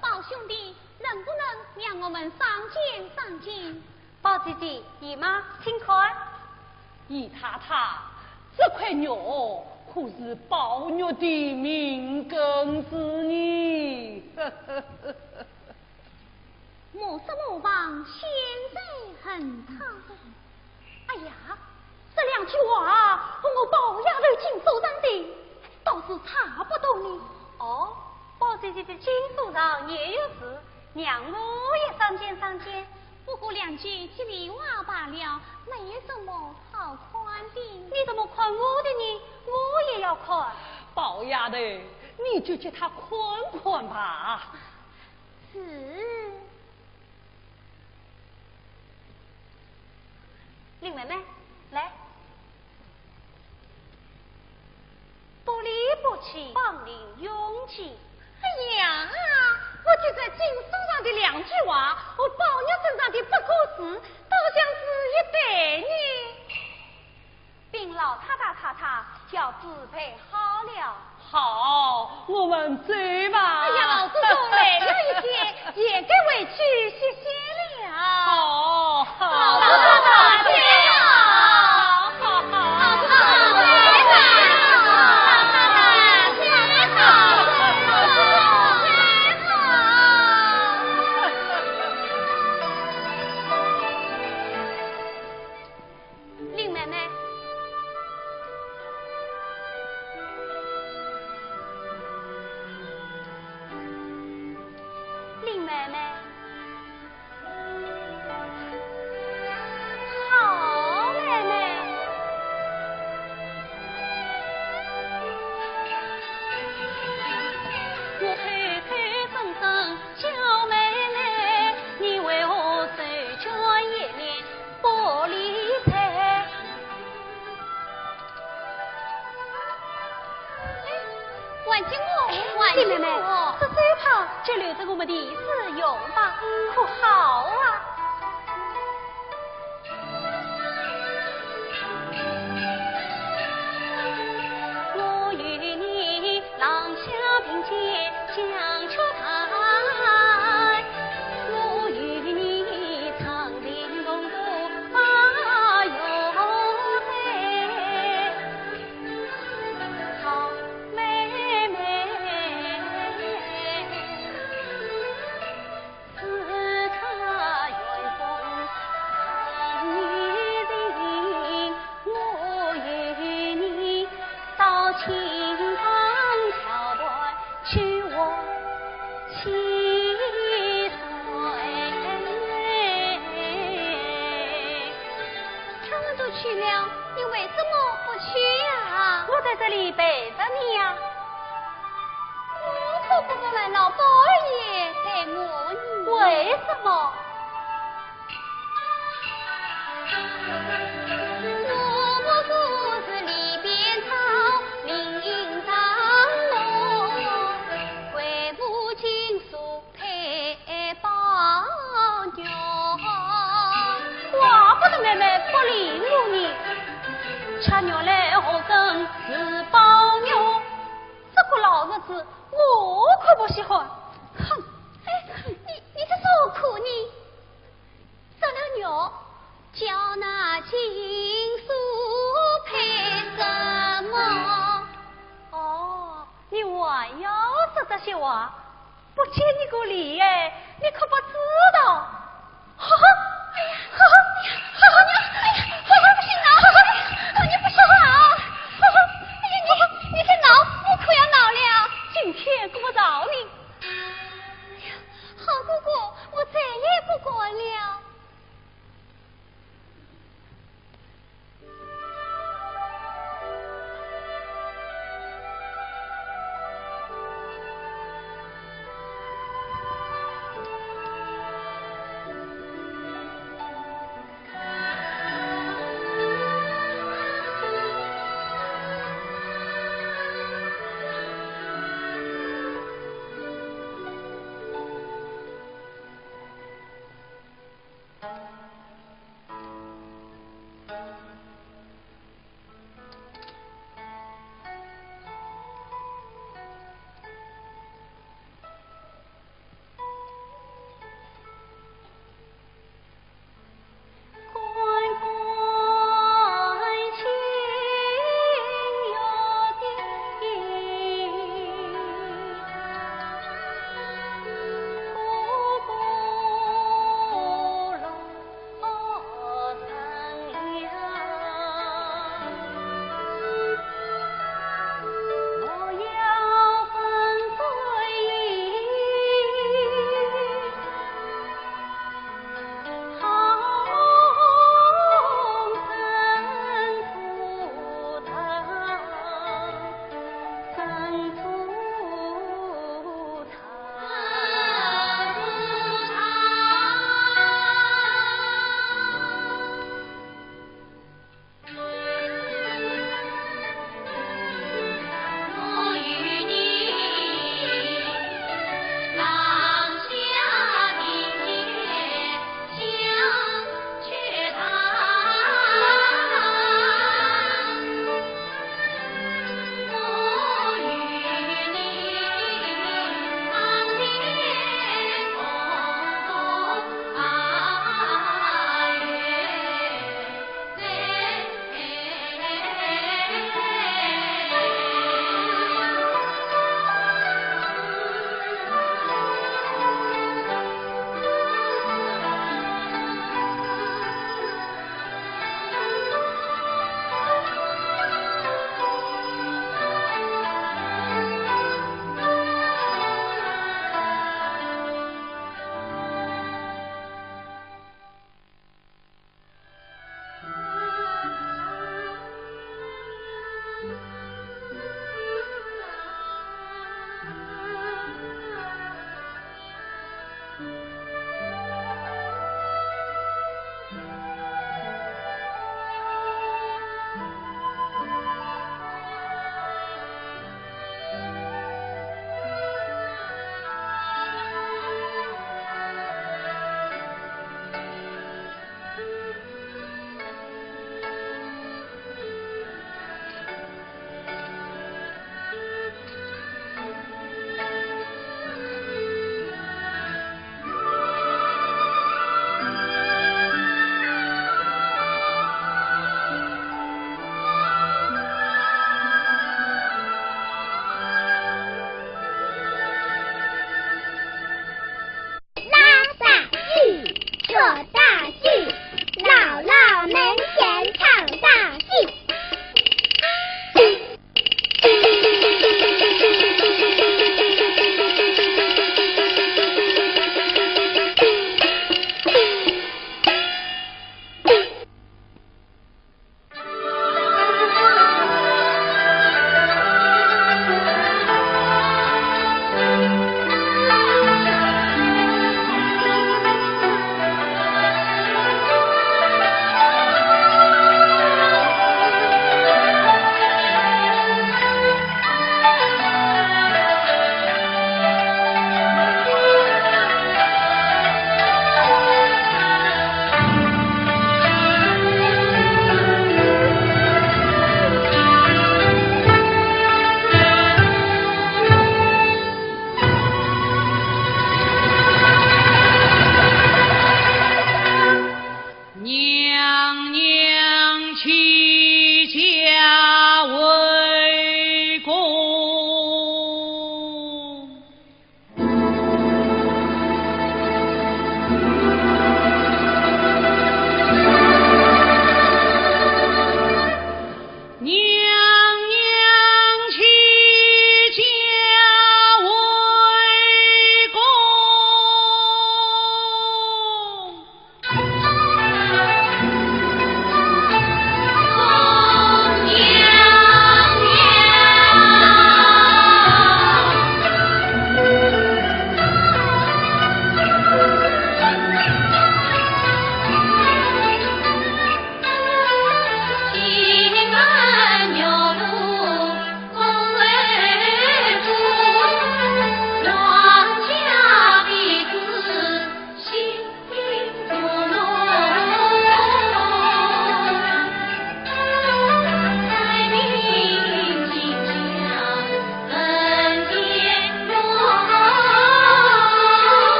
宝兄弟，能不能让我们赏鉴赏鉴？ 宝姐姐，姨妈，请看。姨太太，这块玉可是宝玉的命根子呢。莫失莫忘，仙寿恒昌。哎呀，这两句话和我宝丫头金锁上的，倒是差不多呢。哦，宝姐姐的金锁上也有字，让我也赏鉴赏鉴。不过两句吉利话罢了，没有什么好看的。你怎么看我的呢？我也要看。宝丫头，你就给他看看吧。是。 林妹妹，来。不离不弃，芳龄永继。哎呀，我觉得金锁上的两句话和宝玉身上的八个字，倒像是一对呢。禀老太太太太，轿子备好了。 好，我们走吧。哎呀，老祖宗累了一天，也该回去歇歇了。好，好。老祖宗走了。好，好，好。老祖宗走了。老太太走了。老祖宗走了。 林妹妹，林妹妹，好妹妹。我偷偷声声叫妹妹，你为何手脚一脸 玻璃彩。哎，还给我，还给我。林妹妹，这手帕就留着我们第一次用吧，可好啊？我与你 郎下并肩相交谈，我与你唱情共度八月节。好妹妹， 此刻缘分更有情，我与你到清风桥畔去喝汽水。他们都去了，你为什么不去呀？我在这里陪着你呀。 我可不敢让老宝二爷陪我呢。为什么？我不过是里边草，林荫上落，为父亲所配宝玉。怪不得妹妹不理我呢，却原来何曾是宝玉。 这个老日子，我可不喜欢。哼！哎，你，你这何苦呢？着了玉，叫那金锁配什么？哦，你还要说这些话？ 不给你个厉害，你可不知道。哈哈，哎呀，哈哈，哈哈，哎呀，哈哈，不许闹，哈哈，哎呀，你不许闹，哈哈，哎呀，你，你再闹，我可要恼了。今天可不饶你。哎呀，好哥哥，我再也不敢了。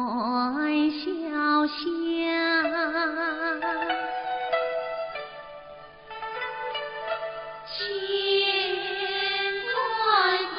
欢笑笑，千万种。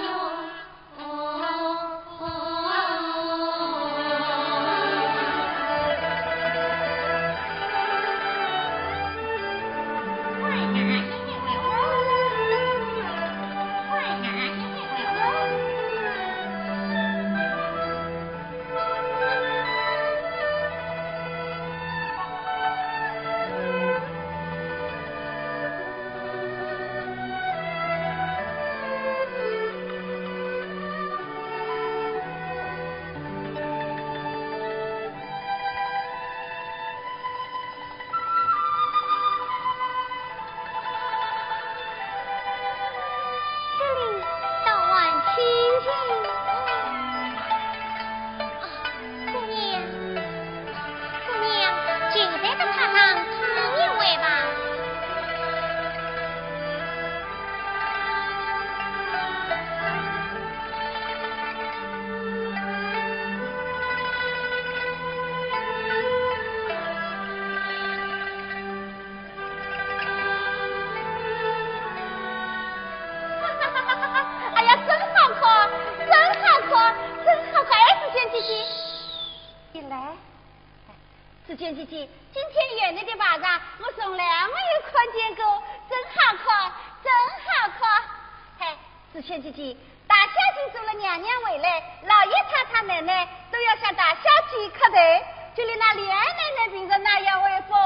这里倒还清静。啊，姑娘，姑娘，就在这榻上躺一会吧。 哎呀，真好看，真好看，真好看！哎，紫鹃姐姐，你来。哎，紫鹃姐姐，今天园里的排场我从来没有看见过，真好看，真好看！哎，紫鹃姐姐，大小姐做了娘娘回来，老爷、太太、奶奶都要向大小姐磕头，就连那琏奶奶平常那样威风，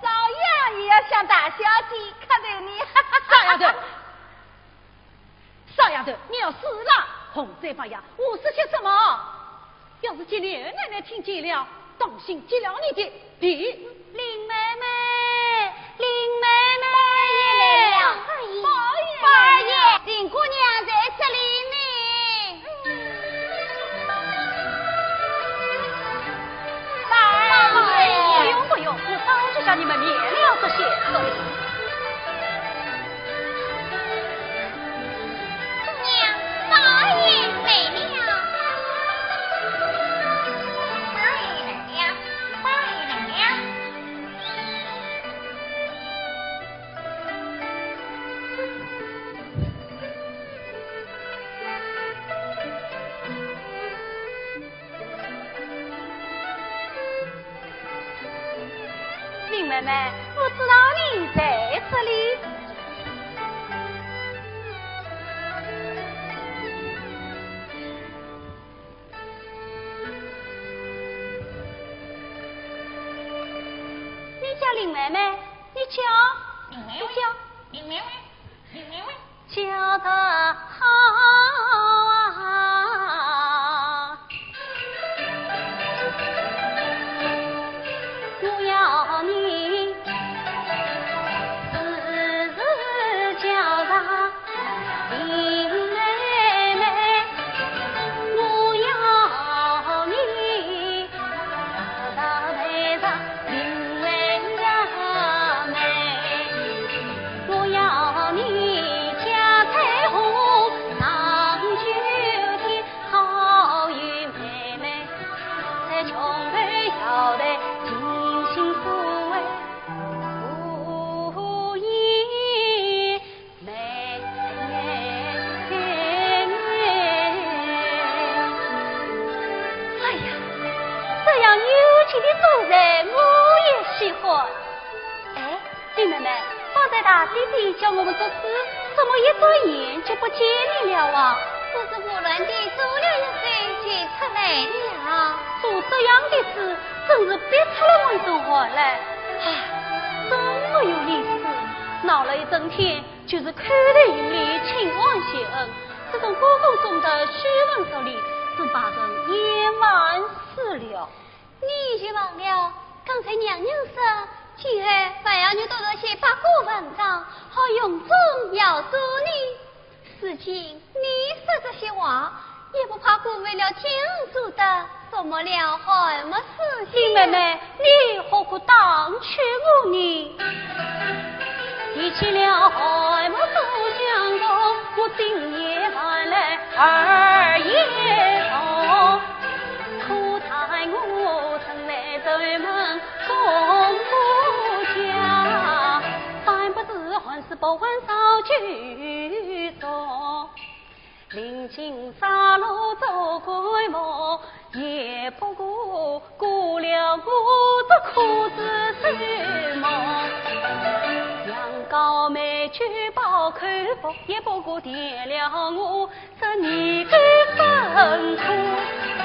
照样也要向大小姐磕头呢。傻丫头，傻丫头，你要死了！胡说八道，胡说些什么？要是琏奶奶听见了，当心揭了你的皮。林妹妹，林妹妹。宝二爷来了。宝二爷。宝二爷，林姑娘在这里呢。宝二爷。不用，不用，我早就向你们免了这些罪。 姑娘，宝二爷来了。宝二爷来了，宝二爷来了。 林妹妹，我知道你在这里。你叫林妹妹，你叫，林妹妹，你叫。林妹妹。 叫得好啊！我要你时时叫上林妹妹，我要你 哎呀，这样幽静的主人我也喜欢。哎，林妹妹，方才大姐姐叫我们作诗，怎么一转眼就不见你了啊？我是胡乱地做了一首就出来了。做这样的诗，真是逼出了我一身汗来。唉，真没有意思，闹了一整天， 就是口头有礼，请安谢恩，这种歌功颂德、虚文俗礼，真把人厌烦死了。你也忘了，刚才娘娘说，今后还要你多读些八股文章，好荣宗耀祖呢。如今你说这些话， 也不怕辜负了天恩祖德，辱没了侯门世姓。林妹妹，你何苦打趣我呢？提起了侯门祖相公，我心也烦来，耳也聋。可待我身在城门攻我家，三不知寒食不还烧酒烧。临近杀戮做鬼魔，也不过过了我这苦子寿命。羊羔美酒饱口福，也不过填了我这泥狗生活。